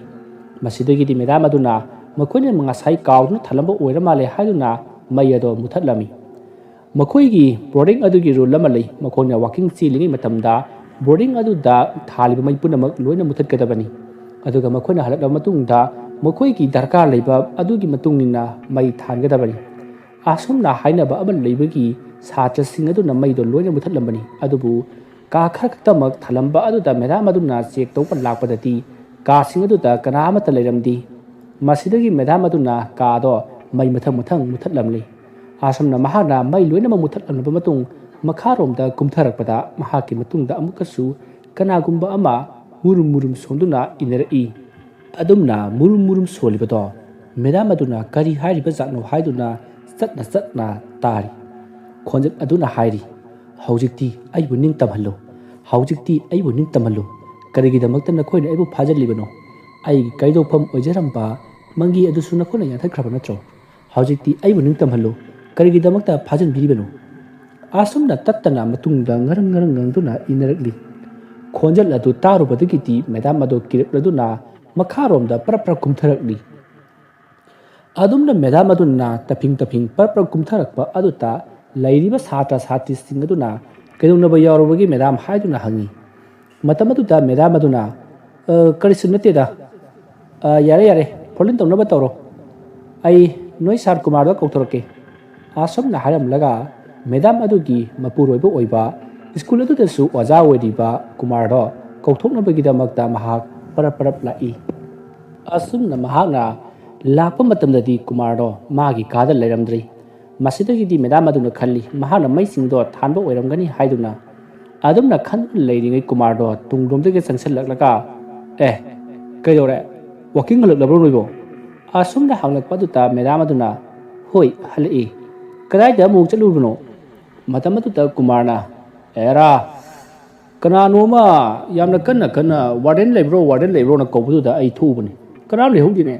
ꯃꯁꯤꯗꯒꯤꯗꯤ ꯃꯦꯗꯥꯝ ꯑꯗꯨꯅ ꯃꯈꯣꯏꯅ ꯉꯁꯥꯏ ꯀꯥꯎꯗꯨꯅ ꯊꯜꯂꯝꯕ ꯑꯣꯏꯔ ꯃꯥꯜꯂꯦ ꯍꯥꯏꯗꯨꯅ ꯃꯩ ꯑꯗꯣ ꯃꯨꯊꯠꯂꯝꯃꯤ꯫ ꯃꯈꯣꯏꯒꯤ ꯕꯣꯔꯗꯤꯡ ꯑꯗꯨꯒꯤ ꯔꯨꯜ ꯑꯃ ꯂꯩ, ꯃꯈꯣꯏꯅ ꯋꯥꯀꯤꯡ ꯆꯦꯜꯂꯤꯉꯩ ꯃꯇꯝꯗ ꯕꯣꯔꯗꯤꯡ ꯑꯗꯨꯗ ꯊꯥꯜꯂꯤꯕ ꯃꯩ ꯄꯨꯝꯅꯃꯛ ꯂꯣꯏꯅ ꯃꯨꯊꯠꯀꯗꯕꯅꯤ꯫ ꯑꯗꯨꯒ ꯃꯈꯣꯏꯅ ꯍꯜꯂꯛꯂꯕ ꯃꯇꯨꯡꯗ ꯃꯈꯣꯏꯒꯤ ꯗꯔꯀꯥꯔ ꯂꯩꯕ ꯑꯗꯨꯒꯤ ꯃꯇꯨꯡ ꯏꯟꯅ ꯃꯩ ꯊꯥꯟꯒꯗꯕꯅꯤ꯫ ꯑꯁꯨꯝꯅ ꯍꯥꯏꯅꯕ ꯑꯃ ꯂꯩꯕꯒꯤ ꯁꯥꯇ꯭ꯔꯁꯤꯡ ꯑꯗꯨꯅ ꯃꯩꯗꯣ ꯂꯣꯏꯅ ꯃꯨꯊꯠꯂꯝꯕꯅꯤ꯫ ꯑꯗꯨꯕꯨ ꯀꯥ ꯈꯔ ꯈꯛꯇꯃꯛ ꯊꯥꯜꯂꯝꯕ ꯑꯗꯨꯗ ꯃꯦꯗꯥꯝ ꯑꯗꯨꯅ ꯆꯦꯛ ꯇꯧꯕ ꯂꯥꯛꯄꯗꯗꯤ ꯀꯥꯁꯤꯡ ꯑꯗꯨꯗ ꯀꯅꯥ ꯑꯃꯠꯇ ꯂꯩꯔꯝꯗꯦ꯫ ꯃꯁꯤꯗꯒꯤ ꯃꯦꯗꯥꯝ ꯑꯗꯨꯅ ꯀꯥꯗꯣ ꯃꯩ ꯃꯊꯪ ꯃꯊꯪ ꯃꯨꯊꯠꯂꯝꯂꯤ꯫ ꯑꯁꯨꯝꯅ ꯃꯍꯥꯛꯅ ꯃꯩ ꯂꯣꯏꯅꯃꯛ ꯃꯨꯊꯠꯂꯝꯂꯕ ꯃꯇꯨꯡ ꯃꯈꯥꯔꯣꯝꯗ ꯀꯨꯝꯊꯔꯛꯄꯗ ꯃꯍꯥꯛꯀꯤ ꯃꯇꯨꯡꯗ ꯑꯃꯨꯛꯀꯁꯨ ꯀꯅꯥꯒꯨꯝꯕ ꯑꯃ ꯃꯨꯔꯨꯝ ꯃꯨꯔꯨꯝ ꯁꯣꯟꯗꯨꯅ ꯏꯟꯅꯔꯛꯏ꯫ ꯑꯗꯨꯝꯅ ꯃꯨꯔꯨꯝ ꯃꯨꯔꯨꯝ ꯁꯣꯜꯂꯤꯕꯗꯣ ꯃꯦꯗꯥꯝ ꯑꯗꯨꯅ ꯀꯔꯤ ꯍꯥꯏꯔꯤꯕ ꯖꯥꯠꯅꯣ ꯍꯥꯏꯗꯨꯅ ꯆꯠꯅ ꯆꯠꯅ ꯇꯥꯔꯤ꯫ ꯈꯣꯟꯖꯦꯜ ꯑꯗꯨꯅ ꯍꯥꯏꯔꯤ, "ꯍꯧꯖꯤꯛꯇꯤ ꯑꯩꯕꯨ ꯅꯤꯡꯇꯝꯍꯜꯂꯨ꯫ ꯍꯧꯖꯤꯛꯇꯤ ꯑꯩꯕꯨ ꯅꯤꯡꯇꯝꯍꯜꯂꯨ꯫ ꯀꯔꯤꯒꯤꯗꯃꯛꯇ ꯅꯈꯣꯏꯅ ꯑꯩꯕꯨ ꯐꯥꯖꯤꯜꯂꯤꯕꯅꯣ? ꯑꯩꯒꯤ ꯀꯥꯏꯗꯣꯛꯐꯝ ꯑꯣꯏꯖꯔꯝꯕ ꯃꯪꯒꯤ ꯑꯗꯨꯁꯨ ꯅꯈꯣꯏꯅ ꯌꯥꯟꯊꯠꯈ꯭ꯔꯕ ꯅꯠꯇ꯭ꯔꯣ? ꯍꯧꯖꯤꯛꯇꯤ ꯑꯩꯕꯨ ꯅꯤꯡꯇꯝꯍꯜꯂꯨ꯫ ꯀꯔꯤꯒꯤꯗꯃꯛꯇ ꯐꯥꯖꯤꯟꯕꯤꯔꯤꯕꯅꯣ?" ꯑꯁꯨꯝꯅ ꯇꯠꯇꯅ ꯃꯇꯨꯡꯗ ꯉꯔꯪ ꯉꯔꯪ ꯉꯪꯗꯨꯅ ꯏꯟꯅꯔꯛꯂꯤ꯫ ꯈꯣꯟꯖꯦꯜ ꯑꯗꯨ ꯇꯥꯔꯨꯕꯗꯒꯤꯗꯤ ꯃꯦꯗꯥꯝ ꯑꯗꯨ ꯀꯤꯔꯛꯂꯗꯨꯅ ꯃꯈꯥꯔꯣꯝꯗ ꯄꯔꯞ ꯄꯔꯞ ꯀꯨꯝꯊꯔꯛꯂꯤ꯫ ꯑꯗꯨꯝꯅ ꯃꯦꯗꯥꯝ ꯑꯗꯨꯅ ꯇꯞꯐꯤꯡ ꯇꯞꯐꯤꯡ ꯄꯔꯞ ꯄꯔꯞ ꯀꯨꯝꯊꯔꯛꯄ ꯑꯗꯨꯗ ꯂꯩꯔꯤꯕ ꯁꯥꯇ꯭ꯔ ꯁꯥꯇ꯭ꯔꯤꯁꯤꯡ ꯑꯗꯨꯅ "ꯀꯩꯗꯧꯅꯕ ꯌꯥꯎꯔꯕꯒꯦ ꯃꯦꯗꯥꯝ?" ꯍꯥꯏꯗꯨꯅ ꯍꯪꯉꯤ꯫ ꯃꯇꯝ ꯑꯗꯨꯗ ꯃꯦꯗꯥꯝ ꯑꯗꯨꯅ, "ꯑ, ꯀꯔꯤꯁꯨ ꯅꯠꯇꯦꯗ꯫ ꯑ, ꯌꯥꯔꯦ, ꯌꯥꯔꯦ, ꯐꯣꯂꯤꯟ ꯇꯧꯅꯕ ꯇꯧꯔꯣ꯫ ꯑꯩ ꯅꯣꯏ ꯁꯥꯔ ꯀꯨꯃꯥꯔꯗꯣ ꯀꯧꯊꯣꯔꯛꯀꯦ"꯫ ꯑꯁꯨꯝꯅ ꯍꯥꯏꯔꯝꯂꯒ ꯃꯦꯗꯥꯝ ꯑꯗꯨꯒꯤ ꯃꯄꯨꯔꯣꯏꯕ ꯑꯣꯏꯕ, ꯁ꯭ꯀꯨꯜ ꯑꯗꯨꯗꯁꯨ ꯑꯣꯖꯥ ꯑꯣꯏꯔꯤꯕ ꯀꯨꯃꯥꯔꯗꯣ ꯀꯧꯊꯣꯛꯅꯕꯒꯤꯗꯃꯛꯇ ꯃꯍꯥꯛ ꯄꯔꯞ ꯄꯔꯞ ꯂꯥꯛꯏ꯫ ꯑꯁꯨꯝꯅ ꯃꯍꯥꯛꯅ ꯂꯥꯛꯄ ꯃꯇꯝꯗꯗꯤ ꯀꯨꯃꯥꯔꯗꯣ ꯃꯥꯒꯤ ꯀꯥꯗ ꯂꯩꯔꯝꯗ꯭ꯔꯤ꯫ ꯃꯁꯤꯗꯒꯤꯗꯤ ꯃꯦꯗꯥꯝ ꯑꯗꯨꯅ ꯈꯜꯂꯤ, ꯃꯍꯥꯛꯅ ꯃꯩꯁꯤꯡꯗꯣ ꯊꯥꯟꯕ ꯑꯣꯏꯔꯝꯒꯅꯤ ꯍꯥꯏꯗꯨꯅ꯫ ꯑꯗꯨꯝꯅ ꯈꯟꯗꯨꯅ ꯂꯩꯔꯤꯉꯩ ꯀꯨꯃꯥꯔꯗꯣ ꯇꯨꯡꯂꯣꯝꯗꯒꯤ ꯆꯪꯁꯤꯜꯂꯛꯂꯒ, "ꯑꯦ, ꯀꯩꯗꯧꯔꯦ? ꯋꯥꯀꯤꯡ ꯍꯜꯂꯛꯂꯕ꯭ꯔꯣ ꯅꯣꯏꯕꯣ?" ꯑꯁꯨꯝꯅ ꯍꯪꯂꯛꯄ ꯑꯗꯨꯗ ꯃꯦꯗꯥꯝ ꯑꯗꯨꯅ, "ꯍꯣꯏ, ꯍꯜꯂꯛꯏ꯫ ꯀꯗꯥꯏꯗ ꯑꯃꯨꯛ ꯆꯠꯂꯨꯕꯅꯣ?" ꯃꯇꯝ ꯑꯗꯨꯗ ꯀꯨꯃꯥꯔꯅ, "ꯑꯦꯔꯥ, ꯀꯅꯥꯅꯣꯃ ꯌꯥꯝꯅ ꯀꯟꯅ ꯀꯟꯅ 'ꯋꯥꯔꯗꯦꯟ ꯂꯩꯕ꯭ꯔꯣ, ꯋꯥꯔꯗꯦꯟ ꯂꯩꯕ꯭ꯔꯣꯅ' ꯀꯧꯕꯗꯨꯗ ꯑꯩ ꯊꯣꯛꯎꯕꯅꯤ꯫ ꯀꯅꯥꯝ ꯂꯩꯍꯧꯗꯦꯅꯦ"꯫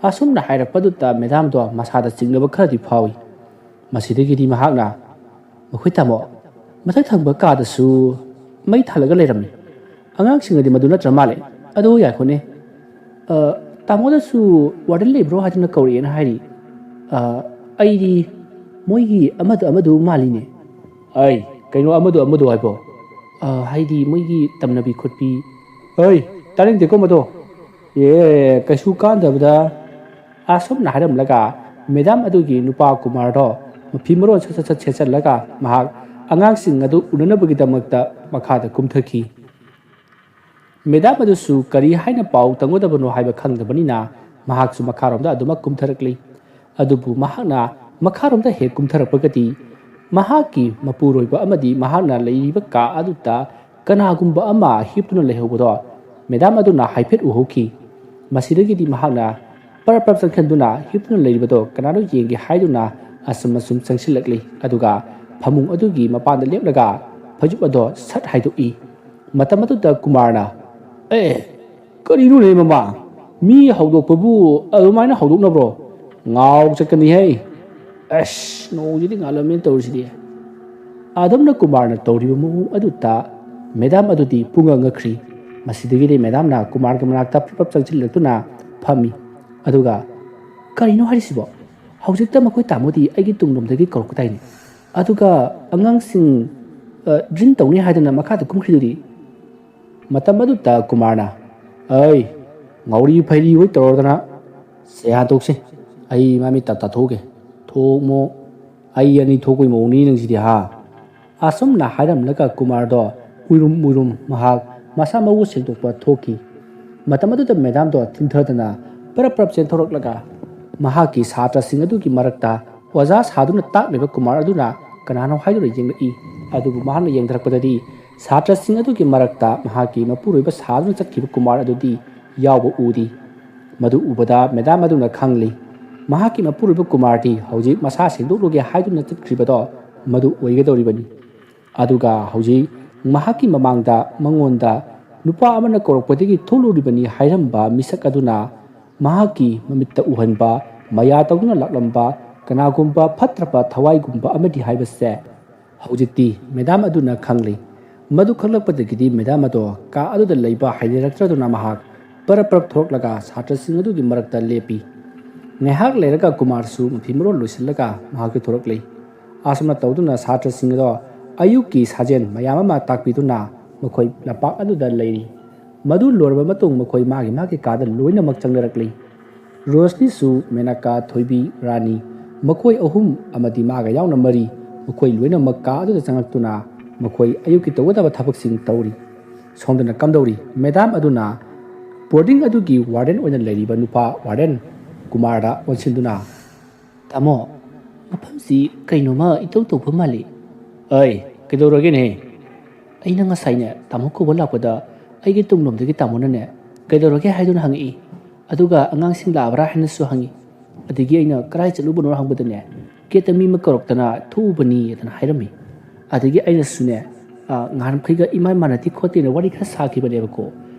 ꯑꯁꯨꯝꯅ ꯍꯥꯏꯔꯛꯄꯗꯨꯗ ꯃꯦꯗꯥꯝꯗꯣ ꯃꯁꯥꯗ ꯆꯤꯡꯅꯕ ꯈꯔꯗꯤ ꯐꯥꯎꯏ꯫ ꯃꯁꯤꯗꯒꯤꯗꯤ ꯃꯍꯥꯛꯅ, "ꯃꯈꯣꯏ ꯇꯥꯃꯣ, ꯃꯊꯛ ꯊꯪꯕ ꯀꯥꯗꯁꯨ ꯃꯩ ꯊꯥꯜꯂꯒ ꯂꯩꯔꯝꯃꯤ꯫ ꯑꯉꯥꯡꯁꯤꯡꯅꯗꯤ ꯃꯗꯨ ꯅꯠꯇ꯭ꯔ ꯃꯥꯜꯂꯦ꯫ ꯑꯗꯨ ꯌꯥꯏꯈꯣꯅꯦ꯫ ꯑ, ꯇꯥꯃꯣꯗꯁꯨ 'ꯋꯥꯔꯗꯦꯟ ꯂꯩꯕ꯭ꯔꯣ' ꯍꯥꯏꯗꯨꯅ ꯀꯧꯔꯛꯑꯦꯅ ꯍꯥꯏꯔꯤ꯫ ꯑ, ꯑꯩꯗꯤ ꯃꯣꯏꯒꯤ ꯑꯃꯗ ꯑꯃꯗꯨ ꯃꯥꯜꯂꯤꯅꯦ"꯫ "ꯑꯩ, ꯀꯩꯅꯣ ꯑꯃꯗꯣ ꯑꯃꯗꯣ ꯍꯥꯏꯕꯣ?" "ꯑ, ꯍꯥꯏꯗꯤ ꯃꯣꯏꯒꯤ ꯇꯝꯅꯕꯤ ꯈꯣꯠꯄꯤ"꯫ "ꯑꯩ, ꯇꯥꯅꯤꯡꯗꯦꯀꯣ ꯃꯗꯣ꯫ ꯑꯦ, ꯀꯩꯁꯨ ꯀꯥꯟꯗꯕꯗ"꯫ ꯑꯁꯨꯝꯅ ꯍꯥꯏꯔꯝꯂꯒ ꯃꯦꯗꯥꯝ ꯑꯗꯨꯒꯤ ꯅꯨꯄꯥ ꯀꯨꯃꯥꯔꯗꯣ ꯃꯐꯤ ꯃꯔꯣꯟ ꯁꯠ ꯁꯠ ꯁꯠ ꯁꯦꯠꯆꯜꯂꯒ ꯃꯍꯥꯛ ꯑꯉꯥꯡꯁꯤꯡ ꯑꯗꯨ ꯎꯅꯅꯕꯒꯤꯗꯃꯛꯇ ꯃꯈꯥꯗ ꯀꯨꯝꯊꯈꯤ꯫ ꯃꯦꯗꯥꯝ ꯑꯗꯨꯁꯨ ꯀꯔꯤ ꯍꯥꯏꯅ ꯄꯥꯎ ꯇꯝꯒꯗꯕꯅꯣ ꯍꯥꯏꯕ ꯈꯪꯗꯕꯅꯤꯅ ꯃꯍꯥꯛꯁꯨ ꯃꯈꯥꯔꯣꯝꯗ ꯑꯗꯨꯃꯛ ꯀꯨꯝꯊꯔꯛꯂꯤ꯫ ꯑꯗꯨꯕꯨ ꯃꯍꯥꯛꯅ ꯃꯈꯥꯔꯣꯝꯗ ꯍꯦꯛ ꯀꯨꯝꯊꯔꯛꯄꯒꯗꯤ ꯃꯍꯥꯛꯀꯤ ꯃꯄꯨꯔꯣꯏꯕ ꯑꯃꯗꯤ ꯃꯍꯥꯛꯅ ꯂꯩꯔꯤꯕ ꯀꯥ ꯑꯗꯨꯗ ꯀꯅꯥꯒꯨꯝꯕ ꯑꯃ ꯍꯤꯞꯇꯨꯅ ꯂꯩꯍꯧꯕꯗꯣ ꯃꯦꯗꯥꯝ ꯑꯗꯨꯅ ꯍꯥꯏꯐꯦꯠ ꯎꯍꯧꯈꯤ꯫ ꯃꯁꯤꯗꯒꯤꯗꯤ ꯃꯍꯥꯛꯅ ꯄꯔꯞ ꯄꯔꯞ ꯆꯪꯁꯤꯟꯗꯨꯅ ꯍꯤꯞꯇꯨꯅ ꯂꯩꯔꯤꯕꯗꯣ ꯀꯅꯥꯅꯣ ꯌꯦꯡꯒꯦ ꯍꯥꯏꯗꯨꯅ ꯑꯁꯨꯝ ꯑꯁꯨꯝ ꯆꯪꯁꯤꯜꯂꯛꯂꯤ꯫ ꯑꯗꯨꯒ ꯐꯃꯨꯡ ꯑꯗꯨꯒꯤ ꯃꯄꯥꯟꯗ ꯂꯦꯞꯂꯒ ꯐꯩꯖꯨꯞ ꯑꯗꯣ ꯁꯠ ꯍꯥꯏꯗꯣꯛꯏ꯫ ꯃꯇꯝ ꯑꯗꯨꯗ ꯀꯨꯃꯥꯔꯅ, "ꯑꯦ, ꯀꯔꯤꯅꯣꯅꯦ ꯃꯃꯥ? ꯃꯤ ꯍꯧꯗꯣꯛꯄꯕꯨ ꯑꯗꯨꯃꯥꯏꯅ ꯍꯧꯗꯣꯛꯅꯕ꯭ꯔꯣ? ꯉꯥꯎ ꯆꯠꯀꯅꯤꯍꯦ꯫ ꯑꯁ, ꯅꯣꯡꯁꯤꯗꯤ ꯉꯥꯜꯂꯝꯃꯦꯅ ꯇꯧꯔꯤꯁꯤꯗꯤ꯫ ꯑꯗꯨꯝꯅ ꯀꯨꯃꯥꯔꯅ ꯇꯧꯔꯤꯕ ꯃꯑꯣꯡ ꯑꯗꯨ ꯇꯥ ꯃꯦꯗꯥꯝ ꯑꯗꯨꯗꯤ ꯄꯨꯡꯉꯛ ꯉꯛꯈ꯭ꯔꯤ꯫ ꯃꯁꯤꯗꯒꯤꯗꯤ ꯃꯦꯗꯥꯝꯅ ꯀꯨꯃꯥꯔꯒꯤ ꯃꯅꯥꯛꯇ ꯄ꯭ꯔꯞ ꯄ꯭ꯔꯞ ꯆꯪꯁꯤꯜꯂꯛꯇꯨꯅ ꯐꯝꯃꯤ꯫ ꯑꯗꯨꯒ, "ꯀꯔꯤꯅꯣ ꯍꯥꯏꯔꯤꯁꯤꯕꯣ? ꯍꯧꯖꯤꯛꯇ ꯃꯈꯣꯏ ꯇꯥꯃꯣꯗꯤ ꯑꯩꯒꯤ ꯇꯨꯡꯂꯣꯝꯗꯒꯤ ꯀꯧꯔꯛꯄꯗꯥꯏꯅꯦ? ꯑꯗꯨꯒ ꯑꯉꯥꯡꯁꯤꯡ, ꯑ, ꯗ꯭ꯔꯤꯡ ꯇꯧꯅꯤ ꯍꯥꯏꯗꯅ ꯃꯈꯥꯗ ꯀꯨꯝꯈ꯭ꯔꯤꯗꯨꯗꯤ?" ꯃꯇꯝ ꯑꯗꯨꯗ ꯀꯨꯃꯥꯔꯅ, "ꯑꯩ, ꯉꯥꯎꯔꯤ ꯐꯩꯔꯤ ꯍꯣꯏ ꯇꯧꯔꯗꯅ ꯁꯦ ꯍꯟꯗꯣꯛꯁꯦ꯫ ꯑꯩ ꯃꯥꯏ ꯃꯤꯠ ꯇꯞ ꯇꯥꯊꯣꯛꯎꯒꯦ꯫ ꯊꯣꯛꯃꯣ, ꯑꯩ ꯑꯅꯤ ꯊꯣꯛꯄꯒꯤ ꯃꯑꯣꯡꯅꯤ ꯅꯪꯁꯤꯗꯤ ꯍꯥ?" ꯑꯁꯨꯝꯅ ꯍꯥꯏꯔꯝꯂꯒ ꯀꯨꯃꯥꯔꯗꯣ ꯎꯏꯔꯨꯝ ꯎꯏꯔꯨꯝ ꯃꯍꯥꯛ ꯃꯁꯥ ꯃꯎ ꯁꯦꯡꯗꯣꯛꯄ ꯊꯣꯛꯈꯤ꯫ ꯃꯇꯝ ꯑꯗꯨꯗ ꯃꯦꯗꯥꯝꯗꯣ ꯊꯤꯟꯊꯗꯅ ꯄꯔꯞ ꯄꯔꯞ ꯆꯦꯟꯊꯣꯔꯛꯂꯒ ꯃꯍꯥꯛꯀꯤ ꯁꯥꯇ꯭ꯔꯁꯤꯡ ꯑꯗꯨꯒꯤ ꯃꯔꯛꯇ ꯑꯣꯖꯥ ꯁꯥꯗꯨꯅ ꯇꯥꯛꯂꯤꯕ ꯀꯨꯃꯥꯔ ꯑꯗꯨꯅ ꯀꯅꯥꯅꯣ ꯍꯥꯏꯗꯨꯅ ꯌꯦꯡꯂꯛꯏ꯫ ꯑꯗꯨꯕꯨ ꯃꯍꯥꯛꯅ ꯌꯦꯡꯊꯔꯛꯄꯗꯗꯤ ꯁꯥꯇ꯭ꯔꯁꯤꯡ ꯑꯗꯨꯒꯤ ꯃꯔꯛꯇ ꯃꯍꯥꯛꯀꯤ ꯃꯄꯨꯔꯣꯏꯕ ꯁꯥꯗꯨꯅ ꯆꯠꯈꯤꯕ ꯀꯨꯃꯥꯔ ꯑꯗꯨꯗꯤ ꯌꯥꯎꯕ ꯎꯗꯦ꯫ ꯃꯗꯨ ꯎꯕꯗ ꯃꯦꯗꯥꯝ ꯑꯗꯨꯅ ꯈꯪꯂꯤ, ꯃꯍꯥꯛꯀꯤ ꯃꯄꯨꯔꯣꯏꯕ ꯀꯨꯃꯥꯔꯗꯤ ꯍꯧꯖꯤꯛ ꯃꯁꯥ ꯁꯦꯡꯗꯣꯛꯂꯨꯒꯦ ꯍꯥꯏꯗꯨꯅ ꯆꯠꯈ꯭ꯔꯤꯕꯗꯣ ꯃꯗꯨ ꯑꯣꯏꯒꯗꯧꯔꯤꯕꯅꯤ꯫ ꯑꯗꯨꯒ ꯍꯧꯖꯤꯛ ꯃꯍꯥꯛꯀꯤ ꯃꯃꯥꯡꯗ ꯃꯉꯣꯟꯗ ꯅꯨꯄꯥ ꯑꯃꯅ ꯀꯧꯔꯛꯄꯗꯒꯤ ꯊꯣꯛꯂꯨꯔꯤꯕꯅꯤ ꯍꯥꯏꯔꯝꯕ ꯃꯤꯁꯛ ꯑꯗꯨꯅ ꯃꯍꯥꯛꯀꯤ ꯃꯃꯤꯠꯇ ꯎꯍꯟꯕ, ꯃꯌꯥ ꯇꯧꯗꯨꯅ ꯂꯥꯛꯂꯝꯕ ꯀꯅꯥꯒꯨꯝꯕ ꯐꯠꯇ꯭ꯔꯕ ꯊꯋꯥꯏꯒꯨꯝꯕ ꯑꯃꯗꯤ ꯍꯥꯏꯕꯁꯦ ꯍꯧꯖꯤꯛꯇꯤ ꯃꯦꯗꯥꯝ ꯑꯗꯨꯅ ꯈꯪꯂꯤ꯫ ꯃꯗꯨ ꯈꯪꯂꯛꯄꯗꯒꯤꯗꯤ ꯃꯦꯗꯥꯝ ꯑꯗꯣ ꯀꯥ ꯑꯗꯨꯗ ꯂꯩꯕ ꯍꯩꯅꯔꯛꯇ꯭ꯔꯗꯨꯅ ꯃꯍꯥꯛ ꯄꯔꯞ ꯄꯔꯞ ꯊꯣꯔꯛꯂꯒ ꯁꯥꯇ꯭ꯔꯁꯤꯡ ꯑꯗꯨꯒꯤ ꯃꯔꯛꯇ ꯂꯦꯞꯄꯤ꯫ ꯉꯥꯏꯍꯥꯛ ꯂꯩꯔꯒ ꯀꯨꯃꯥꯔꯁꯨ ꯃꯐꯤ ꯃꯔꯣꯜ ꯂꯣꯏꯁꯤꯜꯂꯒ ꯃꯍꯥꯛꯁꯨ ꯊꯣꯔꯛꯂꯤ꯫ ꯑꯁꯨꯝꯅ ꯇꯧꯗꯨꯅ ꯁꯥꯇ꯭ꯔꯁꯤꯡ ꯑꯗꯣ ꯑꯌꯨꯛꯀꯤ ꯁꯥꯖꯦꯜ ꯃꯌꯥꯝ ꯑꯃ ꯇꯥꯛꯄꯤꯗꯨꯅ ꯃꯈꯣꯏ ꯂꯝꯄꯥꯛ ꯑꯗꯨꯗ ꯂꯩꯔꯤ꯫ ꯃꯗꯨ ꯂꯣꯏꯔꯕ ꯃꯇꯨꯡ ꯃꯈꯣꯏ ꯃꯥꯒꯤ ꯃꯥꯒꯤ ꯀꯥꯗ ꯂꯣꯏꯅꯃꯛ ꯆꯪꯅꯔꯛꯂꯤ꯫ ꯔꯣꯁꯅꯤꯁꯨ, ꯃꯦꯅꯀꯥ, ꯊꯣꯏꯕꯤ, ꯔꯥꯅꯤ, ꯃꯈꯣꯏ ꯑꯍꯨꯝ ꯑꯃꯗꯤ ꯃꯥꯒ ꯌꯥꯎꯅ ꯃꯔꯤ, ꯃꯈꯣꯏ ꯂꯣꯏꯅꯃꯛ ꯀꯥ ꯑꯗꯨꯗ ꯆꯪꯂꯛꯇꯨꯅ ꯃꯈꯣꯏ ꯑꯌꯨꯛꯀꯤ ꯇꯧꯒꯗꯕ ꯊꯕꯛꯁꯤꯡ ꯇꯧꯔꯤ꯫ ꯁꯣꯝꯗꯅ ꯀꯝꯗꯧꯔꯤ? ꯃꯦꯗꯥꯝ ꯑꯗꯨꯅ ꯕꯣꯔꯗꯤꯡ ꯑꯗꯨꯒꯤ ꯋꯥꯔꯗꯦꯟ ꯑꯣꯏꯅ ꯂꯩꯔꯤꯕ ꯅꯨꯄꯥ ꯋꯥꯔꯗꯦꯟ ꯀꯨꯃꯥꯔꯗ ꯑꯣꯟꯁꯤꯟꯗꯨꯅ, "ꯇꯥꯃꯣ, ꯃꯐꯝꯁꯤ ꯀꯩꯅꯣꯃ ꯏꯇꯧ ꯇꯧꯕ ꯃꯥꯜꯂꯤ꯫" "ꯑꯩ, ꯀꯩꯗꯧꯔꯒꯦꯅꯦ?" "ꯑꯩꯅ ꯉꯁꯥꯏꯅꯦ ꯇꯥꯃꯣ ꯀꯧꯕ ꯂꯥꯛꯄꯗ ꯑꯩꯒꯤ ꯇꯨꯡꯂꯣꯝꯗꯒꯤ ꯇꯥꯃꯣꯅꯅꯦ ꯀꯩꯗꯧꯔꯒꯦ ꯍꯥꯏꯗꯨꯅ ꯍꯪꯉꯛꯏ꯫ ꯑꯗꯨꯒ ꯑꯉꯥꯡꯁꯤꯡ ꯂꯥꯛꯑꯕ꯭ꯔꯥ ꯍꯥꯏꯅꯁꯨ ꯍꯪꯉꯤ꯫ ꯑꯗꯒꯤ ꯑꯩꯅ ꯀꯗꯥꯏ ꯆꯠꯂꯨꯕꯅꯣ ꯍꯪꯕꯗꯅꯦ ꯒꯦꯠꯇ ꯃꯤ ꯑꯃ ꯀꯧꯔꯛꯇꯅ ꯊꯣꯛꯎꯕꯅꯤ ꯑꯗꯨꯅ ꯍꯥꯏꯔꯝꯃꯤ꯫ ꯑꯗꯒꯤ ꯑꯩꯅꯁꯨꯅꯦ, ꯑ, ꯉꯍꯥꯟꯈꯩꯒ ꯏꯃꯥꯟ ꯃꯥꯟꯅꯗꯦ ꯈꯣꯠꯇꯦꯅ ꯋꯥꯔꯤ ꯈꯔ ꯁꯥꯈꯤꯕꯅꯦꯕꯀꯣ꯫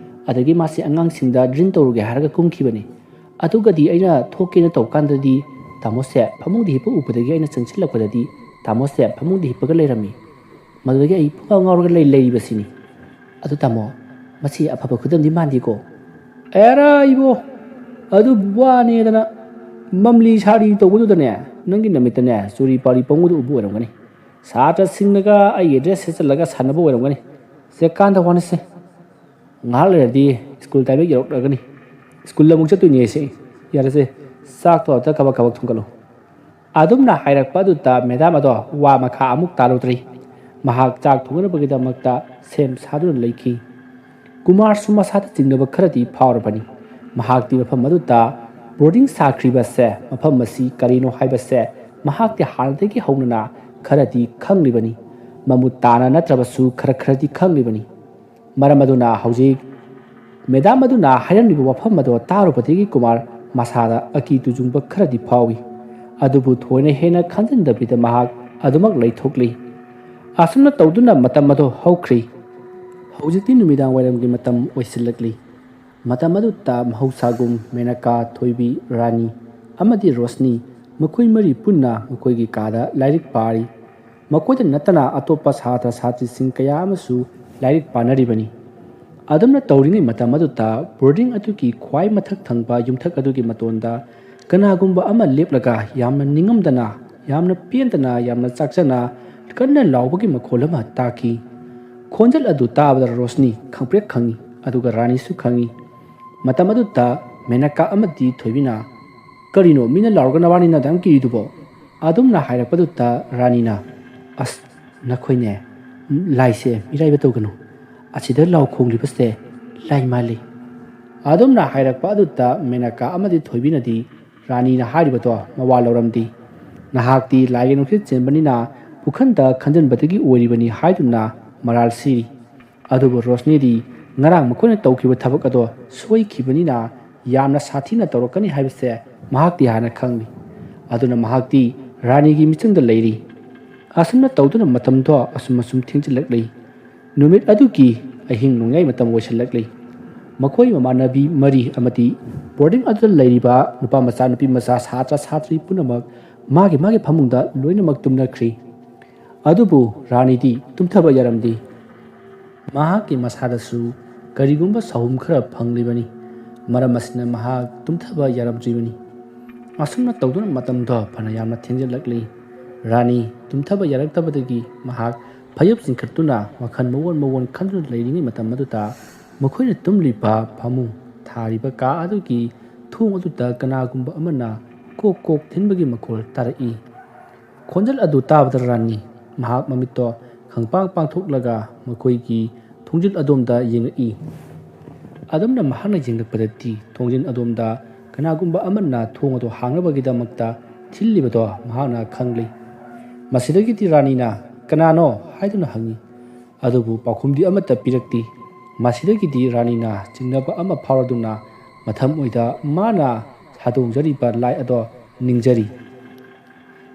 ꯑꯗꯒꯤ ꯃꯥꯁꯦ ꯑꯉꯥꯡꯁꯤꯡꯗ ꯗ꯭ꯔꯤꯡ ꯇꯧꯔꯨꯒꯦ ꯍꯥꯏꯔꯒ ꯀꯨꯝꯈꯤꯕꯅꯤ꯫ ꯑꯗꯨꯒꯗꯤ ꯑꯩꯅ ꯊꯣꯛꯀꯦꯅ ꯇꯧꯀꯥꯟꯗꯗꯤ ꯇꯥꯃꯣꯁꯦ ꯐꯃꯨꯡꯗ ꯍꯤꯞꯄ ꯎꯕꯗꯒꯤ ꯑꯩꯅ ꯆꯪꯁꯤꯜꯂꯛꯄꯗꯗꯤ ꯇꯥꯃꯣꯁꯦ ꯐꯃꯨꯡꯗ ꯍꯤꯞꯄꯒ ꯂꯩꯔꯝꯃꯤ꯫ ꯃꯗꯨꯗꯒꯤ ꯑꯩ ꯄꯨꯡꯉꯥꯎ ꯉꯥꯎꯔꯒ ꯂꯩ ꯂꯩꯔꯤꯕꯁꯤꯅꯤ꯫ ꯑꯗꯨ ꯇꯥꯃꯣ, ꯃꯁꯤ ꯑꯐꯕ ꯈꯨꯗꯝꯗꯤ ꯃꯥꯟꯗꯦꯀꯣ꯫ ꯑꯦꯔꯥ ꯏꯕꯣ, ꯑꯗꯨꯕꯨ ꯋꯥꯅꯦꯗꯅ ꯃꯝꯂꯤ ꯁꯥꯔꯤ ꯇꯧꯕꯗꯨꯗꯅꯦ, ꯅꯪꯒꯤ ꯅꯃꯤꯠꯇꯅꯦ ꯆꯨꯔꯤ ꯄꯥꯔꯤ ꯄꯪꯎꯗ ꯎꯕ ꯑꯣꯏꯔꯝꯒꯅꯤ꯫ ꯁꯥꯇ꯭ꯔꯁꯤꯡꯅꯒ ꯑꯩꯒꯤ ꯗ꯭ꯔꯦꯁ ꯁꯦꯠꯆꯜꯂꯒ ꯁꯥꯟꯅꯕ ꯑꯣꯏꯔꯝꯒꯅꯤ꯫ ꯁꯦꯀꯥꯟꯗ ꯋꯥꯅꯤꯁꯦ꯫ ꯉꯥꯏꯍꯥꯛ ꯂꯩꯔꯗꯤ ꯁ꯭ꯀꯨꯜ ꯇꯥꯏꯃꯤꯡ ꯌꯧꯔꯛꯂꯒꯅꯤ꯫ ꯁ꯭ꯀꯨꯜ ꯑꯃꯨꯛ ꯆꯠꯇꯣꯏꯅꯦ ꯑꯩꯁꯦ꯫ ꯌꯥꯔꯦꯁꯦ, ꯆꯥꯛꯇꯣ ꯑꯝꯇ ꯀꯕꯛ ꯀꯕꯛ ꯊꯣꯡꯒꯠꯂꯨ꯫ ꯑꯗꯨꯝꯅ ꯍꯥꯏꯔꯛꯄ ꯑꯗꯨꯗ ꯃꯦꯗꯥꯝ ꯑꯗꯣ ꯋꯥ ꯃꯈꯥ ꯑꯃꯨꯛ ꯇꯥꯔꯨꯗ꯭ꯔꯤ꯫ ꯃꯍꯥꯛ ꯆꯥꯛ ꯊꯣꯡꯅꯕꯒꯤꯗꯃꯛꯇ ꯁꯦꯝ ꯁꯥꯗꯨꯅ ꯂꯩꯈꯤ꯫ ꯀꯨꯃꯥꯔꯁꯨ ꯃꯁꯥꯗ ꯆꯤꯡꯅꯕ ꯈꯔꯗꯤ ꯐꯥꯎꯔꯕꯅꯤ꯫ ꯃꯍꯥꯛꯇꯤ ꯃꯐꯝ ꯑꯗꯨꯗ ꯕꯣꯔꯗꯤꯡ ꯁꯥꯈ꯭ꯔꯤꯕꯁꯦ, ꯃꯐꯝ ꯑꯁꯤ ꯀꯔꯤꯅꯣ ꯍꯥꯏꯕꯁꯦ ꯃꯍꯥꯛꯇꯤ ꯍꯥꯟꯅꯗꯒꯤ ꯍꯧꯅꯅ ꯈꯔꯗꯤ ꯈꯪꯂꯤꯕꯅꯤ꯫ ꯃꯃꯨꯠ ꯇꯥꯅ ꯅꯠꯇ꯭ꯔꯕꯁꯨ ꯈꯔ ꯈꯔꯗꯤ ꯈꯪꯂꯤꯕꯅꯤ꯫ ꯃꯔꯝ ꯑꯗꯨꯅ ꯍꯧꯖꯤꯛ ꯃꯦꯗꯥꯝ ꯑꯗꯨꯅ ꯍꯥꯏꯔꯝꯂꯤꯕ ꯋꯥꯐꯝ ꯑꯗꯨ ꯇꯥꯔꯨꯕꯗꯒꯤ ꯀꯨꯃꯥꯔ ꯃꯁꯥꯗ ꯑꯀꯤ ꯇꯨꯖꯨꯡꯕ ꯈꯔꯗꯤ ꯐꯥꯎꯏ꯫ ꯑꯗꯨꯕꯨ ꯊꯣꯏꯅ ꯍꯦꯟꯅ ꯈꯟꯖꯤꯟꯗꯕꯤꯗ ꯃꯍꯥꯛ ꯑꯗꯨꯃꯛ ꯂꯩꯊꯣꯛꯂꯤ꯫ ꯑꯁꯨꯝꯅ ꯇꯧꯗꯨꯅ ꯃꯇꯝ ꯑꯗꯨ ꯍꯧꯈ꯭ꯔꯤ꯫ ꯍꯧꯖꯤꯛꯇꯤ ꯅꯨꯃꯤꯗꯥꯡ ꯋꯥꯏꯔꯝꯒꯤ ꯃꯇꯝ ꯑꯣꯏꯁꯤꯜꯂꯛꯂꯤ꯫ ꯃꯇꯝ ꯑꯗꯨꯗ ꯃꯍꯧꯁꯥꯒꯨꯝ ꯃꯦꯅꯀꯥ, ꯊꯣꯏꯕꯤ, ꯔꯥꯅꯤ ꯑꯃꯗꯤ ꯔꯣꯁꯅꯤ, ꯃꯈꯣꯏ ꯃꯔꯤ ꯄꯨꯟꯅ ꯃꯈꯣꯏꯒꯤ ꯀꯥꯗ ꯂꯥꯏꯔꯤꯛ ꯄꯥꯔꯤ꯫ ꯃꯈꯣꯏꯗ ꯅꯠꯇꯅ ꯑꯇꯣꯞꯄ ꯁꯥꯇ꯭ꯔ ꯁꯥꯇ꯭ꯔꯤꯁꯤꯡ ꯀꯌꯥ ꯑꯃꯁꯨ ꯂꯥꯏꯔꯤꯛ ꯄꯥꯅꯔꯤꯕꯅꯤ꯫ ꯑꯗꯨꯝꯅ ꯇꯧꯔꯤꯉꯩ ꯃꯇꯝ ꯑꯗꯨꯗ ꯕꯣꯔꯗꯤꯡ ꯑꯗꯨꯒꯤ ꯈ꯭ꯋꯥꯏ ꯃꯊꯛ ꯊꯪꯕ ꯌꯨꯝꯊꯛ ꯑꯗꯨꯒꯤ ꯃꯇꯣꯟꯗ ꯀꯅꯥꯒꯨꯝꯕ ꯑꯃ ꯂꯦꯞꯂꯒ ꯌꯥꯝꯅ ꯅꯤꯡꯉꯝꯗꯅ, ꯌꯥꯝꯅ ꯄꯦꯟꯗꯅ, ꯌꯥꯝꯅ ꯆꯥꯛꯆꯅ ꯀꯟꯅ ꯂꯥꯎꯕꯒꯤ ꯃꯈꯣꯜ ꯑꯃ ꯇꯥꯈꯤ꯫ ꯈꯣꯟꯖꯦꯜ ꯑꯗꯨ ꯇꯥꯕꯗ ꯔꯣꯁꯅꯤ ꯈꯪꯄ꯭ꯔꯦꯛ ꯈꯪꯉꯤ, ꯑꯗꯨꯒ ꯔꯥꯅꯤꯁꯨ ꯈꯪꯉꯤ꯫ ꯃꯇꯝ ꯑꯗꯨꯗ ꯃꯦꯅꯀꯥ ꯑꯃꯗꯤ ꯊꯣꯏꯕꯤꯅ, "ꯀꯔꯤꯅꯣ ꯃꯤꯅ ꯂꯥꯎꯔꯒ ꯅꯕꯥꯅꯤꯅ ꯑꯗꯨꯝ ꯀꯤꯔꯤꯗꯨꯕꯣ?" ꯑꯗꯨꯝꯅ ꯍꯥꯏꯔꯛꯄꯗꯨꯗ ꯔꯥꯅꯤꯅ, "ꯑꯁ, ꯅꯈꯣꯏꯅꯦ, ꯂꯥꯏꯁꯦ ꯃꯤꯔꯥꯏꯕ ꯇꯧꯒꯅꯨ꯫ ꯑꯁꯤꯗ ꯂꯥꯎ ꯈꯣꯡꯂꯤꯕꯁꯦ ꯂꯥꯏ ꯃꯥꯜꯂꯤ꯫" ꯑꯗꯨꯝꯅ ꯍꯥꯏꯔꯛꯄ ꯑꯗꯨꯗ ꯃꯦꯅꯀꯥ ꯑꯃꯗꯤ ꯊꯣꯏꯕꯤꯅꯗꯤ ꯔꯥꯅꯤꯅ ꯍꯥꯏꯔꯤꯕꯗꯣ ꯃꯋꯥ ꯂꯧꯔꯝꯗꯦ꯫ ꯅꯍꯥꯛꯇꯤ ꯂꯥꯏꯒꯤ ꯅꯨꯡꯁꯤꯠ ꯆꯦꯟꯕꯅꯤꯅ ꯄꯨꯈꯝꯗ ꯈꯟꯖꯤꯟꯕꯗꯒꯤ ꯑꯣꯏꯔꯤꯕꯅꯤ ꯍꯥꯏꯗꯨꯅ ꯃꯔꯥꯜ ꯁꯤꯔꯤ꯫ ꯑꯗꯨꯕꯨ ꯔꯣꯁꯅꯤꯗꯤ ꯉꯔꯥꯡ ꯃꯈꯣꯏꯅ ꯇꯧꯈꯤꯕ ꯊꯕꯛ ꯑꯗꯣ ꯁꯣꯏꯈꯤꯕꯅꯤꯅ ꯌꯥꯝꯅ ꯁꯥꯊꯤꯅ ꯇꯧꯔꯛꯀꯅꯤ ꯍꯥꯏꯕꯁꯦ ꯃꯍꯥꯛꯇꯤ ꯍꯥꯟꯅ ꯈꯪꯂꯤ꯫ ꯑꯗꯨꯅ ꯃꯍꯥꯛꯇꯤ ꯔꯥꯅꯤꯒꯤ ꯃꯤꯆꯪꯗ ꯂꯩꯔꯤ꯫ ꯑꯁꯨꯝꯅ ꯇꯧꯗꯨꯅ ꯃꯇꯝꯗꯣ ꯑꯁꯨꯝ ꯑꯁꯨꯝ ꯊꯦꯡꯖꯤꯜꯂꯛꯂꯤ꯫ ꯅꯨꯃꯤꯠ ꯑꯗꯨꯒꯤ ꯑꯍꯤꯡ ꯅꯣꯡꯌꯥꯏ ꯃꯇꯝ ꯑꯣꯏꯁꯤꯜꯂꯛꯂꯤ꯫ ꯃꯈꯣꯏ ꯃꯃꯥꯟꯅꯕꯤ ꯃꯔꯤ ꯑꯃꯗꯤ ꯕꯣꯔꯗꯤꯡ ꯑꯗꯨꯗ ꯂꯩꯔꯤꯕ ꯅꯨꯄꯥ ꯃꯆꯥ, ꯅꯨꯄꯤ ꯃꯆꯥ, ꯁꯥꯇ꯭ꯔ ꯁꯥꯇ꯭ꯔꯤ ꯄꯨꯝꯅꯃꯛ ꯃꯥꯒꯤ ꯃꯥꯒꯤ ꯐꯃꯨꯡꯗ ꯂꯣꯏꯅꯃꯛ ꯇꯨꯝꯅꯈ꯭ꯔꯤ꯫ ꯑꯗꯨꯕꯨ ꯔꯥꯅꯤꯗꯤ ꯇꯨꯝꯊꯕ ꯌꯥꯔꯝꯗꯦ꯫ ꯃꯍꯥꯛꯀꯤ ꯃꯁꯥꯗꯁꯨ ꯀꯔꯤꯒꯨꯝꯕ ꯁꯥꯍꯨꯝ ꯈꯔ ꯐꯪꯂꯤꯕꯅꯤ꯫ ꯃꯔꯝ ꯑꯁꯤꯅ ꯃꯍꯥꯛ ꯇꯨꯝꯊꯕ ꯌꯥꯔꯝꯗ꯭ꯔꯤꯕꯅꯤ꯫ ꯑꯁꯨꯝꯅ ꯇꯧꯗꯨꯅ ꯃꯇꯝꯗꯣ ꯐꯅ ꯌꯥꯝꯅ ꯊꯦꯡꯖꯤꯜꯂꯛꯂꯤ꯫ ꯔꯥꯅꯤ ꯇꯨꯝꯊꯕ ꯌꯥꯔꯛꯇꯕꯗꯒꯤ ꯃꯍꯥꯛ ꯐꯩꯖꯨꯞ ꯆꯤꯡꯈꯠꯇꯨꯅ ꯋꯥꯈꯜ ꯃꯑꯣꯟ ꯃꯑꯣꯟ ꯈꯟꯗꯨꯅ ꯂꯩꯔꯤꯉꯩ ꯃꯇꯝ ꯑꯗꯨꯗ ꯃꯈꯣꯏꯅ ꯇꯨꯝꯂꯤꯕ ꯐꯃꯨꯡ ꯊꯥꯔꯤꯕ ꯀꯥ ꯑꯗꯨꯒꯤ ꯊꯣꯡ ꯑꯗꯨꯗ ꯀꯅꯥꯒꯨꯝꯕ ꯑꯃꯅ ꯀꯣꯛ ꯀꯣꯛ ꯊꯤꯟꯕꯒꯤ ꯃꯈꯣꯜ ꯇꯥꯔꯛꯏ꯫ ꯈꯣꯟꯖꯦꯜ ꯑꯗꯨ ꯇꯥꯕꯗ ꯔꯥꯅꯤ ꯃꯍꯥꯛ ꯃꯃꯤꯠꯇꯣ ꯈꯪꯄꯥꯡ ꯄꯥꯡꯊꯣꯛꯂꯒ ꯃꯈꯣꯏꯒꯤ ꯊꯣꯡꯖꯤꯜ ꯑꯗꯣꯝꯗ ꯌꯦꯡꯂꯛꯏ꯫ ꯑꯗꯨꯝꯅ ꯃꯍꯥꯛꯅ ꯌꯦꯡꯂꯛꯄꯗꯗꯤ ꯊꯣꯡꯖꯤꯜ ꯑꯗꯣꯝꯗ ꯀꯅꯥꯒꯨꯝꯕ ꯑꯃꯅ ꯊꯣꯡ ꯑꯗꯨ ꯍꯥꯡꯅꯕꯒꯤꯗꯃꯛꯇ ꯊꯤꯜꯂꯤꯕꯗꯣ ꯃꯍꯥꯛꯅ ꯈꯪꯂꯤ꯫ ꯃꯁꯤꯗꯒꯤꯗꯤ ꯔꯥꯅꯤꯅ "ꯀꯅꯥꯅꯣ?" ꯍꯥꯏꯗꯨꯅ ꯍꯪꯉꯤ꯫ ꯑꯗꯨꯕꯨ ꯄꯥꯎꯈꯨꯝꯗꯤ ꯑꯃꯠꯇ ꯄꯤꯔꯛꯇꯦ꯫ ꯃꯁꯤꯗꯒꯤꯗꯤ ꯔꯥꯅꯤꯅ ꯆꯤꯡꯅꯕ ꯑꯃ ꯐꯥꯎꯔꯗꯨꯅ ꯃꯊꯝ ꯑꯣꯏꯗ ꯃꯥꯅ ꯁꯥꯗꯣꯡꯖꯔꯤꯕ ꯂꯥꯏ ꯑꯗꯣ ꯅꯤꯡꯖꯔꯤ꯫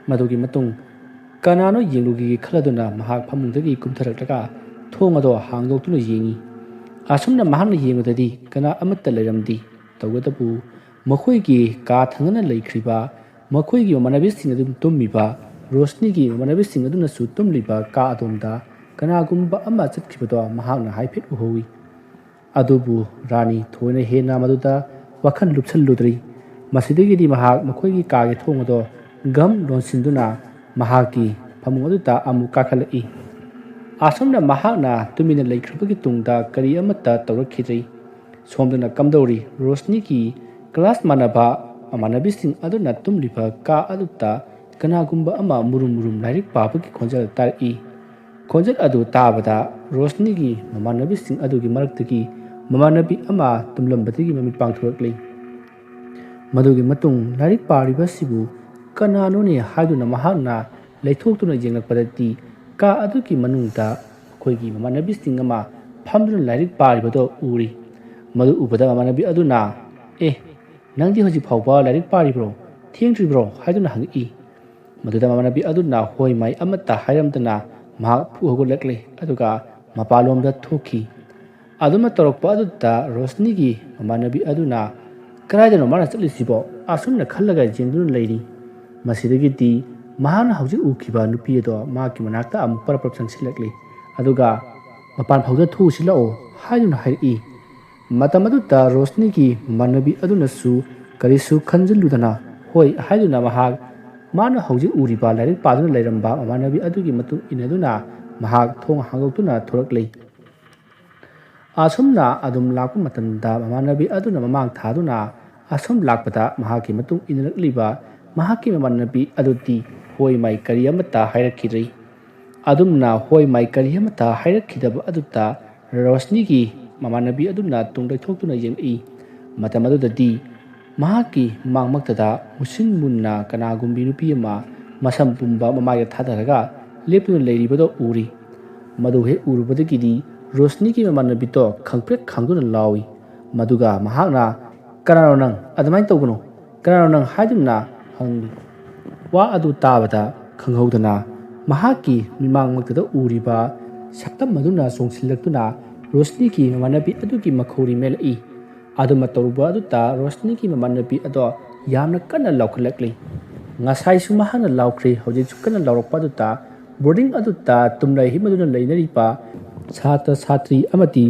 ꯃꯗꯨꯒꯤ ꯃꯇꯨꯡ ꯀꯅꯥꯅꯣ ꯌꯦꯡꯂꯨꯒꯦ ꯈꯜꯂꯗꯨꯅ ꯃꯍꯥꯛ ꯐꯃꯨꯡꯗꯒꯤ ꯀꯨꯝꯊꯔꯛꯂꯒ ꯊꯣꯡ ꯑꯗꯣ ꯍꯥꯡꯗꯣꯛꯇꯨꯅ ꯌꯦꯡꯉꯤ꯫ ꯑꯁꯨꯝꯅ ꯃꯍꯥꯛꯅ ꯌꯦꯡꯕꯗꯗꯤ ꯀꯅꯥ ꯑꯃꯠꯇ ꯂꯩꯔꯝꯗꯦ꯫ ꯇꯧꯕꯇꯕꯨ ꯃꯈꯣꯏꯒꯤ ꯀꯥ ꯊꯪꯅꯅ ꯂꯩꯈ꯭ꯔꯤꯕ ꯃꯈꯣꯏꯒꯤ ꯃꯃꯥꯟꯅꯕꯤꯁꯤꯡ ꯑꯗꯨ ꯇꯨꯝꯃꯤꯕ ꯔꯣꯁꯅꯤꯒꯤ ꯃꯃꯥꯟꯅꯕꯤꯁꯤꯡ ꯑꯗꯨꯅꯁꯨ ꯇꯨꯝꯂꯤꯕ ꯀꯥ ꯑꯗꯣꯝꯗ ꯀꯅꯥꯒꯨꯝꯕ ꯑꯃ ꯆꯠꯈꯤꯕꯗꯣ ꯃꯍꯥꯛꯅ ꯍꯥꯏꯐꯦꯠ ꯎꯍꯧꯏ꯫ ꯑꯗꯨꯕꯨ ꯔꯥꯅꯤ ꯊꯣꯏꯅ ꯍꯦꯟꯅ ꯃꯗꯨꯗ ꯋꯥꯈꯜ ꯂꯨꯞꯁꯜꯂꯨꯗ꯭ꯔꯤ꯫ ꯃꯁꯤꯗꯒꯤꯗꯤ ꯃꯍꯥꯛ ꯃꯈꯣꯏꯒꯤ ꯀꯥꯒꯤ ꯊꯣꯡ ꯑꯗꯣ ꯒꯝ ꯂꯣꯟꯁꯤꯟꯗꯨꯅ ꯃꯍꯥꯛꯀꯤ ꯐꯃꯨꯡ ꯑꯗꯨꯗ ꯑꯃꯨꯛ ꯀꯥꯈꯠꯂꯛꯏ꯫ ꯑꯁꯨꯝꯅ ꯃꯍꯥꯛꯅ ꯇꯨꯃꯤꯟꯅ ꯂꯩꯈ꯭ꯔꯕꯒꯤ ꯇꯨꯡꯗ ꯀꯔꯤ ꯑꯃꯠꯇ ꯇꯧꯔꯛꯈꯤꯗ꯭ꯔꯤ꯫ ꯁꯣꯝꯗꯅ ꯀꯝꯗꯧꯔꯤ? ꯔꯣꯁꯅꯤꯒꯤ ꯀ꯭ꯂꯥꯁ ꯃꯥꯟꯅꯕ ꯃꯃꯥꯟꯅꯕꯤꯁꯤꯡ ꯑꯗꯨꯅ ꯇꯨꯝꯂꯤꯕ ꯀꯥ ꯑꯗꯨꯗ ꯀꯅꯥꯒꯨꯝꯕ ꯑꯃ ꯃꯨꯔꯨꯝ ꯃꯨꯔꯨꯝ ꯂꯥꯏꯔꯤꯛ ꯄꯥꯕꯒꯤ ꯈꯣꯟꯖꯦꯜ ꯇꯥꯔꯛꯏ꯫ ꯈꯣꯟꯖꯦꯜ ꯑꯗꯨ ꯇꯥꯕꯗ ꯔꯣꯁꯅꯤꯒꯤ ꯃꯃꯥꯟꯅꯕꯤꯁꯤꯡ ꯑꯗꯨꯒꯤ ꯃꯔꯛꯇꯒꯤ ꯃꯃꯥꯟꯅꯕꯤ ꯑꯃ ꯇꯨꯝꯂꯝꯕꯗꯒꯤ ꯃꯃꯤꯠ ꯄꯥꯡꯊꯣꯔꯛꯂꯤ꯫ ꯃꯗꯨꯒꯤ ꯃꯇꯨꯡ ꯂꯥꯏꯔꯤꯛ ꯄꯥꯔꯤꯕ ꯑꯁꯤꯕꯨ ꯀꯅꯥꯅꯣꯅꯦ ꯍꯥꯏꯗꯨꯅ ꯃꯍꯥꯛꯅ ꯂꯩꯊꯣꯛꯇꯨꯅ ꯌꯦꯡꯂꯛꯄꯗꯗꯤ ꯀꯥ ꯑꯗꯨꯒꯤ ꯃꯅꯨꯡꯗ ꯃꯈꯣꯏꯒꯤ ꯃꯃꯥꯟꯅꯕꯤꯁꯤꯡ ꯑꯃ ꯐꯝꯗꯨꯅ ꯂꯥꯏꯔꯤꯛ ꯄꯥꯔꯤꯕꯗꯨ ꯎꯔꯤ꯫ ꯃꯗꯨ ꯎꯕꯗ ꯃꯃꯥꯟꯅꯕꯤ ꯑꯗꯨꯅ, "ꯑꯦ, ꯅꯪꯗꯤ ꯍꯧꯖꯤꯛ ꯐꯥꯎꯕ ꯂꯥꯏꯔꯤꯛ ꯄꯥꯔꯤꯕ꯭ꯔꯣ? ꯊꯦꯡꯗ꯭ꯔꯤꯕ꯭ꯔꯣ?" ꯍꯥꯏꯗꯨꯅ ꯍꯪꯉꯛꯏ꯫ ꯃꯗꯨꯗ ꯃꯃꯥꯟꯅꯕꯤ ꯑꯗꯨꯅ ꯍꯣꯏ ꯃꯥꯏ ꯑꯃꯠꯇ ꯍꯥꯏꯔꯝꯗꯅ ꯃꯍꯥꯛ ꯐꯨꯛ ꯍꯧꯒꯠꯂꯛꯂꯦ, ꯑꯗꯨꯒ ꯃꯄꯥꯟꯂꯣꯝꯗ ꯊꯣꯛꯈꯤ꯫ ꯑꯗꯨꯝꯅ ꯇꯧꯔꯛꯄ ꯑꯗꯨꯗ ꯔꯣꯁꯅꯤꯒꯤ ꯃꯃꯥꯟꯅꯕꯤ ꯑꯗꯨꯅ "ꯀꯗꯥꯏꯗꯅꯣ ꯃꯥꯅ ꯆꯠꯂꯤꯁꯤꯕꯣ?" ꯑꯁꯨꯝꯅ ꯈꯜꯂꯒ ꯌꯦꯡꯗꯨꯅ ꯂꯩꯔꯤ꯫ ꯃꯁꯤꯗꯒꯤꯗꯤ ꯃꯍꯥꯛꯅ ꯍꯧꯖꯤꯛ ꯎꯈꯤꯕ ꯅꯨꯄꯤ ꯑꯗꯣ ꯃꯍꯥꯛꯀꯤ ꯃꯅꯥꯛꯇ ꯑꯃꯨꯛ ꯄꯔꯞ ꯄꯔꯞ ꯆꯪꯁꯤꯜꯂꯛꯂꯤ꯫ ꯑꯗꯨꯒ "ꯃꯄꯥꯟ ꯐꯥꯎꯗ ꯊꯣꯛꯎꯁꯤ ꯂꯥꯛꯑꯣ" ꯍꯥꯏꯗꯨꯅ ꯍꯥꯏꯔꯛꯏ꯫ ꯃꯇꯝ ꯑꯗꯨꯗ ꯔꯣꯁꯅꯤꯒꯤ ꯃꯃꯥꯟꯅꯕꯤ ꯑꯗꯨꯅꯁꯨ ꯀꯔꯤꯁꯨ ꯈꯟꯖꯤꯜꯂꯨꯗꯅ "ꯍꯣꯏ" ꯍꯥꯏꯗꯨꯅ ꯃꯍꯥꯛ ꯃꯥꯅ ꯍꯧꯖꯤꯛ ꯎꯔꯤꯕ ꯂꯥꯏꯔꯤꯛ ꯄꯥꯗꯨꯅ ꯂꯩꯔꯝꯕ ꯃꯃꯥꯟꯅꯕꯤ ꯑꯗꯨꯒꯤ ꯃꯇꯨꯡ ꯏꯟꯅꯗꯨꯅ ꯃꯍꯥꯛ ꯊꯣꯡ ꯍꯥꯡꯗꯣꯛꯇꯨꯅ ꯊꯣꯔꯛꯂꯤ꯫ ꯑꯁꯨꯝꯅ ꯑꯗꯨꯝ ꯂꯥꯛꯄ ꯃꯇꯝꯗ ꯃꯃꯥꯟꯅꯕꯤ ꯑꯗꯨꯅ ꯃꯃꯥꯡ ꯊꯥꯗꯨꯅ ꯑꯁꯨꯝ ꯂꯥꯛꯄꯗ ꯃꯍꯥꯛꯀꯤ ꯃꯇꯨꯡ ꯏꯟꯅꯔꯛꯂꯤꯕ ꯃꯍꯥꯛꯀꯤ ꯃꯃꯥꯟꯅꯕꯤ ꯑꯗꯨꯗꯤ ꯍꯣꯏ ꯃꯥꯏ ꯀꯔꯤ ꯑꯃꯠꯇ ꯍꯥꯏꯔꯛꯈꯤꯗ꯭ꯔꯤ꯫ ꯑꯗꯨꯝꯅ ꯍꯣꯏ ꯃꯥꯏ ꯀꯔꯤ ꯑꯃꯠꯇ ꯍꯥꯏꯔꯛꯈꯤꯗꯕ ꯑꯗꯨꯗ ꯔꯣꯁꯅꯤꯒꯤ ꯃꯃꯥꯟꯅꯕꯤ ꯑꯗꯨꯅ ꯇꯨꯡ ꯂꯩꯊꯣꯛꯇꯨꯅ ꯌꯦꯡꯂꯛꯏ꯫ ꯃꯇꯝ ꯑꯗꯨꯗꯗꯤ ꯃꯍꯥꯛꯀꯤ ꯃꯥꯡꯃꯛꯇꯗ ꯃꯨꯁꯤꯟ ꯃꯨꯟꯅ ꯀꯅꯥꯒꯨꯝꯕꯤ ꯅꯨꯄꯤ ꯑꯃ ꯃꯁꯝ ꯄꯨꯝꯕ ꯃꯃꯥꯏꯗ ꯊꯥꯗꯔꯒ ꯂꯦꯞꯇꯨꯅ ꯂꯩꯔꯤꯕꯗꯣ ꯎꯔꯤ꯫ ꯃꯗꯨ ꯍꯦꯛ ꯎꯔꯨꯕꯗꯒꯤꯗꯤ ꯔꯣꯁꯅꯤꯒꯤ ꯃꯃꯥꯟꯅꯕꯤꯗꯣ ꯈꯪꯄ꯭ꯔꯦꯛ ꯈꯪꯗꯨꯅ ꯂꯥꯎꯏ꯫ ꯃꯗꯨꯒ ꯃꯍꯥꯛꯅ, "ꯀꯅꯥꯅꯣ ꯅꯪ? ꯑꯗꯨꯃꯥꯏꯅ ꯇꯧꯒꯅꯨ꯫ ꯀꯅꯥꯅꯣ ꯅꯪ?" ꯍꯥꯏꯗꯨꯅ ꯍꯪꯂꯤ꯫ ꯋꯥ ꯑꯗꯨ ꯇꯥꯕꯗ ꯈꯪꯍꯧꯗꯅ ꯃꯍꯥꯛꯀꯤ ꯃꯤꯃꯥꯡꯃꯛꯇꯗ ꯎꯔꯤꯕ ꯁꯛꯇꯝ ꯑꯗꯨꯅ ꯆꯣꯡꯁꯤꯜꯂꯛꯇꯨꯅ ꯔꯣꯁꯅꯤꯒꯤ ꯃꯃꯥꯟꯅꯕꯤ ꯑꯗꯨꯒꯤ ꯃꯈꯧꯔꯤ ꯃꯦꯜꯂꯛꯏ꯫ ꯑꯗꯨꯃ ꯇꯧꯔꯨꯕ ꯑꯗꯨꯗ ꯔꯣꯁꯅꯤꯒꯤ ꯃꯃꯥꯟꯅꯕꯤ ꯑꯗꯣ ꯌꯥꯝꯅ ꯀꯟꯅ ꯂꯥꯎꯈꯠꯂꯛꯂꯤ꯫ ꯉꯁꯥꯏꯁꯨ ꯃꯍꯥꯛꯅ ꯂꯥꯎꯈ꯭ꯔꯦ, ꯍꯧꯖꯤꯛꯁꯨ ꯀꯟꯅ ꯂꯥꯎꯔꯛꯄ ꯑꯗꯨꯗ ꯕꯣꯔꯗꯤꯡ ꯑꯗꯨꯗ ꯇꯨꯝꯅ ꯍꯤꯞꯅꯗꯨꯅ ꯂꯩꯅꯔꯤꯕ ꯁꯥꯇ꯭ꯔ ꯁꯥꯇ꯭ꯔꯤ ꯑꯃꯗꯤ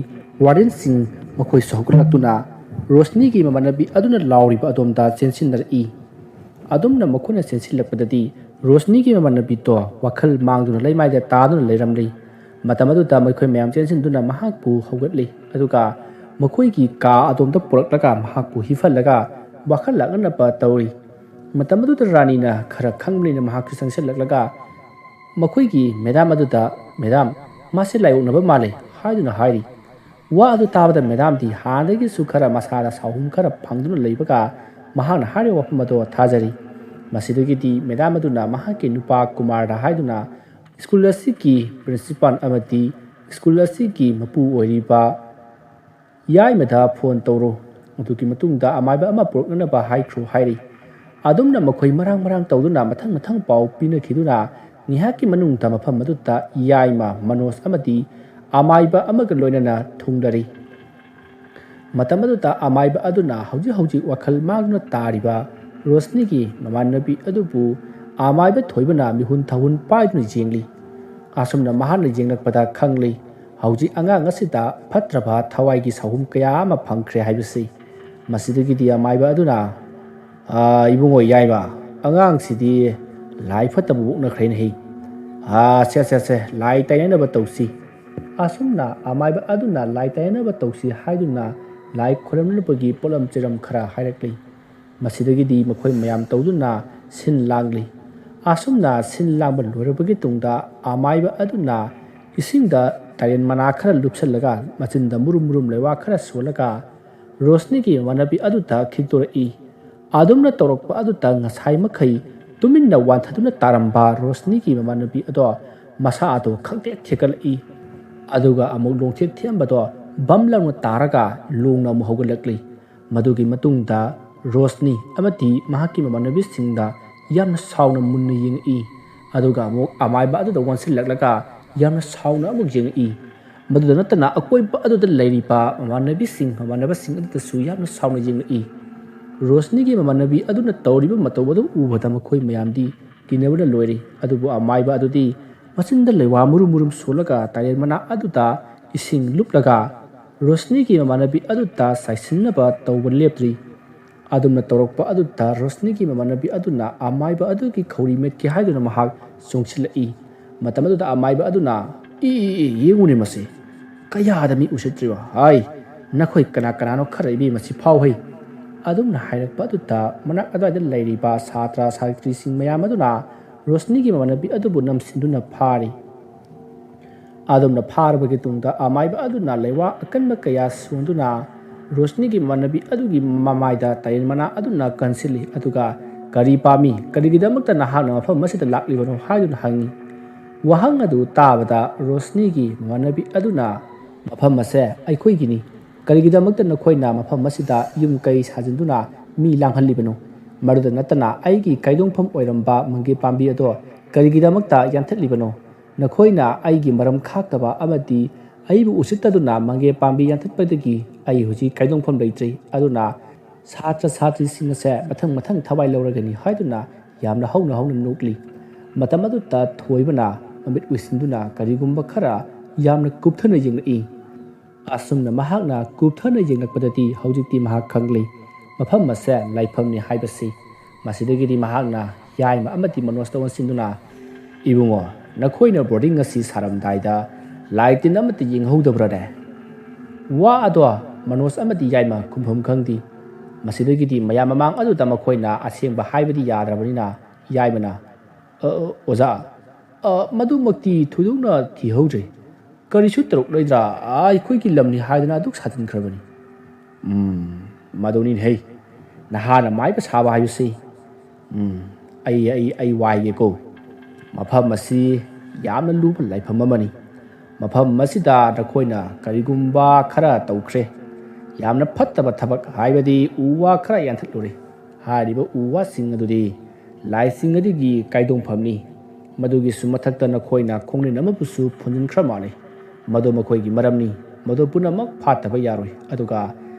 ꯋꯥꯔꯗꯦꯟꯁꯤꯡ ꯃꯈꯣꯏꯁꯨ ꯍꯧꯒꯠꯂꯛꯇꯨꯅ ꯔꯣꯁꯅꯤꯒꯤ ꯃꯃꯥꯟꯅꯕꯤ ꯑꯗꯨꯅ ꯂꯥꯎꯔꯤꯕ ꯑꯗꯣꯝꯗ ꯆꯦꯟꯁꯤꯟꯅꯔꯛꯏ꯫ ꯑꯗꯨꯝꯅ ꯃꯈꯣꯏꯅ ꯆꯦꯟꯁꯤꯜꯂꯛꯄꯗꯗꯤ ꯔꯣꯁꯅꯤꯒꯤ ꯃꯃꯥꯟꯅꯕꯤꯗꯣ ꯋꯥꯈꯜ ꯃꯥꯡꯗꯨꯅ ꯂꯩꯃꯥꯏꯗ ꯇꯥꯗꯨꯅ ꯂꯩꯔꯝꯂꯤ꯫ ꯃꯇꯝ ꯑꯗꯨꯗ ꯃꯈꯣꯏ ꯃꯌꯥꯝ ꯆꯦꯟꯁꯤꯟꯗꯨꯅ ꯃꯍꯥꯛꯄꯨ ꯍꯧꯒꯠꯂꯤ, ꯑꯗꯨꯒ ꯃꯈꯣꯏꯒꯤ ꯀꯥ ꯑꯗꯣꯝꯗ ꯄꯨꯔꯛꯂꯒ ꯃꯍꯥꯛꯄꯨ ꯍꯤꯐꯜꯂꯒ ꯋꯥꯈꯜ ꯂꯥꯛꯅꯅꯕ ꯇꯧꯔꯤ꯫ ꯃꯇꯝ ꯑꯗꯨꯗ ꯔꯥꯅꯤꯅ ꯈꯔ ꯈꯪꯕꯅꯤꯅ ꯃꯍꯥꯛꯁꯨ ꯆꯪꯁꯤꯜꯂꯛꯂꯒ ꯃꯈꯣꯏꯒꯤ ꯃꯦꯗꯥꯝ ꯑꯗꯨꯗ, "ꯃꯦꯗꯥꯝ, ꯃꯥꯁꯦ ꯂꯥꯏꯑꯣꯛꯅꯕ ꯃꯥꯜꯂꯦ" ꯍꯥꯏꯗꯨꯅ ꯍꯥꯏꯔꯤ꯫ ꯋꯥ ꯑꯗꯨ ꯇꯥꯕꯗ ꯃꯦꯗꯥꯝꯗꯤ ꯍꯥꯟꯅꯗꯒꯤꯁꯨ ꯈꯔ ꯃꯁꯥꯗ ꯁꯥꯎꯍꯨꯝ ꯈꯔ ꯐꯪꯗꯨꯅ ꯂꯩꯕꯒ ꯃꯍꯥꯛꯅ ꯍꯥꯏꯔꯤꯕ ꯋꯥꯐꯝ ꯑꯗꯣ ꯊꯥꯖꯔꯤ꯫ ꯃꯁꯤꯗꯒꯤꯗꯤ ꯃꯦꯗꯥꯝ ꯑꯗꯨꯅ ꯃꯍꯥꯛꯀꯤ ꯅꯨꯄꯥ ꯀꯨꯃꯥꯔꯗ ꯍꯥꯏꯗꯨꯅ ꯁ꯭ꯀꯨꯜ ꯑꯁꯤꯒꯤ ꯄ꯭ꯔꯤꯟꯁꯤꯄꯥꯜ ꯑꯃꯗꯤ ꯁ꯭ꯀꯨꯜ ꯑꯁꯤꯒꯤ ꯃꯄꯨ ꯑꯣꯏꯔꯤꯕ ꯌꯥꯏꯃꯗ ꯐꯣꯟ ꯇꯧꯔꯣ꯫ ꯑꯗꯨꯒꯤ ꯃꯇꯨꯡꯗ ꯑꯃꯥꯏꯕ ꯑꯃ ꯄꯨꯔꯛꯅꯅꯕ ꯍꯥꯏꯈ꯭ꯔꯣ ꯍꯥꯏꯔꯤ꯫ ꯑꯗꯨꯝꯅ ꯃꯈꯣꯏ ꯃꯔꯥꯡ ꯃꯔꯥꯡ ꯇꯧꯗꯨꯅ ꯃꯊꯪ ꯃꯊꯪ ꯄꯥꯎ ꯄꯤꯅꯈꯤꯗꯨꯅ ꯉꯥꯏꯍꯥꯛꯀꯤ ꯃꯅꯨꯡꯗ ꯃꯐꯝ ꯑꯗꯨꯗ ꯌꯥꯏꯃ, ꯃꯅꯣꯖ ꯑꯃꯗꯤ ꯑꯃꯥꯏꯕ ꯑꯃꯒ ꯂꯣꯏꯅꯅ ꯊꯨꯡꯂꯔꯤ꯫ ꯃꯇꯝ ꯑꯗꯨꯗ ꯑꯃꯥꯏꯕ ꯑꯗꯨꯅ ꯍꯧꯖꯤꯛ ꯍꯧꯖꯤꯛ ꯋꯥꯈꯜ ꯃꯥꯡꯗꯨꯅ ꯇꯥꯔꯤꯕ ꯔꯣꯁꯅꯤꯒꯤ ꯃꯃꯥꯟꯅꯕꯤ ꯑꯗꯨꯕꯨ ꯑꯃꯥꯏꯕ ꯊꯣꯏꯕꯅ ꯃꯤꯍꯨꯟ ꯊꯥꯍꯨꯟ ꯄꯥꯏꯗꯨꯅ ꯌꯦꯡꯂꯤ꯫ ꯑꯁꯨꯝꯅ ꯃꯍꯥꯛꯅ ꯌꯦꯡꯂꯛꯄꯗ ꯈꯪꯂꯤ, ꯍꯧꯖꯤꯛ ꯑꯉꯥꯡ ꯑꯁꯤꯗ ꯐꯠꯇ꯭ꯔꯕ ꯊꯋꯥꯏꯒꯤ ꯁꯥꯍꯨꯝ ꯀꯌꯥ ꯑꯃ ꯐꯪꯈ꯭ꯔꯦ ꯍꯥꯏꯕꯁꯤ꯫ ꯃꯁꯤꯗꯒꯤꯗꯤ ꯑꯃꯥꯏꯕ ꯑꯗꯨꯅ, "ꯑꯥ, ꯏꯕꯨꯡꯉꯣ, ꯌꯥꯏꯃ, ꯑꯉꯥꯡꯁꯤꯗꯤ ꯂꯥꯏ ꯐꯠꯇꯕ ꯑꯣꯛꯅꯈ꯭ꯔꯦꯅꯦꯍꯦ꯫ ꯑꯥ, ꯁꯦ, ꯁꯦ, ꯁꯦ, ꯂꯥꯏ ꯇꯥꯏꯅꯅꯕ ꯇꯧꯁꯤ꯫" ꯑꯁꯨꯝꯅ ꯑꯃꯥꯏꯕ ꯑꯗꯨꯅ ꯂꯥꯏ ꯇꯥꯏꯅꯅꯕ ꯇꯧꯁꯤ ꯍꯥꯏꯗꯨꯅ ꯂꯥꯏ ꯈꯨꯔꯨꯝꯅꯕꯒꯤ ꯄꯣꯠꯂꯝ ꯆꯩꯔꯝ ꯈꯔ ꯍꯥꯏꯔꯛꯂꯤ꯫ ꯃꯁꯤꯗꯒꯤꯗꯤ ꯃꯈꯣꯏ ꯃꯌꯥꯝ ꯇꯧꯗꯨꯅ ꯁꯤꯟ ꯂꯥꯡꯂꯤ꯫ ꯑꯁꯨꯝꯅ ꯁꯤꯟ ꯂꯥꯡꯕ ꯂꯣꯏꯔꯕꯒꯤ ꯇꯨꯡꯗ ꯑꯃꯥꯏꯕ ꯑꯗꯨꯅ ꯏꯁꯤꯡꯗ ꯇꯥꯏꯔꯦꯟ ꯃꯅꯥ ꯈꯔ ꯂꯨꯞꯁꯤꯜꯂꯒ ꯃꯆꯤꯟꯗ ꯃꯨꯔꯨꯝ ꯃꯨꯔꯨꯝ ꯂꯩꯋꯥ ꯈꯔ ꯁꯣꯜꯂꯒ ꯔꯣꯁꯅꯤꯒꯤ ꯃꯃꯥꯟꯅꯕꯤ ꯑꯗꯨꯗ ꯈꯤꯛꯇꯣꯔꯛꯏ꯫ ꯑꯗꯨꯝꯅ ꯇꯧꯔꯛꯄ ꯑꯗꯨꯗ ꯉꯁꯥꯏ ꯃꯈꯩ ꯇꯨꯃꯤꯟꯅ ꯋꯥꯟꯊꯗꯨꯅ ꯇꯥꯔꯝꯕ ꯔꯣꯁꯅꯤꯒꯤ ꯃꯃꯥꯟꯅꯕꯤ ꯑꯗꯣ ꯃꯁꯥ ꯑꯗꯣ ꯈꯪꯇꯦꯛ ꯊꯦꯛꯀꯠꯂꯛꯏ꯫ ꯑꯗꯨꯒ ꯑꯃꯨꯛ ꯂꯣꯡꯊꯦꯛ ꯊꯦꯛꯑꯝꯕꯗꯣ ꯕꯝ ꯂꯥꯎꯅ ꯇꯥꯔꯒ ꯂꯣꯡꯅ ꯑꯃꯨꯛ ꯍꯧꯒꯠꯂꯛꯂꯤ꯫ ꯃꯗꯨꯒꯤ ꯃꯇꯨꯡꯗ ꯔꯣꯁꯅꯤ ꯑꯃꯗꯤ ꯃꯍꯥꯛꯀꯤ ꯃꯃꯥꯟꯅꯕꯤꯁꯤꯡꯗ ꯌꯥꯝꯅ ꯁꯥꯎꯅ ꯃꯨꯟꯅ ꯌꯦꯡꯉꯛꯏ꯫ ꯑꯗꯨꯒ ꯑꯃꯨꯛ ꯑꯃꯥꯏꯕ ꯑꯗꯨꯗ ꯑꯣꯟꯁꯤꯜꯂꯛꯂꯒ ꯌꯥꯝꯅ ꯁꯥꯎꯅ ꯑꯃꯨꯛ ꯌꯦꯡꯉꯛꯏ꯫ ꯃꯗꯨꯗ ꯅꯠꯇꯅ ꯑꯀꯣꯏꯕ ꯑꯗꯨꯗ ꯂꯩꯔꯤꯕ ꯃꯃꯥꯟꯅꯕꯤꯁꯤꯡ, ꯃꯃꯥꯟꯅꯕꯁꯤꯡ ꯑꯗꯨꯗꯁꯨ ꯌꯥꯝꯅ ꯁꯥꯎꯅ ꯌꯦꯡꯉꯛꯏ꯫ ꯔꯣꯁꯅꯤꯒꯤ ꯃꯃꯥꯟꯅꯕꯤ ꯑꯗꯨꯅ ꯇꯧꯔꯤꯕ ꯃꯇꯧ ꯑꯗꯨ ꯎꯕꯗ ꯃꯈꯣꯏ ꯃꯌꯥꯝꯗꯤ ꯀꯤꯅꯕꯅ ꯂꯣꯏꯔꯤ꯫ ꯑꯗꯨꯕꯨ ꯑꯃꯥꯏꯕ ꯑꯗꯨꯗꯤ ꯃꯆꯤꯟꯗ ꯂꯩꯋꯥ ꯃꯨꯔꯨꯝ ꯃꯨꯔꯨꯝ ꯁꯣꯜꯂꯒ ꯇꯥꯏꯔꯦꯟ ꯃꯅꯥ ꯑꯗꯨꯗ ꯏꯁꯤꯡ ꯂꯨꯞꯂꯒ ꯔꯣꯁꯅꯤꯒꯤ ꯃꯃꯥꯟꯅꯕꯤ ꯑꯗꯨꯗ ꯆꯥꯏꯁꯤꯟꯅꯕ ꯇꯧꯕ ꯂꯦꯞꯇ꯭ꯔꯤ꯫ ꯑꯗꯨꯝꯅ ꯇꯧꯔꯛꯄ ꯑꯗꯨꯗ ꯔꯣꯁꯅꯤꯒꯤ ꯃꯃꯥꯟꯅꯕꯤ ꯑꯗꯨꯅ ꯑꯃꯥꯏꯕ ꯑꯗꯨꯒꯤ ꯈꯧꯔꯤ ꯃꯦꯠꯀꯦ ꯍꯥꯏꯗꯨꯅ ꯃꯍꯥꯛ ꯆꯣꯡꯁꯤꯜꯂꯛꯏ꯫ ꯃꯇꯝ ꯑꯗꯨꯗ ꯑꯃꯥꯏꯕ ꯑꯗꯨꯅ, "ꯏ, ꯏ, ꯏ, ꯌꯦꯡꯉꯨꯅꯦ ꯃꯁꯤ, ꯀꯌꯥꯗ ꯃꯤ ꯎꯁꯤꯠꯇ꯭ꯔꯤꯕ? ꯍꯥꯏ, ꯅꯈꯣꯏ ꯀꯅꯥ ꯀꯅꯥꯅꯣ ꯈꯔ ꯏꯕꯦꯝꯃ ꯁꯤ ꯐꯥꯎ ꯍꯩ꯫" ꯑꯗꯨꯝꯅ ꯍꯥꯏꯔꯛꯄ ꯑꯗꯨꯗ ꯃꯅꯥꯛ ꯑꯗꯨꯋꯥꯏꯗ ꯂꯩꯔꯤꯕ ꯁꯥꯇ꯭ꯔ ꯁꯥꯇ꯭ꯔꯤꯁꯤꯡ ꯃꯌꯥꯝ ꯑꯗꯨꯅ ꯔꯣꯁꯅꯤꯒꯤ ꯃꯃꯥꯟꯅꯕꯤ ꯑꯗꯨꯕꯨ ꯅꯝꯁꯤꯟꯗꯨꯅ ꯐꯥꯔꯤ꯫ ꯑꯗꯨꯝꯅ ꯐꯥꯔꯕꯒꯤ ꯇꯨꯡꯗ ꯑꯃꯥꯏꯕ ꯑꯗꯨꯅ ꯂꯩꯋꯥ ꯑꯀꯟꯕ ꯀꯌꯥ ꯁꯣꯟꯗꯨꯅ ꯔꯣꯁꯅꯤꯒꯤ ꯃꯃꯥꯟꯅꯕꯤ ꯑꯗꯨꯒꯤ ꯃꯃꯥꯏꯗ ꯇꯥꯏꯔꯦꯟ ꯃꯅꯥ ꯑꯗꯨꯅ ꯀꯟꯁꯤꯜꯂꯤ, ꯑꯗꯨꯒ, "ꯀꯔꯤ ꯄꯥꯝꯃꯤ? ꯀꯔꯤꯒꯤꯗꯃꯛꯇ ꯅꯍꯥꯛꯅ ꯃꯐꯝ ꯑꯁꯤꯗ ꯂꯥꯛꯂꯤꯕꯅꯣ?" ꯍꯥꯏꯗꯨꯅ ꯍꯪꯉꯤ꯫ ꯋꯥꯍꯪ ꯑꯗꯨ ꯇꯥꯕꯗ ꯔꯣꯁꯅꯤꯒꯤ ꯃꯃꯥꯟꯅꯕꯤ ꯑꯗꯨꯅ, "ꯃꯐꯝ ꯑꯁꯦ ꯑꯩꯈꯣꯏꯒꯤꯅꯤ꯫ ꯀꯔꯤꯒꯤꯗꯃꯛꯇ ꯅꯈꯣꯏꯅ ꯃꯐꯝ ꯑꯁꯤꯗ ꯌꯨꯝ ꯀꯩ ꯁꯥꯖꯤꯟꯗꯨꯅ ꯃꯤ ꯂꯥꯡꯍꯜꯂꯤꯕꯅꯣ? ꯃꯗꯨꯗ ꯅꯠꯇꯅ ꯑꯩꯒꯤ ꯀꯥꯏꯗꯣꯡꯐꯝ ꯑꯣꯏꯔꯝꯕ ꯃꯪꯒꯦ ꯄꯥꯝꯕꯤ ꯑꯗꯣ ꯀꯔꯤꯒꯤꯗꯃꯛꯇ ꯌꯥꯟꯊꯠꯂꯤꯕꯅꯣ? ꯅꯈꯣꯏꯅ ꯑꯩꯒꯤ ꯃꯔꯝ ꯈꯥꯛꯇꯕ ꯑꯃꯗꯤ ꯑꯩꯕꯨ ꯎꯁꯤꯠꯇꯗꯨꯅ ꯃꯪꯒꯦ ꯄꯥꯝꯕꯤ ꯌꯥꯟꯊꯠꯄꯗꯒꯤ ꯑꯩ ꯍꯧꯖꯤꯛ ꯀꯥꯏꯗꯣꯡꯐꯝ ꯂꯩꯇ꯭ꯔꯤ, ꯑꯗꯨꯅ ꯁꯥꯇ꯭ꯔ ꯁꯥꯇ꯭ꯔꯤꯁꯤꯡ ꯑꯁꯦ ꯃꯊꯪ ꯃꯊꯪ ꯊꯋꯥꯏ ꯂꯧꯔꯒꯅꯤ" ꯍꯥꯏꯗꯨꯅ ꯌꯥꯝꯅ ꯍꯧꯅ ꯍꯧꯅ ꯅꯣꯛꯂꯤ꯫ ꯃꯇꯝ ꯑꯗꯨꯗ ꯊꯣꯏꯕꯅ ꯃꯃꯤꯠ ꯎꯏꯁꯤꯟꯗꯨꯅ ꯀꯔꯤꯒꯨꯝꯕ ꯈꯔ ꯌꯥꯝꯅ ꯀꯨꯞꯊꯅ ꯌꯦꯡꯂꯛꯏ꯫ ꯑꯁꯨꯝꯅ ꯃꯍꯥꯛꯅ ꯀꯨꯞꯊꯅ ꯌꯦꯡꯂꯛꯄꯗꯗꯤ ꯍꯧꯖꯤꯛꯇꯤ ꯃꯍꯥꯛ ꯈꯪꯂꯦ, ꯃꯐꯝ ꯑꯁꯦ ꯂꯥꯏꯐꯝꯅꯤ ꯍꯥꯏꯕꯁꯤ꯫ ꯃꯁꯤꯗꯒꯤꯗꯤ ꯃꯍꯥꯛꯅ ꯌꯥꯏꯃ ꯑꯃꯗꯤ ꯃꯅꯣꯖꯇ ꯑꯣꯟꯁꯤꯟꯗꯨꯅ, "ꯏꯕꯨꯡꯉꯣ, ꯅꯈꯣꯏꯅ ꯕꯣꯔꯗꯤꯡ ꯑꯁꯤ ꯁꯥꯔꯝꯗꯥꯏꯗ ꯂꯥꯏ ꯇꯤꯟ ꯑꯃꯠꯇ ꯌꯦꯡꯍꯧꯗꯕ꯭ꯔꯅꯦ?" ꯋꯥ ꯑꯗꯣ ꯃꯅꯣꯖ ꯑꯃꯗꯤ ꯌꯥꯏꯃ ꯈꯨꯝꯐꯝ ꯈꯪꯗꯦ꯫ ꯃꯁꯤꯗꯒꯤꯗꯤ ꯃꯌꯥꯝ ꯃꯃꯥꯡ ꯑꯗꯨꯗ ꯃꯈꯣꯏꯅ ꯑꯁꯦꯡꯕ ꯍꯥꯏꯕꯗꯤ ꯌꯥꯗ꯭ꯔꯕꯅꯤꯅ ꯌꯥꯏꯃꯅ, "ꯑ, ꯑ, ꯑꯣꯖꯥ, ꯑ, ꯃꯗꯨꯃꯛꯇꯤ ꯊꯣꯏꯗꯣꯛꯅ ꯊꯤꯍꯧꯗ꯭ꯔꯦ꯫ ꯀꯔꯤꯁꯨ ꯇꯧꯔꯛꯂꯣꯏꯗ꯭ꯔꯥ? ꯑꯩꯈꯣꯏꯒꯤ ꯂꯝꯅꯤ ꯍꯥꯏꯗꯅ ꯑꯗꯨꯛ ꯁꯥꯖꯤꯟꯈ꯭ꯔꯕꯅꯤ꯫" "ꯎꯝ, ꯃꯗꯨꯅꯤꯅꯦ ꯍꯩ, ꯅꯍꯥꯅ ꯃꯥꯏꯕ ꯁꯥꯕ ꯍꯥꯏꯕꯁꯤ꯫ ꯎꯝ, ꯑꯩ, ꯑꯩ, ꯑꯩ ꯋꯥꯏꯒꯦꯀꯣ꯫ ꯃꯐꯝ ꯑꯁꯤ ꯌꯥꯝꯅ ꯂꯨꯕ ꯂꯥꯏꯐꯝ ꯑꯃꯅꯤ꯫ ꯃꯐꯝ ꯑꯁꯤꯗ ꯅꯈꯣꯏꯅ ꯀꯔꯤꯒꯨꯝꯕ ꯈꯔ ꯇꯧꯈ꯭ꯔꯦ꯫ ꯌꯥꯝꯅ ꯐꯠꯇꯕ ꯊꯕꯛ ꯍꯥꯏꯕꯗꯤ ꯎ ꯋꯥ ꯈꯔ ꯌꯥꯟꯊꯠꯂꯨꯔꯦ꯫ ꯍꯥꯏꯔꯤꯕ ꯎ ꯋꯥꯁꯤꯡ ꯑꯗꯨꯗꯤ ꯂꯥꯏꯁꯤꯡ ꯑꯗꯨꯒꯤ ꯀꯥꯏꯗꯣꯡꯐꯝꯅꯤ꯫ ꯃꯗꯨꯒꯤꯁꯨ ꯃꯊꯛꯇ ꯅꯈꯣꯏꯅ ꯈꯣꯡꯅꯤꯟ ꯑꯃꯕꯨꯁꯨ ꯐꯨꯟꯖꯤꯟꯈ꯭ꯔ ꯃꯥꯜꯂꯦ꯫ ꯃꯗꯨ ꯃꯈꯣꯏꯒꯤ ꯃꯔꯝꯅꯤ꯫ ꯃꯗꯨ ꯄꯨꯝꯅꯃꯛ ꯐꯥꯠꯇꯕ ꯌꯥꯔꯣꯏ꯫ ꯑꯗꯨꯒ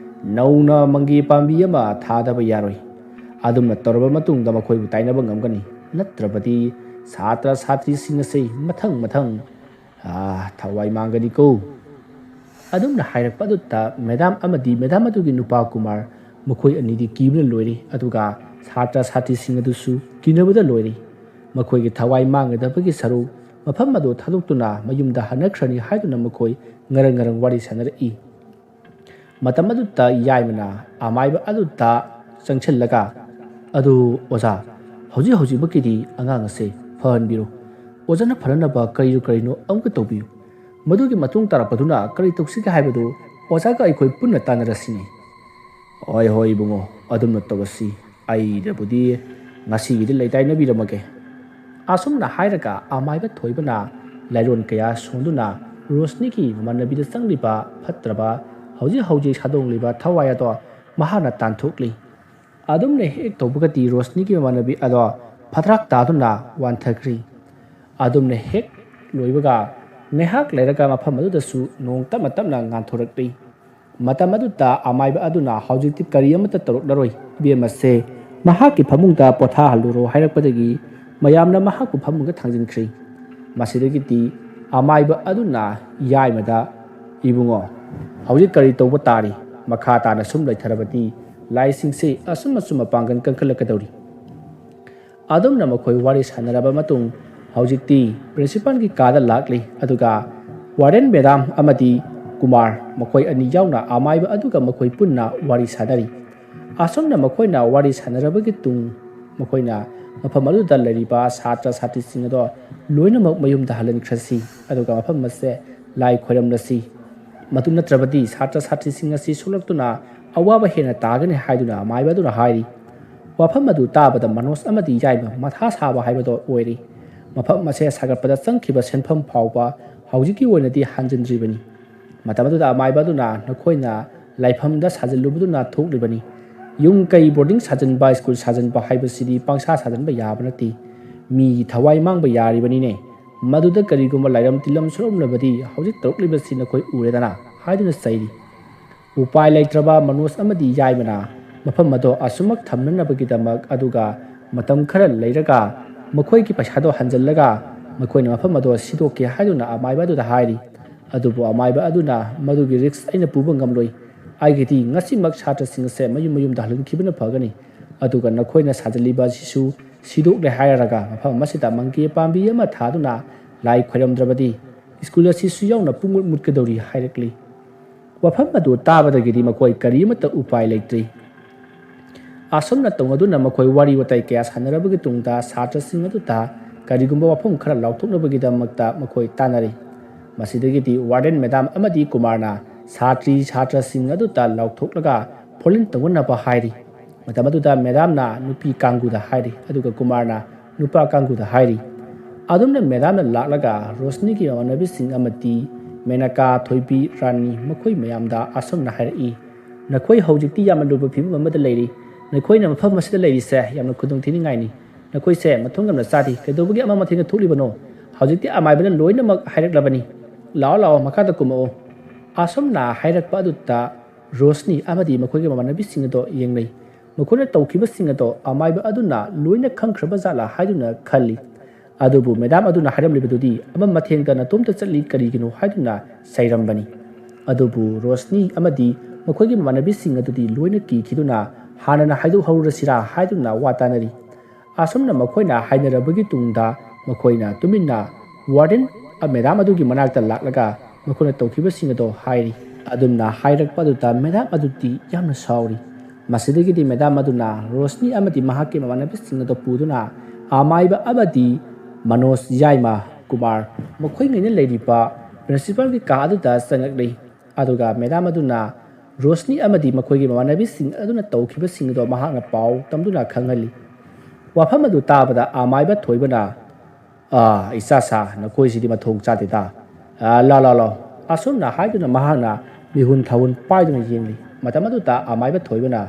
ꯅꯧꯅ ꯃꯪꯒꯦ ꯄꯥꯝꯕꯤ ꯑꯃ ꯊꯥꯗꯕ ꯌꯥꯔꯣꯏ꯫ ꯑꯗꯨꯝꯅ ꯇꯧꯔꯕ ꯃꯇꯨꯡꯗ ꯃꯈꯣꯏꯕꯨ ꯇꯥꯏꯅꯕ ꯉꯝꯒꯅꯤ꯫ ꯅꯠꯇ꯭ꯔꯕꯗꯤ ꯁꯥꯇ꯭ꯔ ꯁꯥꯇ꯭ꯔꯤꯁꯤꯡ ꯑꯁꯤ ꯃꯊꯪ ꯃꯊꯪ, ꯑꯥ, ꯊꯋꯥꯏ ꯃꯥꯡꯒꯅꯤꯀꯣ꯫" ꯑꯗꯨꯝꯅ ꯍꯥꯏꯔꯛꯄ ꯑꯗꯨꯗ ꯃꯦꯗꯥꯝ ꯑꯃꯗꯤ ꯃꯦꯗꯥꯝ ꯑꯗꯨꯒꯤ ꯅꯨꯄꯥ ꯀꯨꯃꯥꯔ, ꯃꯈꯣꯏ ꯑꯅꯤꯗꯤ ꯀꯤꯕꯅ ꯂꯣꯏꯔꯦ꯫ ꯑꯗꯨꯒ ꯁꯥꯇ꯭ꯔ ꯁꯥꯇ꯭ꯔꯤꯁꯤꯡ ꯑꯗꯨꯁꯨ ꯀꯤꯅꯕꯗ ꯂꯣꯏꯔꯦ꯫ ꯃꯈꯣꯏꯒꯤ ꯊꯋꯥꯏ ꯃꯥꯡꯒꯗꯕꯒꯤ ꯁꯔꯨꯛ ꯃꯐꯝ ꯑꯗꯨ ꯊꯥꯗꯣꯛꯇꯨꯅ ꯃꯌꯨꯝꯗ ꯍꯟꯅꯈ꯭ꯔꯅꯤ ꯍꯥꯏꯗꯨꯅ ꯃꯈꯣꯏ ꯉꯔꯪ ꯉꯔꯪ ꯋꯥꯔꯤ ꯁꯥꯟꯅꯔꯛꯏ꯫ ꯃꯇꯝ ꯑꯗꯨꯗ ꯌꯥꯏꯃꯅ ꯑꯃꯥꯏꯕ ꯑꯗꯨꯗ ꯆꯪꯁꯤꯜꯂꯒ, "ꯑꯗꯨ ꯑꯣꯖꯥ, ꯍꯧꯖꯤꯛ ꯍꯧꯖꯤꯛꯃꯛꯀꯤꯗꯤ ꯑꯉꯥꯡ ꯑꯁꯦ ꯐꯍꯟꯕꯤꯔꯣ꯫ ꯑꯣꯖꯥꯅ ꯐꯅꯅꯕ ꯀꯔꯤꯅꯣ ꯀꯔꯤꯅꯣ ꯑꯃꯨꯛꯀ ꯇꯧꯕꯤꯌꯨ꯫ ꯃꯗꯨꯒꯤ ꯃꯇꯨꯡ ꯇꯥꯔꯛꯄꯗꯨꯅ ꯀꯔꯤ ꯇꯧꯁꯤꯒꯦ ꯍꯥꯏꯕꯗꯨ ꯑꯣꯖꯥꯒ ꯑꯩꯈꯣꯏ ꯄꯨꯟꯅ ꯇꯥꯟꯅꯔꯁꯤꯅꯦ꯫" "ꯍꯣꯏ, ꯍꯣꯏ, ꯏꯕꯨꯡꯉꯣ, ꯑꯗꯨꯝꯅ ꯇꯧꯔꯁꯤ꯫ ꯑꯩꯅꯕꯨꯗꯤ ꯉꯁꯤꯒꯤꯗꯤ ꯂꯩꯇꯥꯏꯅꯕꯤꯔꯝꯃꯒꯦ꯫" ꯑꯁꯨꯝꯅ ꯍꯥꯏꯔꯒ ꯑꯃꯥꯏꯕ ꯊꯣꯏꯕꯅ ꯂꯥꯏꯔꯣꯟ ꯀꯌꯥ ꯁꯣꯟꯗꯨꯅ ꯔꯣꯁꯅꯤꯒꯤ ꯃꯃꯥꯟꯅꯕꯤꯗ ꯆꯪꯂꯤꯕ ꯐꯠꯇ꯭ꯔꯕ, ꯍꯧꯖꯤꯛ ꯍꯧꯖꯤꯛ ꯁꯥꯗꯣꯡꯂꯤꯕ ꯊꯋꯥꯏ ꯑꯗꯣ ꯃꯍꯥꯛꯅ ꯇꯥꯟꯊꯣꯛꯂꯤ꯫ ꯑꯗꯨꯝꯅ ꯍꯦꯛ ꯇꯧꯕꯒꯗꯤ ꯔꯣꯁꯅꯤꯒꯤ ꯃꯃꯥꯟꯅꯕꯤ ꯑꯗꯣ ꯐꯗ꯭ꯔꯥꯛ ꯇꯥꯗꯨꯅ ꯋꯥꯟꯊꯈ꯭ꯔꯤ꯫ ꯑꯗꯨꯝꯅ ꯍꯦꯛ ꯂꯣꯏꯕꯒ ꯉꯥꯏꯍꯥꯛ ꯂꯩꯔꯒ ꯃꯐꯝ ꯑꯗꯨꯗꯁꯨ ꯅꯣꯡ ꯇꯞꯅ ꯇꯞꯅ ꯉꯥꯟꯊꯣꯔꯛꯂꯤ꯫ ꯃꯇꯝ ꯑꯗꯨꯗ ꯑꯃꯥꯏꯕ ꯑꯗꯨꯅ, "ꯍꯧꯖꯤꯛꯇꯤ ꯀꯔꯤ ꯑꯃꯠꯇ ꯇꯧꯔꯛꯂꯔꯣꯏ, ꯏꯕꯦꯝꯃꯁꯦ ꯃꯍꯥꯛꯀꯤ ꯐꯃꯨꯡꯗ ꯄꯣꯊꯥꯍꯜꯂꯨꯔꯣ" ꯍꯥꯏꯔꯛꯄꯗꯒꯤ ꯃꯌꯥꯝꯅ ꯃꯍꯥꯛꯄꯨ ꯐꯃꯨꯡꯗ ꯊꯥꯡꯖꯤꯟꯈ꯭ꯔꯤ꯫ ꯃꯁꯤꯗꯒꯤꯗꯤ ꯑꯃꯥꯏꯕ ꯑꯗꯨꯅ ꯌꯥꯏꯃꯗ, "ꯏꯕꯨꯡꯉꯣ, ꯍꯧꯖꯤꯛ ꯀꯔꯤ ꯇꯧꯕ ꯇꯥꯔꯤ? ꯃꯈꯥ ꯇꯥꯅ ꯁꯨꯝ ꯂꯩꯊꯔꯕꯗꯤ ꯂꯥꯏꯁꯤꯡꯁꯤ ꯑꯁꯨꯝ ꯑꯁꯨꯝ ꯃꯄꯥꯡꯒꯜ ꯀꯟꯈꯠꯂꯛꯀꯗꯧꯔꯤ"꯫ ꯑꯗꯨꯝꯅ ꯃꯈꯣꯏ ꯋꯥꯔꯤ ꯁꯥꯟꯅꯔꯕ ꯃꯇꯨꯡ, ꯍꯧꯖꯤꯛꯇꯤ ꯄ꯭ꯔꯤꯟꯁꯤꯄꯥꯜꯒꯤ ꯀꯥꯗ ꯂꯥꯛꯂꯤ, ꯑꯗꯨꯒ ꯋꯥꯔꯗꯦꯟ ꯃꯦꯗꯥꯝ ꯑꯃꯗꯤ ꯀꯨꯃꯥꯔ, ꯃꯈꯣꯏ ꯑꯅꯤ ꯌꯥꯎꯅ ꯑꯃꯥꯏꯕ ꯑꯗꯨꯒ ꯃꯈꯣꯏ ꯄꯨꯟꯅ ꯋꯥꯔꯤ ꯁꯥꯟꯅꯔꯤ꯫ ꯑꯁꯨꯝꯅ ꯃꯈꯣꯏꯅ ꯋꯥꯔꯤ ꯁꯥꯟꯅꯔꯕꯒꯤ ꯇꯨꯡ, ꯃꯈꯣꯏꯅ ꯃꯐꯝ ꯑꯗꯨꯗ ꯂꯩꯔꯤꯕ ꯁꯥꯇ꯭ꯔ ꯁꯥꯇ꯭ꯔꯤꯁꯤꯡ ꯑꯗꯣ ꯂꯣꯏꯅꯃꯛ ꯃꯌꯨꯝꯗ ꯍꯜꯍꯟꯈ꯭ꯔꯁꯤ, ꯑꯗꯨꯒ ꯃꯐꯝ ꯑꯁꯦ ꯂꯥꯏ ꯈꯣꯏꯔꯝꯂꯁꯤ꯫ ꯃꯗꯨ ꯅꯠꯇ꯭ꯔꯕꯗꯤ ꯁꯥꯇ꯭ꯔ ꯁꯥꯇ꯭ꯔꯤꯁꯤꯡ ꯑꯁꯤ ꯁꯣꯛꯂꯛꯇꯨꯅ ꯑꯋꯥꯕ ꯍꯦꯟꯅ ꯇꯥꯒꯅꯤ ꯍꯥꯏꯗꯨꯅ ꯑꯃꯥꯏꯕ ꯑꯗꯨꯅ ꯍꯥꯏꯔꯤ꯫ ꯋꯥꯐꯝ ꯑꯗꯨ ꯇꯥꯕꯗ ꯃꯅꯣꯖ ꯑꯃꯗꯤ ꯌꯥꯏꯃ ꯃꯊꯥ ꯁꯥꯕ ꯍꯥꯏꯕꯗꯣ ꯑꯣꯏꯔꯤ꯫ ꯃꯐꯝ ꯑꯁꯦ ꯁꯥꯒꯠꯄꯗ ꯆꯪꯈꯤꯕ ꯁꯦꯟꯐꯝ ꯐꯥꯎꯕ ꯍꯧꯖꯤꯛꯀꯤ ꯑꯣꯏꯅꯗꯤ ꯍꯟꯖꯤꯟꯗ꯭ꯔꯤꯕꯅꯤ꯫ ꯃꯇꯝ ꯑꯗꯨꯗ ꯑꯃꯥꯏꯕ ꯑꯗꯨꯅ, "ꯅꯈꯣꯏꯅ ꯂꯥꯏꯐꯝꯗ ꯁꯥꯖꯤꯜꯂꯨꯕꯗꯨꯅ ꯊꯣꯛꯂꯤꯕꯅꯤ꯫ ꯌꯨꯝ ꯀꯩ, ꯕꯣꯔꯗꯤꯡ ꯁꯥꯖꯤꯟꯕ, ꯁ꯭ꯀꯨꯜ ꯁꯥꯖꯤꯟꯕ ꯍꯥꯏꯕꯁꯤꯗꯤ ꯄꯪꯁꯥ ꯁꯥꯖꯤꯟꯕ ꯌꯥꯕ ꯅꯠꯇꯦ꯫ ꯃꯤꯒꯤ ꯊꯋꯥꯏ ꯃꯥꯡꯕ ꯌꯥꯔꯤꯕꯅꯤꯅꯦ꯫ ꯃꯗꯨꯗ ꯀꯔꯤꯒꯨꯝꯕ ꯂꯥꯏꯔꯝ ꯇꯤꯜꯂꯝ ꯁꯣꯛꯂꯝꯂꯕꯗꯤ ꯍꯧꯖꯤꯛ ꯇꯧꯔꯛꯂꯤꯕꯁꯤ ꯅꯈꯣꯏ ꯎꯔꯦꯗꯅ" ꯍꯥꯏꯗꯨꯅ ꯆꯩꯔꯤ꯫ ꯎꯄꯥꯏ ꯂꯩꯇ꯭ꯔꯕ ꯃꯅꯣꯖ ꯑꯃꯗꯤ ꯌꯥꯏꯃꯅ ꯃꯐꯝ ꯑꯗꯣ ꯑꯁꯨꯃꯛ ꯊꯝꯅꯅꯕꯒꯤꯗꯃꯛ, ꯑꯗꯨꯒ ꯃꯇꯝ ꯈꯔ ꯂꯩꯔꯒ ꯃꯈꯣꯏꯒꯤ ꯄꯩꯁꯥꯗꯣ ꯍꯟꯖꯤꯜꯂꯒ ꯃꯈꯣꯏꯅ ꯃꯐꯝ ꯑꯗꯣ ꯁꯤꯗꯣꯛꯀꯦ ꯍꯥꯏꯗꯨꯅ ꯑꯃꯥꯏꯕ ꯑꯗꯨꯗ ꯍꯥꯏꯔꯤ꯫ ꯑꯗꯨꯕꯨ ꯑꯃꯥꯏꯕ ꯑꯗꯨꯅ, "ꯃꯗꯨꯒꯤ ꯔꯤꯁꯛ ꯑꯩꯅ ꯄꯨꯕ ꯉꯝꯂꯣꯏ꯫ ꯑꯩꯒꯤꯗꯤ ꯉꯁꯤꯃꯛ ꯁꯥꯇ꯭ꯔꯁꯤꯡ ꯑꯁꯦ ꯃꯌꯨꯝ ꯃꯌꯨꯝꯗ ꯍꯜꯍꯟꯈꯤꯕꯅ ꯐꯒꯅꯤ꯫ ꯑꯗꯨꯒ ꯅꯈꯣꯏꯅ ꯁꯥꯖꯤꯜꯂꯤꯕ ꯑꯁꯤꯁꯨ ꯁꯤꯗꯣꯛꯂꯦ ꯍꯥꯏꯔꯒ ꯃꯐꯝ ꯑꯁꯤꯗ ꯃꯪꯒꯦ ꯄꯥꯝꯕꯤ ꯑꯃ ꯊꯥꯗꯨꯅ ꯂꯥꯏ ꯈꯣꯏꯔꯝꯗ꯭ꯔꯕꯗꯤ ꯁ꯭ꯀꯨꯜ ꯑꯁꯤꯁꯨ ꯌꯥꯎꯅ ꯄꯨꯡꯃꯨꯠ ꯃꯨꯠꯀꯗꯧꯔꯤ" ꯍꯥꯏꯔꯛꯂꯤ꯫ ꯋꯥꯐꯝ ꯑꯗꯨ ꯇꯥꯕꯗꯒꯤꯗꯤ ꯃꯈꯣꯏ ꯀꯔꯤꯃꯠꯇ ꯎꯄꯥꯏ ꯂꯩꯇ꯭ꯔꯤ꯫ ꯑꯁꯨꯝꯅ ꯇꯧꯅꯗꯨꯅ ꯃꯈꯣꯏ ꯋꯥꯔꯤ ꯋꯥꯇꯥꯏ ꯀꯌꯥ ꯁꯥꯟꯅꯔꯕꯒꯤ ꯇꯨꯡꯗ ꯁꯥꯇ꯭ꯔꯁꯤꯡ ꯑꯗꯨꯗ ꯀꯔꯤꯒꯨꯝꯕ ꯋꯥꯐꯝ ꯈꯔ ꯂꯥꯎꯊꯣꯛꯅꯕꯒꯤꯗꯃꯛꯇ ꯃꯈꯣꯏ ꯇꯥꯟꯅꯔꯤ꯫ ꯃꯁꯤꯗꯒꯤꯗꯤ ꯋꯥꯔꯗꯦꯟ ꯃꯦꯗꯥꯝ ꯑꯃꯗꯤ ꯀꯨꯃꯥꯔꯅ ꯁꯥꯇ꯭ꯔꯤ ꯁꯥꯇ꯭ꯔꯁꯤꯡ ꯑꯗꯨꯗ ꯂꯥꯎꯊꯣꯛꯂꯒ ꯐꯣꯂꯤꯟ ꯇꯧꯅꯅꯕ ꯍꯥꯏꯔꯤ꯫ ꯃꯇꯝ ꯑꯗꯨꯗ ꯃꯦꯗꯥꯝꯅ ꯅꯨꯄꯤ ꯀꯥꯡꯕꯨꯗ ꯍꯥꯏꯔꯤ, ꯑꯗꯨꯒ ꯀꯨꯃꯥꯔꯅ ꯅꯨꯄꯥ ꯀꯥꯡꯕꯨꯗ ꯍꯥꯏꯔꯤ꯫ ꯑꯗꯨꯝꯅ ꯃꯦꯗꯥꯝꯅ ꯂꯥꯛꯂꯒ ꯔꯣꯁꯅꯤꯒꯤ ꯃꯃꯥꯟꯅꯕꯤꯁꯤꯡ ꯑꯃꯗꯤ ꯃꯦꯅꯀꯥ, ꯊꯣꯏꯕꯤ, ꯔꯥꯅꯤ, ꯃꯈꯣꯏ ꯃꯌꯥꯝꯗ ꯑꯁꯨꯝꯅ ꯍꯥꯏꯔꯛꯏ, "ꯅꯈꯣꯏ ꯍꯧꯖꯤꯛꯇꯤ ꯌꯥꯝꯅ ꯂꯨꯕ ꯐꯤꯕꯝ ꯑꯃꯗ ꯂꯩꯔꯤ꯫ ꯅꯈꯣꯏꯅ ꯃꯐꯝ ꯑꯁꯤꯗ ꯂꯩꯔꯤꯁꯦ ꯌꯥꯝꯅ ꯈꯨꯗꯣꯡ ꯊꯤꯅꯤꯡꯉꯥꯏꯅꯤ꯫ ꯅꯈꯣꯏꯁꯦ ꯃꯊꯣꯡ ꯌꯥꯝꯅ ꯆꯥꯗꯦ꯫ ꯀꯩꯗꯧꯕꯒꯤ ꯑꯃꯥꯡ ꯑꯊꯦꯡꯗ ꯊꯣꯛꯂꯤꯕꯅꯣ? ꯍꯧꯖꯤꯛꯇꯤ ꯑꯃꯥꯏꯕꯅ ꯂꯣꯏꯅꯃꯛ ꯍꯥꯏꯔꯛꯂꯕꯅꯤ꯫ ꯂꯥꯛꯑꯣ, ꯂꯥꯛꯑꯣ, ꯃꯈꯥꯗ ꯀꯨꯝꯃꯛꯑꯣ"꯫ ꯑꯁꯨꯝꯅ ꯍꯥꯏꯔꯛꯄ ꯑꯗꯨꯗ ꯔꯣꯁꯅꯤ ꯑꯃꯗꯤ ꯃꯈꯣꯏꯒꯤ ꯃꯃꯥꯟꯅꯕꯤꯁꯤꯡ ꯑꯗꯣ ꯌꯦꯡꯅꯩ꯫ ꯃꯈꯣꯏꯅ ꯇꯧꯈꯤꯕꯁꯤꯡ ꯑꯗꯣ ꯑꯃꯥꯏꯕ ꯑꯗꯨꯅ ꯂꯣꯏꯅ ꯈꯪꯈ꯭ꯔꯕ ꯖꯥꯠꯂꯥ ꯍꯥꯏꯗꯨꯅ ꯈꯜꯂꯤ꯫ ꯑꯗꯨꯕꯨ ꯃꯦꯗꯥꯝ ꯑꯗꯨꯅ ꯍꯥꯏꯔꯝꯂꯤꯕꯗꯨꯗꯤ ꯑꯃ ꯃꯊꯦꯡꯗ ꯅꯇꯣꯝꯇ ꯆꯠꯂꯤ ꯀꯔꯤꯒꯤꯅꯣ ꯍꯥꯏꯗꯨꯅ ꯆꯩꯔꯝꯕꯅꯤ꯫ ꯑꯗꯨꯕꯨ ꯔꯣꯁꯅꯤ ꯑꯃꯗꯤ ꯃꯈꯣꯏꯒꯤ ꯃꯃꯥꯟꯅꯕꯤꯁꯤꯡ ꯑꯗꯨꯗꯤ ꯂꯣꯏꯅ ꯀꯤꯈꯤꯗꯨꯅ ꯍꯥꯟꯅꯅ ꯍꯥꯏꯗꯣꯛꯍꯧꯔꯁꯤꯔꯥ ꯍꯥꯏꯗꯨꯅ ꯋꯥ ꯇꯥꯅꯔꯤ꯫ ꯑꯁꯨꯝꯅ ꯃꯈꯣꯏꯅ ꯍꯥꯏꯅꯔꯕꯒꯤ ꯇꯨꯡꯗ ꯃꯈꯣꯏꯅ ꯇꯨꯃꯤꯟꯅ ꯋꯥꯔꯗꯦꯟ ꯃꯦꯗꯥꯝ ꯑꯗꯨꯒꯤ ꯃꯅꯥꯛꯇ ꯂꯥꯛꯂꯒ ꯃꯈꯣꯏꯅ ꯇꯧꯈꯤꯕꯁꯤꯡ ꯑꯗꯣ ꯍꯥꯏꯔꯤ꯫ ꯑꯗꯨꯝꯅ ꯍꯥꯏꯔꯛꯄ ꯑꯗꯨꯗ ꯃꯦꯗꯥꯝ ꯑꯗꯨꯗꯤ ꯌꯥꯝꯅ ꯁꯥꯎꯔꯤ꯫ ꯃꯁꯤꯗꯒꯤꯗꯤ ꯃꯦꯗꯥꯝ ꯑꯗꯨꯅ ꯔꯣꯁꯅꯤ ꯑꯃꯗꯤ ꯃꯍꯥꯛꯀꯤ ꯃꯃꯥꯟꯅꯕꯤꯁꯤꯡ ꯑꯗꯨ ꯄꯨꯗꯨꯅ ꯑꯃꯥꯏꯕ ꯑꯃꯗꯤ ꯃꯅꯣꯖ ꯌꯥꯏꯃ ꯀꯨꯃꯥꯔ ꯃꯈꯣꯏꯉꯩꯅ ꯂꯩꯔꯤꯕ ꯄ꯭ꯔꯤꯟꯁꯤꯄꯥꯜꯒꯤ ꯀꯥ ꯑꯗꯨꯗ ꯆꯪꯂꯛꯂꯤ꯫ ꯑꯗꯨꯒ ꯃꯦꯗꯥꯝ ꯑꯗꯨꯅ ꯔꯣꯁꯅꯤ ꯑꯃꯗꯤ ꯃꯈꯣꯏꯒꯤ ꯃꯃꯥꯟꯅꯕꯤꯁꯤꯡ ꯑꯗꯨꯅ ꯇꯧꯈꯤꯕꯁꯤꯡ ꯑꯗꯣ ꯃꯍꯥꯛꯅ ꯄꯥꯎ ꯇꯝꯗꯨꯅ ꯈꯪꯍꯜꯂꯤ꯫ ꯋꯥꯐꯝ ꯑꯗꯨ ꯇꯥꯕꯗ ꯑꯃꯥꯏꯕ ꯊꯣꯏꯕꯅ, "ꯑꯥ, ꯏꯆꯥ ꯁꯥ, ꯅꯈꯣꯏꯁꯤꯗꯤ ꯃꯊꯣꯡ ꯆꯥꯗꯦꯗ꯫ ꯑꯥ, ꯂꯥ, ꯂꯥ, ꯂꯥ꯫" ꯑꯁꯨꯝꯅ ꯍꯥꯏꯗꯨꯅ ꯃꯍꯥꯛꯅ ꯃꯤꯍꯨꯟ ꯊꯥꯍꯨꯟ ꯄꯥꯏꯗꯨꯅ ꯌꯦꯡꯂꯤ꯫ ꯃꯇꯝ ꯑꯗꯨꯗ ꯑꯃꯥꯏꯕ ꯊꯣꯏꯕꯅ,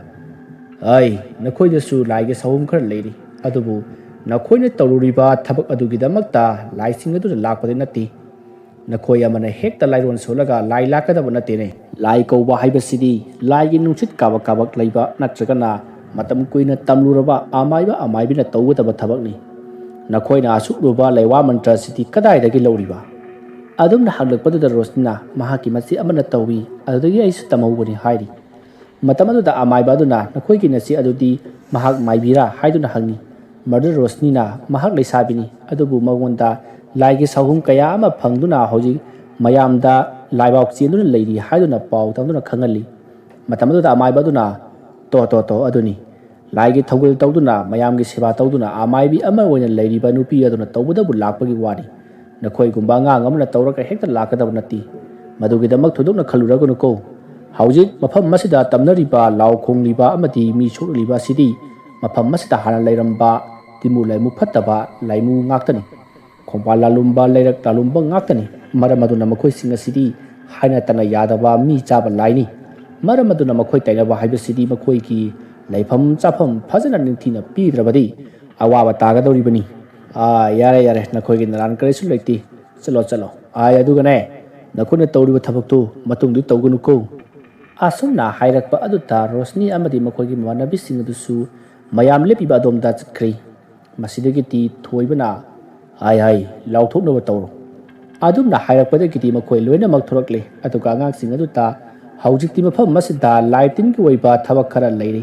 "ꯑꯩ, ꯅꯈꯣꯏꯗꯁꯨ ꯂꯥꯏꯒꯤ ꯁꯥꯍꯨꯝ ꯈꯔ ꯂꯩꯔꯤ꯫ ꯑꯗꯨꯕꯨ ꯅꯈꯣꯏꯅ ꯇꯧꯔꯨꯔꯤꯕ ꯊꯕꯛ ꯑꯗꯨꯒꯤꯗꯃꯛꯇ ꯂꯥꯏꯁꯤꯡ ꯑꯗꯨꯅ ꯂꯥꯛꯄꯗꯤ ꯅꯠꯇꯦ꯫ ꯅꯈꯣꯏ ꯑꯃꯅ ꯍꯦꯛꯇ ꯂꯥꯏꯔꯣꯟ ꯁꯣꯜꯂꯒ ꯂꯥꯏ ꯂꯥꯛꯀꯗꯕ ꯅꯠꯇꯦꯅꯦ꯫ ꯂꯥꯏ ꯀꯧꯕ ꯍꯥꯏꯕꯁꯤꯗꯤ ꯂꯥꯏꯒꯤ ꯅꯨꯡꯁꯤꯠ ꯀꯥꯕꯛ ꯀꯥꯕꯛ ꯂꯩꯕ ꯅꯠꯇ꯭ꯔꯒꯅ ꯃꯇꯝ ꯀꯨꯏꯅ ꯇꯝꯂꯨꯔꯕ ꯑꯃꯥꯏꯕ ꯑꯃꯥꯏꯕꯤꯅ ꯇꯧꯒꯗꯕ ꯊꯕꯛꯅꯤ꯫ ꯅꯈꯣꯏꯅ ꯑꯁꯨꯛ ꯂꯨꯕ ꯂꯩꯋꯥ ꯃꯟꯇ꯭ꯔ ꯑꯁꯤꯗꯤ ꯀꯗꯥꯏꯗꯒꯤ ꯂꯧꯔꯤꯕ?" ꯑꯗꯨꯝꯅ ꯍꯪꯂꯛꯄꯗꯨꯗ ꯔꯣꯁꯅꯤꯅ ꯃꯍꯥꯛꯀꯤ ꯃꯆꯦ ꯑꯃꯅ ꯇꯧꯏ, ꯑꯗꯨꯗꯒꯤ ꯑꯩꯁꯨ ꯇꯝꯍꯧꯕꯅꯤ ꯍꯥꯏꯔꯤ꯫ ꯃꯇꯝ ꯑꯗꯨꯗ ꯑꯃꯥꯏꯕ ꯑꯗꯨꯅ, "ꯅꯈꯣꯏꯒꯤ ꯅꯆꯦ ꯑꯗꯨꯗꯤ ꯃꯍꯥꯛ ꯃꯥꯏꯕꯤꯔꯥ?" ꯍꯥꯏꯗꯨꯅ ꯍꯪꯉꯤ꯫ ꯃꯗꯨꯗ ꯔꯣꯁꯅꯤꯅ, "ꯃꯍꯥꯛ ꯂꯩꯁꯥꯕꯤꯅꯤ, ꯑꯗꯨꯕꯨ ꯃꯉꯣꯟꯗ ꯂꯥꯏꯒꯤ ꯁꯥꯍꯨꯝ ꯀꯌꯥ ꯑꯃ ꯐꯪꯗꯨꯅ ꯍꯧꯖꯤꯛ ꯃꯌꯥꯝꯗ ꯂꯥꯏꯕꯥꯎ ꯆꯦꯟꯗꯨꯅ ꯂꯩꯔꯤ" ꯍꯥꯏꯗꯨꯅ ꯄꯥꯎ ꯇꯝꯗꯨꯅ ꯈꯪꯍꯜꯂꯤ꯫ ꯃꯇꯝ ꯑꯗꯨꯗ ꯑꯃꯥꯏꯕ ꯑꯗꯨꯅ, "ꯇꯣ, ꯇꯣ, ꯇꯣ, ꯑꯗꯨꯅꯤ꯫ ꯂꯥꯏꯒꯤ ꯊꯧꯒꯜ ꯇꯧꯗꯨꯅ, ꯃꯌꯥꯝꯒꯤ ꯁꯦꯕꯥ ꯇꯧꯗꯨꯅ ꯑꯃꯥꯏꯕꯤ ꯑꯃ ꯑꯣꯏꯅ ꯂꯩꯔꯤꯕ ꯅꯨꯄꯤ ꯑꯗꯨꯅ ꯇꯧꯕꯗꯕꯨ ꯂꯥꯛꯄꯒꯤ ꯋꯥꯅꯤ꯫ ꯅꯈꯣꯏꯒꯨꯝꯕ ꯑꯉꯥꯡ ꯑꯃꯅ ꯇꯧꯔꯒ ꯍꯦꯛꯇ ꯂꯥꯛꯀꯗꯕ ꯅꯠꯇꯦ꯫ ꯃꯗꯨꯒꯤꯗꯃꯛ ꯊꯣꯏꯗꯣꯛꯅ ꯈꯜꯂꯨꯔꯒꯅꯨꯀꯣ꯫ ꯍꯧꯖꯤꯛ ꯃꯐꯝ ꯑꯁꯤꯗ ꯇꯝꯅꯔꯤꯕ, ꯂꯥꯎ ꯈꯣꯡꯂꯤꯕ ꯑꯃꯗꯤ ꯃꯤ ꯁꯣꯛꯂꯤꯕ ꯑꯁꯤꯗꯤ ꯃꯐꯝ ꯑꯁꯤꯗ ꯍꯥꯟꯅ ꯂꯩꯔꯝꯕ ꯇꯤꯃꯨ ꯂꯥꯏꯃꯨ ꯐꯠꯇꯕ ꯂꯥꯏꯃꯨ ꯉꯥꯛꯇꯅꯤ꯫ ꯈꯣꯡꯕꯥꯜ ꯂꯥꯂꯨꯝꯕ, ꯂꯩꯔꯛ ꯂꯥꯂꯨꯝꯕ ꯉꯥꯛꯇꯅꯤ꯫ ꯃꯔꯝ ꯑꯗꯨꯅ ꯃꯈꯣꯏꯁꯤꯡ ꯑꯁꯤꯗꯤ ꯍꯥꯏꯅ ꯇꯅ ꯌꯥꯗꯕ ꯃꯤ ꯆꯥꯕ ꯂꯥꯏꯅꯤ꯫ ꯃꯔꯝ ꯑꯗꯨꯅ ꯃꯈꯣꯏ ꯇꯩꯅꯕ ꯍꯥꯏꯕꯁꯤꯗꯤ ꯃꯈꯣꯏꯒꯤ ꯂꯩꯐꯝ ꯆꯥꯐꯝ ꯐꯖꯅ ꯅꯤꯡꯊꯤꯅ ꯄꯤꯗ꯭ꯔꯕꯗꯤ ꯑꯋꯥꯕ ꯇꯥꯒꯗꯧꯔꯤꯕꯅꯤ꯫ ꯑꯥ, ꯌꯥꯔꯦ, ꯌꯥꯔꯦ, ꯅꯈꯣꯏꯒꯤ ꯅꯔꯥꯟ ꯀꯔꯤꯁꯨ ꯂꯩꯇꯦ꯫ ꯆꯠꯂꯣ, ꯆꯠꯂꯣ꯫ ꯑꯥꯏ, ꯑꯗꯨꯒꯅꯦ, "ꯅꯈꯣꯏꯅ ꯇꯧꯔꯤꯕ ꯊꯕꯛꯇꯨ ꯃꯇꯨꯡꯗꯤ ꯇꯧꯒꯅꯨꯀꯣ"꯫ ꯑꯁꯨꯝꯅ ꯍꯥꯏꯔꯛꯄ ꯑꯗꯨꯗ ꯔꯣꯁꯅꯤ ꯑꯃꯗꯤ ꯃꯈꯣꯏꯒꯤ ꯃꯃꯥꯟꯅꯕꯤꯁꯤꯡ ꯑꯗꯨꯁꯨ ꯃꯌꯥꯝ ꯂꯦꯞꯄꯤꯕ ꯑꯗꯣꯝꯗ ꯆꯠꯈ꯭ꯔꯦ꯫ ꯃꯁꯤꯗꯒꯤꯗꯤ ꯊꯣꯏꯕꯅ, "ꯍꯥꯏ ꯍꯥꯏ, ꯂꯥꯎꯊꯣꯛꯅꯕ ꯇꯧꯔꯣ"꯫ ꯑꯗꯨꯝꯅ ꯍꯥꯏꯔꯛꯄꯗꯒꯤꯗꯤ ꯃꯈꯣꯏ ꯂꯣꯏꯅꯃꯛ ꯊꯣꯔꯛꯂꯦ꯫ ꯑꯗꯨꯒ ꯑꯉꯥꯡꯁꯤꯡ ꯑꯗꯨꯗ, "ꯍꯧꯖꯤꯛꯇꯤ ꯃꯐꯝ ꯑꯁꯤꯗ ꯂꯥꯏ ꯇꯤꯟꯒꯤ ꯑꯣꯏꯕ ꯊꯕꯛ ꯈꯔ ꯂꯩꯔꯤ꯫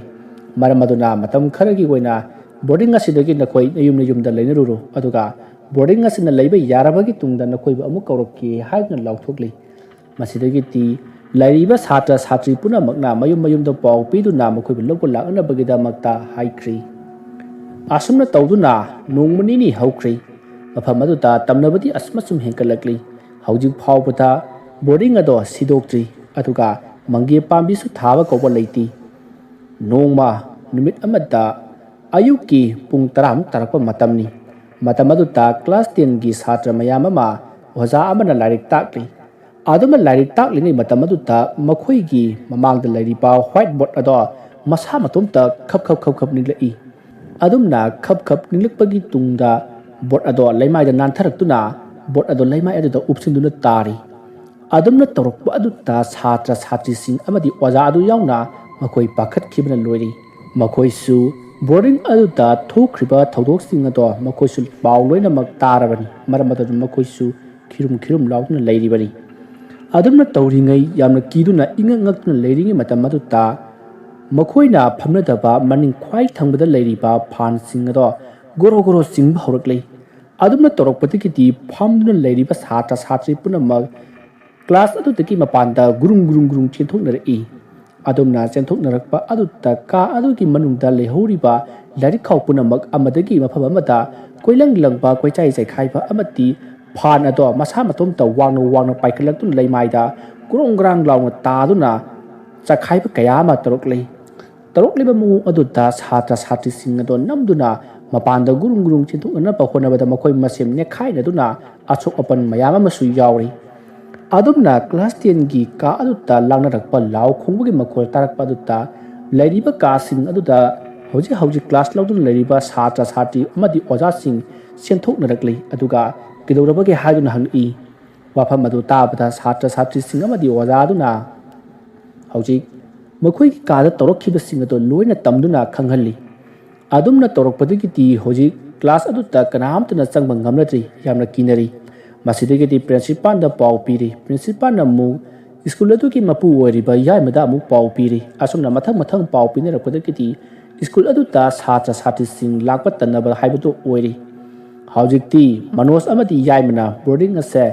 ꯃꯔꯝ ꯑꯗꯨꯅ ꯃꯇꯝ ꯈꯔꯒꯤ ꯑꯣꯏꯅ ꯕꯣꯔꯗꯤꯡ ꯑꯁꯤꯗꯒꯤ ꯅꯈꯣꯏ ꯅꯌꯨꯝ ꯅꯌꯨꯝꯗ ꯂꯩꯅꯔꯨꯔꯣ꯫ ꯑꯗꯨꯒ ꯕꯣꯔꯗꯤꯡ ꯑꯁꯤꯅ ꯂꯩꯕ ꯌꯥꯔꯕꯒꯤ ꯇꯨꯡꯗ ꯅꯈꯣꯏꯕꯨ ꯑꯃꯨꯛ ꯀꯧꯔꯛꯀꯦ" ꯍꯥꯏꯗꯨꯅ ꯂꯥꯎꯊꯣꯛꯂꯤ꯫ ꯃꯁꯤꯗꯒꯤꯗꯤ ꯂꯩꯔꯤꯕ ꯁꯥꯇ꯭ꯔ ꯁꯥꯇ꯭ꯔꯤ ꯄꯨꯝꯅꯃꯛꯅ ꯃꯌꯨꯝ ꯃꯌꯨꯝꯗ ꯄꯥꯎ ꯄꯤꯗꯨꯅ ꯃꯈꯣꯏꯕꯨ ꯂꯧꯕ ꯂꯥꯛꯅꯅꯕꯒꯤꯗꯃꯛꯇ ꯍꯥꯏꯈ꯭ꯔꯤ꯫ ꯑꯁꯨꯝꯅ ꯇꯧꯗꯨꯅ ꯅꯣꯡꯃ ꯅꯤꯅꯤ ꯍꯧꯈ꯭ꯔꯤ꯫ ꯃꯐꯝ ꯑꯗꯨꯗ ꯇꯝꯅꯕꯗꯤ ꯑꯁꯨꯝ ꯑꯁꯨꯝ ꯍꯦꯟꯒꯠꯂꯛꯂꯤ꯫ ꯍꯧꯖꯤꯛ ꯐꯥꯎꯕꯗ ꯕꯣꯔꯗꯤꯡ ꯑꯗꯣ ꯁꯤꯗꯣꯛꯇ꯭ꯔꯤ, ꯑꯗꯨꯒ ꯃꯪꯒꯦ ꯄꯥꯝꯕꯤꯁꯨ ꯊꯥꯕ ꯀꯧꯕ ꯂꯩꯇꯦ꯫ ꯅꯣꯡꯃ ꯅꯨꯃꯤꯠ ꯑꯃꯗ ꯑꯌꯨꯛꯀꯤ ꯄꯨꯡ ꯇꯔꯥꯃꯨꯛ ꯇꯥꯔꯛꯄ ꯃꯇꯝꯅꯤ꯫ ꯃꯇꯝ ꯑꯗꯨꯗ ꯀ꯭ꯂꯥꯁ ꯇꯦꯟꯒꯤ ꯁꯥꯇ꯭ꯔ ꯃꯌꯥꯝ ꯑꯃ ꯑꯣꯖꯥ ꯑꯃꯅ ꯂꯥꯏꯔꯤꯛ ꯇꯥꯛꯂꯤ꯫ ꯑꯗꯨꯝꯅ ꯂꯥꯏꯔꯤꯛ ꯇꯥꯛꯂꯤꯉꯩ ꯃꯇꯝ ꯑꯗꯨꯗ ꯃꯈꯣꯏꯒꯤ ꯃꯃꯥꯡꯗ ꯂꯩꯔꯤꯕ ꯋꯥꯏꯠ ꯕꯣꯔꯗ ꯑꯗꯣ ꯃꯁꯥ ꯃꯇꯣꯝꯇ ꯈꯞ ꯈꯞ ꯈꯞ ꯈꯞ ꯅꯤꯛꯂꯛꯏ꯫ ꯑꯗꯨꯝꯅ ꯈꯞ ꯈꯞ ꯅꯤꯛꯂꯛꯄꯒꯤ ꯇꯨꯡꯗ ꯕꯣꯔꯗ ꯑꯗꯣ ꯂꯩꯃꯥꯏꯗ ꯅꯥꯟꯊꯔꯛꯇꯨꯅ ꯕꯣꯔꯗ ꯑꯗꯣ ꯂꯩꯃꯥꯏ ꯑꯗꯨꯗ ꯎꯞꯁꯤꯟꯗꯨꯅ ꯇꯥꯔꯤ꯫ ꯑꯗꯨꯝꯅ ꯇꯧꯔꯛꯄ ꯑꯗꯨꯗ ꯁꯥꯇ꯭ꯔ ꯁꯥꯇ꯭ꯔꯤꯁꯤꯡ ꯑꯃꯗꯤ ꯑꯣꯖꯥ ꯑꯗꯨ ꯌꯥꯎꯅ ꯃꯈꯣꯏ ꯄꯥꯈꯠꯈꯤꯕꯅ ꯂꯣꯏꯔꯤ꯫ ꯃꯈꯣꯏꯁꯨ ꯕꯣꯔꯗꯤꯡ ꯑꯗꯨꯗ ꯊꯣꯛꯈ꯭ꯔꯤꯕ ꯊꯧꯗꯣꯛꯁꯤꯡ ꯑꯗꯣ ꯃꯈꯣꯏꯁꯨ ꯄꯥꯎ ꯂꯣꯏꯅꯃꯛ ꯇꯥꯔꯕꯅꯤ꯫ ꯃꯔꯝ ꯑꯗꯨꯅ ꯃꯈꯣꯏꯁꯨ ꯈꯤꯔꯨꯝ ꯈꯤꯔꯨꯝ ꯂꯥꯎꯗꯨꯅ ꯂꯩꯔꯤꯕꯅꯤ꯫ ꯑꯗꯨꯝꯅ ꯇꯧꯔꯤꯉꯩ ꯌꯥꯝꯅ ꯀꯤꯗꯨꯅ ꯏꯉꯛ ꯉꯛꯇꯨꯅ ꯂꯩꯔꯤꯉꯩ ꯃꯇꯝ ꯑꯗꯨꯗ ꯃꯈꯣꯏꯅ ꯐꯝꯅꯗꯕ ꯃꯅꯤꯡ ꯈ꯭ꯋꯥꯏ ꯊꯪꯕꯗ ꯂꯩꯔꯤꯕ ꯐꯥꯟꯁꯤꯡ ꯑꯗꯣ ꯒꯣꯔꯣ ꯒꯣꯔꯣ ꯆꯤꯡꯕ ꯍꯧꯔꯛꯂꯦ꯫ ꯑꯗꯨꯝꯅ ꯇꯧꯔꯛꯄꯗꯒꯤꯗꯤ ꯐꯝꯗꯨꯅ ꯂꯩꯔꯤꯕ ꯁꯥꯇ꯭ꯔ ꯁꯥꯇ꯭ꯔꯤ ꯄꯨꯝꯅꯃꯛ ꯀ꯭ꯂꯥꯁ ꯑꯗꯨꯗꯒꯤ ꯃꯄꯥꯟꯗ ꯒꯨꯔꯨꯡ ꯒꯨꯔꯨꯡ ꯒꯨꯔꯨꯡ ꯆꯦꯟꯊꯣꯛꯅꯔꯛꯏ꯫ ꯑꯗꯨꯝꯅ ꯆꯦꯟꯊꯣꯛꯅꯔꯛꯄ ꯑꯗꯨꯗ ꯀꯥ ꯑꯗꯨꯒꯤ ꯃꯅꯨꯡꯗ ꯂꯩꯍꯧꯔꯤꯕ ꯂꯥꯏꯔꯤꯛ ꯈꯥꯎ ꯄꯨꯝꯅꯃꯛ ꯑꯃꯗꯒꯤ ꯃꯐꯝ ꯑꯃꯗ ꯀꯣꯏꯂꯪ ꯂꯪꯕ, ꯀꯣꯏꯆꯥꯏ ꯆꯥꯏꯈꯥꯏꯕ ꯑꯃꯗꯤ ꯐꯥꯟ ꯑꯗꯣ ꯃꯁꯥ ꯃꯇꯣꯝꯇ ꯋꯥꯡꯅ ꯋꯥꯡꯅ ꯄꯥꯏꯈꯠꯂꯛꯇꯨꯅ ꯂꯩꯃꯥꯏꯗ ꯒ꯭ꯔꯣꯡ ꯒ꯭ꯔꯥꯡ ꯂꯥꯎꯅ ꯇꯥꯗꯨꯅ ꯆꯥꯏꯈꯥꯏꯕ ꯀꯌꯥ ꯑꯃ ꯇꯧꯔꯛꯂꯤ꯫ ꯇꯧꯔꯛꯂꯤꯕ ꯃꯑꯣꯡ ꯑꯗꯨꯗ ꯁꯥꯇ꯭ꯔ ꯁꯥꯇ꯭ꯔꯤꯁꯤꯡ ꯑꯗꯣ ꯅꯝꯗꯨꯅ ꯃꯄꯥꯟꯗ ꯒꯨꯔꯨꯡ ꯒꯨꯔꯨꯡ ꯆꯦꯟꯊꯣꯛꯅꯅꯕ ꯍꯣꯠꯅꯕꯗ ꯃꯈꯣꯏ ꯃꯁꯦꯟ ꯅꯦꯠꯈꯥꯏꯅꯗꯨꯅ ꯑꯁꯣꯛ ꯑꯄꯟ ꯃꯌꯥꯝ ꯑꯃꯁꯨ ꯌꯥꯎꯔꯤ꯫ ꯑꯗꯨꯝꯅ ꯀ꯭ꯂꯥꯁ ꯇꯦꯟꯒꯤ ꯀꯥ ꯑꯗꯨꯗ ꯂꯥꯡꯅꯔꯛꯄ ꯂꯥꯎ ꯈꯣꯡꯕꯒꯤ ꯃꯈꯣꯜ ꯇꯥꯔꯛꯄ ꯑꯗꯨꯗ ꯂꯩꯔꯤꯕ ꯀꯥꯁꯤꯡ ꯑꯗꯨꯗ ꯍꯧꯖꯤꯛ ꯍꯧꯖꯤꯛ ꯀ꯭ꯂꯥꯁ ꯂꯧꯗꯨꯅ ꯂꯩꯔꯤꯕ ꯁꯥꯇ꯭ꯔ ꯁꯥꯇ꯭ꯔꯤ ꯑꯃꯗꯤ ꯑꯣꯖꯥꯁꯤꯡ ꯆꯦꯟꯊꯣꯛꯅꯔꯛꯂꯤ꯫ ꯑꯗꯨꯒ ꯀꯩꯗꯧꯔꯕꯒꯦ ꯍꯥꯏꯗꯨꯅ ꯍꯪꯉꯛꯏ꯫ ꯋꯥꯐꯝ ꯑꯗꯨ ꯇꯥꯕꯗ ꯁꯥꯇ꯭ꯔ ꯁꯥꯇ꯭ꯔꯤꯁꯤꯡ ꯑꯃꯗꯤ ꯑꯣꯖꯥ ꯑꯗꯨꯅ ꯍꯧꯖꯤꯛ ꯃꯈꯣꯏꯒꯤ ꯀꯥꯗ ꯇꯧꯔꯛꯈꯤꯕꯁꯤꯡ ꯑꯗꯨ ꯂꯣꯏꯅ ꯇꯝꯗꯨꯅ ꯈꯪꯍꯜꯂꯤ꯫ ꯑꯗꯨꯝꯅ ꯇꯧꯔꯛꯄꯗꯒꯤꯗꯤ ꯍꯧꯖꯤꯛ ꯀ꯭ꯂꯥꯁ ꯑꯗꯨꯗ ꯀꯅꯥꯝꯇꯅ ꯆꯪꯕ ꯉꯝꯅꯗ꯭ꯔꯤ, ꯌꯥꯝꯅ ꯀꯤꯅꯔꯤ꯫ ꯃꯁꯤꯗꯒꯤꯗꯤ ꯄ꯭ꯔꯤꯟꯁꯤꯄꯥꯜꯗ ꯄꯥꯎ ꯄꯤꯔꯤ꯫ ꯄ꯭ꯔꯤꯟꯁꯤꯄꯥꯜꯅ ꯑꯃꯨꯛ ꯁ꯭ꯀꯨꯜ ꯑꯗꯨꯒꯤ ꯃꯄꯨ ꯑꯣꯏꯔꯤꯕ ꯌꯥꯏꯃꯗ ꯑꯃꯨꯛ ꯄꯥꯎ ꯄꯤꯔꯤ꯫ ꯑꯁꯨꯝꯅ ꯃꯊꯪ ꯃꯊꯪ ꯄꯥꯎ ꯄꯤꯅꯔꯛꯄꯗꯒꯤꯗꯤ ꯁ꯭ꯀꯨꯜ ꯑꯗꯨꯗ ꯁꯥꯇ꯭ꯔ ꯁꯥꯇ꯭ꯔꯤꯁꯤꯡ ꯂꯥꯛꯄ ꯇꯟꯅꯕ ꯍꯥꯏꯕꯗꯨ ꯑꯣꯏꯔꯤ꯫ ꯍꯧꯖꯤꯛꯇꯤ ꯃꯅꯣꯖ ꯑꯃꯗꯤ ꯌꯥꯏꯃꯅ ꯕꯣꯔꯗꯤꯡ ꯑꯁꯦ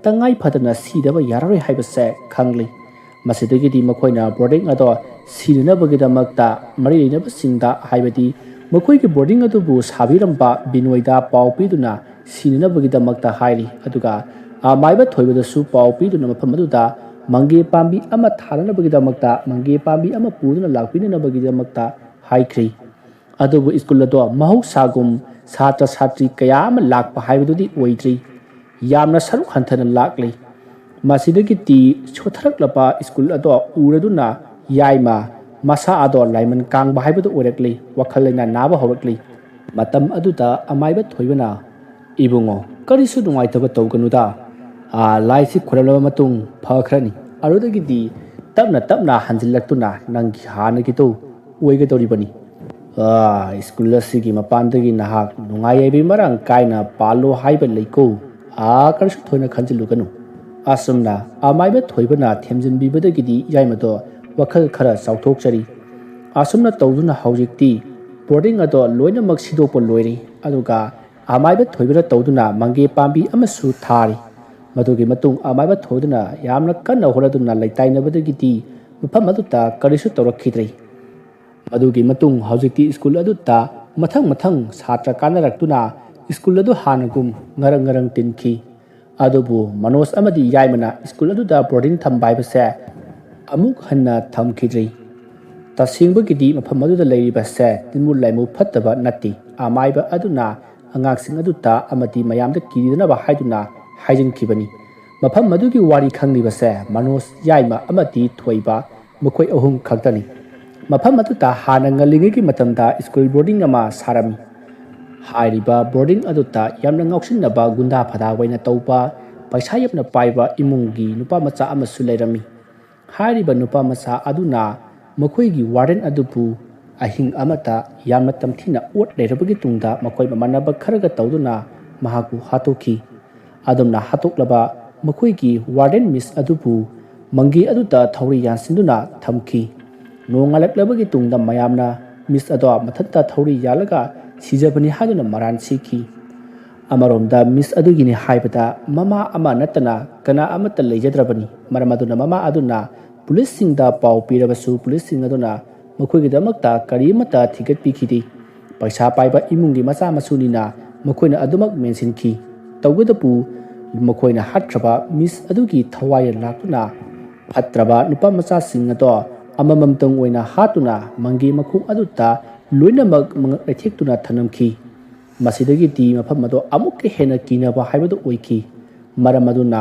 ꯇꯉꯥꯏ ꯐꯗꯅ ꯁꯤꯗꯕ ꯌꯥꯔꯔꯣꯏ ꯍꯥꯏꯕꯁꯦ ꯈꯪꯂꯤ꯫ ꯃꯁꯤꯗꯒꯤꯗꯤ ꯃꯈꯣꯏꯅ ꯕꯣꯔꯗꯤꯡ ꯑꯗꯣ ꯁꯤꯅꯅꯕꯒꯤꯗꯃꯛꯇ ꯃꯔꯤ ꯂꯩꯅꯕꯁꯤꯡꯗ, ꯍꯥꯏꯕꯗꯤ ꯃꯈꯣꯏꯒꯤ ꯕꯣꯔꯗꯤꯡ ꯑꯗꯨꯕꯨ ꯁꯥꯕꯤꯔꯝꯕ ꯕꯤꯅꯣꯏꯗ ꯄꯥꯎ ꯄꯤꯗꯨꯅ ꯁꯤꯅꯅꯕꯒꯤꯗꯃꯛꯇ ꯍꯥꯏꯔꯤ꯫ ꯑꯗꯨꯒ ꯑꯃꯥꯏꯕ ꯊꯣꯏꯕꯗꯁꯨ ꯄꯥꯎ ꯄꯤꯗꯨꯅ ꯃꯐꯝ ꯑꯗꯨꯗ ꯃꯪꯒꯦ ꯄꯥꯝꯕꯤ ꯑꯃ ꯊꯥꯅꯅꯕꯒꯤꯗꯃꯛꯇ ꯃꯪꯒꯦ ꯄꯥꯝꯕꯤ ꯑꯃ ꯄꯨꯗꯨꯅ ꯂꯥꯛꯄꯤꯅꯅꯕꯒꯤꯗꯃꯛꯇ ꯍꯥꯏꯈ꯭ꯔꯤ꯫ ꯑꯗꯨꯕꯨ ꯁ꯭ꯀꯨꯜ ꯑꯗꯣ ꯃꯍꯧꯁꯥꯒꯨꯝ ꯁꯥꯇ꯭ꯔ ꯁꯥꯇ꯭ꯔꯤ ꯀꯌꯥ ꯑꯃ ꯂꯥꯛꯄ ꯍꯥꯏꯕꯗꯨꯗꯤ ꯑꯣꯏꯗ꯭ꯔꯤ꯫ ꯌꯥꯝꯅ ꯁꯔꯨꯛ ꯍꯟꯊꯅ ꯂꯥꯛꯂꯤ꯫ ꯃꯁꯤꯗꯒꯤꯗꯤ ꯁꯣꯠꯊꯔꯛꯂꯕ ꯁ꯭ꯀꯨꯜ ꯑꯗꯣ ꯎꯔꯗꯨꯅ ꯌꯥꯏꯃ ꯃꯁꯥ ꯑꯗꯣ ꯂꯥꯏꯃꯟ ꯀꯥꯡꯕ ꯍꯥꯏꯕꯗꯨ ꯑꯣꯏꯔꯛꯂꯤ, ꯋꯥꯈꯜ ꯂꯩꯅꯥ ꯅꯥꯕ ꯍꯧꯔꯛꯂꯤ꯫ ꯃꯇꯝ ꯑꯗꯨꯗ ꯑꯃꯥꯏꯕ ꯊꯣꯏꯕꯅ, "ꯏꯕꯨꯡꯉꯣ, ꯀꯔꯤꯁꯨ ꯅꯨꯡꯉꯥꯏꯇꯕ ꯇꯧꯒꯅꯨꯗ꯫ ꯑꯥ, ꯂꯥꯏꯁꯤ ꯈꯨꯔꯝꯂꯕ ꯃꯇꯨꯡ ꯐꯈ꯭ꯔꯅꯤ꯫ ꯑꯗꯨꯗꯒꯤꯗꯤ ꯇꯞꯅ ꯇꯞꯅ ꯍꯟꯖꯤꯜꯂꯛꯇꯨꯅ ꯅꯪꯒꯤ ꯍꯥꯟꯅꯒꯤꯗꯨ ꯑꯣꯏꯒꯗꯧꯔꯤꯕꯅꯤ꯫ ꯑꯥ, ꯁ꯭ꯀꯨꯜ ꯑꯁꯤꯒꯤ ꯃꯄꯥꯟꯗꯒꯤ ꯅꯍꯥꯛ ꯅꯨꯡꯉꯥꯏ ꯌꯥꯏꯕꯤ ꯃꯔꯥꯡ ꯀꯥꯏꯅ ꯄꯥꯜꯂꯣ ꯍꯥꯏꯕ ꯂꯩꯀꯣ꯫ ꯑꯥ, ꯀꯔꯤꯁꯨ ꯊꯣꯏꯅ ꯈꯟꯖꯤꯜꯂꯨꯒꯅꯨ꯫" ꯑꯁꯨꯝꯅ ꯑꯃꯥꯏꯕ ꯊꯣꯏꯕꯅ ꯊꯦꯝꯖꯤꯟꯕꯤꯕꯗꯒꯤꯗꯤ ꯌꯥꯏꯃꯗꯣ ꯋꯥꯈꯜ ꯈꯔ ꯆꯥꯎꯊꯣꯛꯆꯔꯤ꯫ ꯑꯁꯨꯝꯅ ꯇꯧꯗꯨꯅ ꯍꯧꯖꯤꯛꯇꯤ ꯕꯣꯔꯗꯤꯡ ꯑꯗꯣ ꯂꯣꯏꯅꯃꯛ ꯁꯤꯗꯣꯛꯄ ꯂꯣꯏꯔꯦ꯫ ꯑꯗꯨꯒ ꯑꯃꯥꯏꯕ ꯊꯣꯏꯕꯅ ꯇꯧꯗꯨꯅ ꯃꯪꯒꯦ ꯄꯥꯝꯕꯤ ꯑꯃꯁꯨ ꯊꯥꯔꯤ꯫ ꯃꯗꯨꯒꯤ ꯃꯇꯨꯡ ꯑꯃꯥꯏꯕ ꯊꯣꯏꯕꯅ ꯌꯥꯝꯅ ꯀꯟꯅ ꯍꯣꯠꯅꯗꯨꯅ ꯂꯩꯇꯥꯏꯅꯕꯗꯒꯤꯗꯤ ꯃꯐꯝ ꯑꯗꯨꯗ ꯀꯔꯤꯁꯨ ꯇꯧꯔꯛꯈꯤꯗ꯭ꯔꯤ꯫ ꯃꯗꯨꯒꯤ ꯃꯇꯨꯡ ꯍꯧꯖꯤꯛꯇꯤ ꯁ꯭ꯀꯨꯜ ꯑꯗꯨꯗ ꯃꯊꯪ ꯃꯊꯪ ꯁꯥꯇ꯭ꯔ ꯀꯥꯅꯔꯛꯇꯨꯅ ꯁ꯭ꯀꯨꯜ ꯑꯗꯨ ꯍꯥꯟꯅꯒꯨꯝ ꯉꯔꯪ ꯉꯔꯪ ꯇꯤꯟꯈꯤ꯫ ꯑꯗꯨꯕꯨ ꯃꯅꯣꯖ ꯑꯃꯗꯤ ꯌꯥꯏꯃꯅ ꯁ꯭ꯀꯨꯜ ꯑꯗꯨꯗ ꯕꯣꯔꯗꯤꯡ ꯊꯝꯕ ꯍꯥꯏꯕꯁꯦ ꯑꯃꯨꯛ ꯍꯟꯅ ꯊꯝꯈꯤꯗ꯭ꯔꯤ꯫ ꯇꯁꯦꯡꯕꯒꯤꯗꯤ ꯃꯐꯝ ꯑꯗꯨꯗ ꯂꯩꯔꯤꯕꯁꯦ ꯇꯤꯟꯃꯨ ꯂꯥꯏꯃꯨ ꯐꯠꯇꯕ ꯅꯠꯇꯦ꯫ ꯑꯃꯥꯏꯕ ꯑꯗꯨꯅ ꯑꯉꯥꯡꯁꯤꯡ ꯑꯗꯨꯗ ꯑꯃꯗꯤ ꯃꯌꯥꯝꯗ ꯀꯤꯗꯅꯕ ꯍꯥꯏꯗꯨꯅ ꯍꯥꯏꯖꯤꯟꯈꯤꯕꯅꯤ꯫ ꯃꯐꯝ ꯑꯗꯨꯒꯤ ꯋꯥꯔꯤ ꯈꯪꯂꯤꯕꯁꯦ ꯃꯅꯣꯖ, ꯌꯥꯏꯃ ꯑꯃꯗꯤ ꯊꯣꯏꯕ, ꯃꯈꯣꯏ ꯑꯍꯨꯝ ꯈꯛꯇꯅꯤ꯫ ꯃꯐꯝ ꯑꯗꯨꯗ ꯍꯥꯟꯅ ꯉꯜꯂꯤꯉꯩꯒꯤ ꯃꯇꯝꯗ ꯁ꯭ꯀꯨꯜ ꯕꯣꯔꯗꯤꯡ ꯑꯃ ꯁꯥꯔꯝꯃꯤ꯫ ꯍꯥꯏꯔꯤꯕ ꯕꯣꯔꯗꯤꯡ ꯑꯗꯨꯗ ꯌꯥꯝꯅ ꯉꯥꯎꯁꯤꯟꯅꯕ ꯒꯨꯟꯗꯥ ꯐꯗꯥ ꯑꯣꯏꯅ ꯇꯧꯕ, ꯄꯩꯁꯥ ꯌꯥꯝꯅ ꯄꯥꯏꯕ ꯏꯃꯨꯡꯒꯤ ꯅꯨꯄꯥ ꯃꯆꯥ ꯑꯃꯁꯨ ꯂꯩꯔꯝꯃꯤ꯫ ꯍꯥꯏꯔꯤꯕ ꯅꯨꯄꯥ ꯃꯆꯥ ꯑꯗꯨꯅ ꯃꯈꯣꯏꯒꯤ ꯋꯥꯔꯗꯦꯟ ꯑꯗꯨꯕꯨ ꯑꯍꯤꯡ ꯑꯃꯇ ꯌꯥꯝꯅ ꯇꯝꯊꯤꯅ ꯑꯣꯠ ꯂꯩꯔꯕꯒꯤ ꯇꯨꯡꯗ ꯃꯈꯣꯏ ꯃꯃꯥꯟꯅꯕ ꯈꯔꯒ ꯇꯧꯗꯨꯅ ꯃꯍꯥꯛꯄꯨ ꯍꯥꯠꯇꯣꯛꯈꯤ꯫ ꯑꯗꯨꯝꯅ ꯍꯥꯠꯇꯣꯛꯂꯕ ꯃꯈꯣꯏꯒꯤ ꯋꯥꯔꯗꯦꯟ ꯃꯤꯁ ꯑꯗꯨꯕꯨ ꯃꯪꯒꯦ ꯑꯗꯨꯗ ꯊꯧꯔꯤ ꯌꯥꯟꯁꯤꯟꯗꯨꯅ ꯊꯝꯈꯤ꯫ ꯅꯣꯡꯉꯥꯜꯂꯛꯂꯕꯒꯤ ꯇꯨꯡꯗ ꯃꯌꯥꯝꯅ ꯃꯤꯁ ꯑꯗꯣ ꯃꯊꯟꯇ ꯊꯧꯔꯤ ꯌꯥꯜꯂꯒ ꯁꯤꯖꯕꯅꯤ ꯍꯥꯏꯗꯨꯅ ꯃꯔꯥꯟ ꯁꯤꯈꯤ꯫ ꯑꯃꯔꯣꯝꯗ ꯃꯤꯁ ꯑꯗꯨꯒꯤꯅꯤ ꯍꯥꯏꯕꯗ ꯃꯃꯥ ꯑꯃ ꯅꯠꯇꯅ ꯀꯅꯥ ꯑꯃꯠꯇ ꯂꯩꯖꯗ꯭ꯔꯕꯅꯤ꯫ ꯃꯔꯝ ꯑꯗꯨꯅ ꯃꯃꯥ ꯑꯗꯨꯅ ꯄꯨꯂꯤꯁꯁꯤꯡꯗ ꯄꯥꯎ ꯄꯤꯔꯕꯁꯨ ꯄꯨꯂꯤꯁꯁꯤꯡ ꯑꯗꯨꯅ ꯃꯈꯣꯏꯒꯤꯗꯃꯛꯇ ꯀꯔꯤꯃꯠꯇ ꯊꯤꯒꯠꯄꯤꯈꯤꯗꯦ꯫ ꯄꯩꯁꯥ ꯄꯥꯏꯕ ꯏꯃꯨꯡꯒꯤ ꯃꯆꯥ ꯃꯁꯨꯅꯤꯅ ꯃꯈꯣꯏꯅ ꯑꯗꯨꯃꯛ ꯃꯦꯟꯁꯤꯟꯈꯤ꯫ ꯇꯧꯕꯇꯕꯨ ꯃꯈꯣꯏꯅ ꯍꯥꯠꯈ꯭ꯔꯕ ꯃꯤꯁ ꯑꯗꯨꯒꯤ ꯊꯋꯥꯏ ꯂꯥꯛꯇꯨꯅ ꯐꯠꯇ꯭ꯔꯕ ꯅꯨꯄꯥ ꯃꯆꯥꯁꯤꯡ ꯑꯗꯣ ꯑꯃꯃꯝꯇꯪ ꯑꯣꯏꯅ ꯍꯥꯠꯇꯨꯅ ꯃꯪꯒꯦ ꯃꯈꯣꯡ ꯑꯗꯨꯗ ꯂꯣꯏꯅꯃꯛ ꯃꯉꯛ ꯂꯩꯊꯦꯛꯇꯨꯅ ꯊꯅꯝꯈꯤ꯫ ꯃꯁꯤꯗꯒꯤꯗꯤ ꯃꯐꯝ ꯑꯗꯣ ꯑꯃꯨꯛꯀ ꯍꯦꯟꯅ ꯀꯤꯅꯕ ꯍꯥꯏꯕꯗꯨ ꯑꯣꯏꯈꯤ꯫ ꯃꯔꯝ ꯑꯗꯨꯅ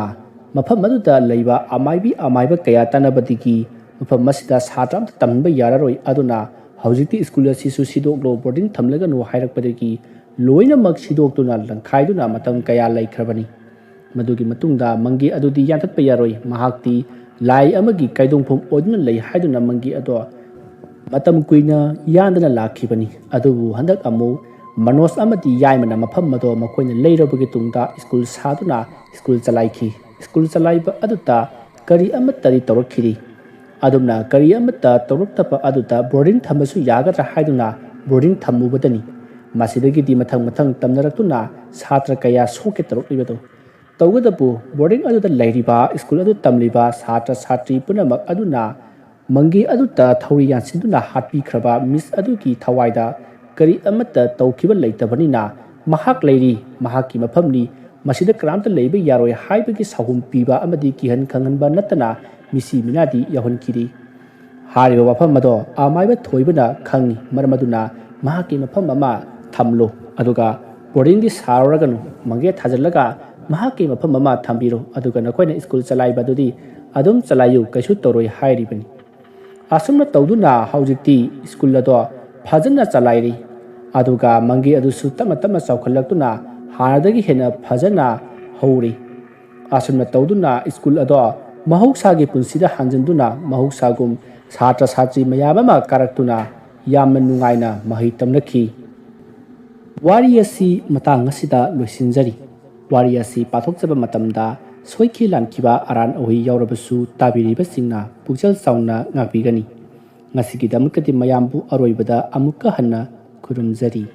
ꯃꯐꯝ ꯑꯗꯨꯗ ꯂꯩꯕ ꯑꯃꯥꯏꯕꯤ ꯑꯃꯥꯏꯕ ꯀꯌꯥ ꯇꯥꯟꯅꯕꯗꯒꯤ ꯃꯐꯝ ꯑꯁꯤꯗ ꯁꯥꯇ꯭ꯔ ꯑꯃꯠꯇ ꯇꯝꯍꯟꯕ ꯌꯥꯔꯔꯣꯏ, ꯑꯗꯨꯅ ꯍꯧꯖꯤꯛꯇꯤ ꯁ꯭ꯀꯨꯜ ꯑꯁꯤꯁꯨ ꯁꯤꯗꯣꯛꯂꯣ, ꯕꯣꯔꯗꯤꯡ ꯊꯝꯂꯒꯅꯨ ꯍꯥꯏꯔꯛꯄꯗꯒꯤ ꯂꯣꯏꯅꯃꯛ ꯁꯤꯗꯣꯛꯇꯨꯅ ꯂꯪꯈꯥꯏꯗꯨꯅ ꯃꯇꯝ ꯀꯌꯥ ꯂꯩꯈ꯭ꯔꯕꯅꯤ꯫ ꯃꯗꯨꯒꯤ ꯃꯇꯨꯡꯗ ꯃꯪꯒꯦ ꯑꯗꯨꯗꯤ ꯌꯥꯟꯊꯠꯄ ꯌꯥꯔꯣꯏ, ꯃꯍꯥꯛꯇꯤ ꯂꯥꯏ ꯑꯃꯒꯤ ꯀꯥꯏꯗꯣꯡꯐꯝ ꯑꯣꯏꯗꯨꯅ ꯂꯩ ꯍꯥꯏꯗꯨꯅ ꯃꯪꯒꯦ ꯑꯗꯣ ꯃꯇꯝ ꯀꯨꯏꯅ ꯌꯥꯟꯗꯅ ꯂꯥꯛꯈꯤꯕꯅꯤ꯫ ꯑꯗꯨꯕꯨ ꯍꯟꯗꯛ ꯑꯃꯨꯛ ꯃꯅꯣꯖ ꯑꯃꯗꯤ ꯌꯥꯏꯃꯅ ꯃꯐꯝ ꯑꯗꯣ ꯃꯈꯣꯏꯅ ꯂꯩꯔꯕꯒꯤ ꯇꯨꯡꯗ ꯁ꯭ꯀꯨꯜ ꯁꯥꯗꯨꯅ ꯁ꯭ꯀꯨꯜ ꯆꯂꯥꯏꯈꯤ꯫ ꯁ꯭ꯀꯨꯜ ꯆꯂꯥꯏꯕ ꯑꯗꯨꯗ ꯀꯔꯤ ꯑꯃꯠꯇꯗꯤ ꯇꯧꯔꯛꯈꯤꯗꯦ꯫ ꯑꯗꯨꯝꯅ ꯀꯔꯤ ꯑꯃꯠꯇ ꯇꯧꯔꯛꯇꯕ ꯑꯗꯨꯗ ꯕꯣꯔꯗꯤꯡ ꯊꯝꯕꯁꯨ ꯌꯥꯒꯗ꯭ꯔꯥ ꯍꯥꯏꯗꯨꯅ ꯕꯣꯔꯗꯤꯡ ꯊꯝꯃꯨꯕꯗꯅꯤ꯫ ꯃꯁꯤꯗꯒꯤꯗꯤ ꯃꯊꯪ ꯃꯊꯪ ꯇꯝꯅꯔꯛꯇꯨꯅ ꯁꯥꯇ꯭ꯔ ꯀꯌꯥ ꯁꯣꯛꯀꯦ ꯇꯧꯔꯛꯂꯤꯕꯗꯨ꯫ ꯇꯧꯕꯇꯕꯨ ꯕꯣꯔꯗꯤꯡ ꯑꯗꯨꯗ ꯂꯩꯔꯤꯕ ꯁ꯭ꯀꯨꯜ ꯑꯗꯨ ꯇꯝꯂꯤꯕ ꯁꯥꯇ꯭ꯔ ꯁꯥꯇ꯭ꯔꯤ ꯄꯨꯝꯅꯃꯛ ꯑꯗꯨꯅ ꯃꯪꯒꯦ ꯑꯗꯨꯗ ꯊꯧꯔꯤ ꯌꯥꯟꯁꯤꯟꯗꯨꯅ ꯍꯥꯠꯄꯤꯈ꯭ꯔꯕ ꯃꯤꯁ ꯑꯗꯨꯒꯤ ꯊꯋꯥꯏꯗ ꯀꯔꯤ ꯑꯃꯠꯇ ꯇꯧꯈꯤꯕ ꯂꯩꯇꯕꯅꯤꯅ ꯃꯍꯥꯛ ꯂꯩꯔꯤ, ꯃꯍꯥꯛꯀꯤ ꯃꯐꯝꯅꯤ, ꯃꯁꯤꯗ ꯀꯅꯥꯝꯇ ꯂꯩꯕ ꯌꯥꯔꯣꯏ ꯍꯥꯏꯕꯒꯤ ꯁꯥꯎꯍꯨꯝ ꯄꯤꯕ ꯑꯃꯗꯤ ꯀꯤꯍꯟ ꯈꯪꯍꯟꯕ ꯅꯠꯇꯅ ꯃꯤꯁꯤ ꯃꯤꯅꯥꯗꯤ ꯌꯥꯎꯍꯟꯈꯤꯗꯦ꯫ ꯍꯥꯏꯔꯤꯕ ꯋꯥꯐꯝ ꯑꯗꯣ ꯑꯃꯥꯏꯕ ꯊꯣꯏꯕꯅ ꯈꯪꯏ꯫ ꯃꯔꯝ ꯑꯗꯨꯅ ꯃꯍꯥꯛꯀꯤ ꯃꯐꯝ ꯑꯃ ꯊꯝꯂꯨ, ꯑꯗꯨꯒ ꯕꯣꯔꯗꯤꯡꯗꯤ ꯁꯥꯔꯨꯔꯒꯅꯨ, ꯃꯪꯒꯦ ꯊꯥꯖꯤꯜꯂꯒ ꯃꯍꯥꯛꯀꯤ ꯃꯐꯝ ꯑꯃ ꯊꯝꯕꯤꯔꯨ, ꯑꯗꯨꯒ ꯅꯈꯣꯏꯅ ꯁ꯭ꯀꯨꯜ ꯆꯂꯥꯏꯕ ꯑꯗꯨꯗꯤ ꯑꯗꯨꯝ ꯆꯂꯥꯏꯌꯨ, ꯀꯩꯁꯨ ꯇꯧꯔꯣꯏ ꯍꯥꯏꯔꯤꯕꯅꯤ꯫ ꯑꯁꯨꯝꯅ ꯇꯧꯗꯨꯅ ꯍꯧꯖꯤꯛꯇꯤ ꯁ꯭ꯀꯨꯜ ꯑꯗꯣ ꯐꯖꯅ ꯆꯂꯥꯏꯔꯤ꯫ ꯑꯗꯨꯒ ꯃꯪꯒꯦ ꯑꯗꯨꯁꯨ ꯇꯞꯅ ꯇꯞꯅ ꯆꯥꯎꯈꯠꯂꯛꯇꯨꯅ ꯍꯥꯟꯅꯗꯒꯤ ꯍꯦꯟꯅ ꯐꯖꯅ ꯍꯧꯔꯤ꯫ ꯑꯁꯨꯝꯅ ꯇꯧꯗꯨꯅ ꯁ꯭ꯀꯨꯜ ꯑꯗꯣ ꯃꯍꯧꯁꯥꯒꯤ ꯄꯨꯟꯁꯤꯗ ꯍꯟꯖꯤꯟꯗꯨꯅ ꯃꯍꯧꯁꯥꯒꯨꯝ ꯁꯥꯇ꯭ꯔ ꯁꯥꯇ꯭ꯔꯤ ꯃꯌꯥꯝ ꯑꯃ ꯀꯥꯔꯛꯇꯨꯅ ꯌꯥꯝꯅ ꯅꯨꯡꯉꯥꯏꯅ ꯃꯍꯩ ꯇꯝꯅꯈꯤ꯫ ꯋꯥꯔꯤ ꯑꯁꯤ ꯃꯇꯥꯡ ꯑꯁꯤꯗ ꯂꯣꯏꯁꯤꯟꯖꯔꯤ꯫ ꯋꯥꯔꯤ ꯑꯁꯤ ꯄꯥꯊꯣꯛꯆꯕ ꯃꯇꯝꯗ ꯁꯣꯏꯈꯤ ꯂꯥꯟꯈꯤꯕ ꯑꯔꯥꯟ ꯑꯍꯣꯏ ꯌꯥꯎꯔꯕꯁꯨ ꯇꯥꯕꯤꯔꯤꯕꯁꯤꯡꯅ ꯄꯨꯛꯆꯦꯜ ꯆꯥꯎꯅ ꯉꯥꯛꯄꯤꯒꯅꯤ꯫ ꯉꯁꯤꯒꯤꯗꯃꯛꯇꯗꯤ ꯃꯌꯥꯝꯕꯨ ꯑꯔꯣꯏꯕꯗ ꯑꯃꯨꯛꯀ ꯍꯟꯅ ꯈꯨꯔꯨꯝꯖꯔꯤ꯫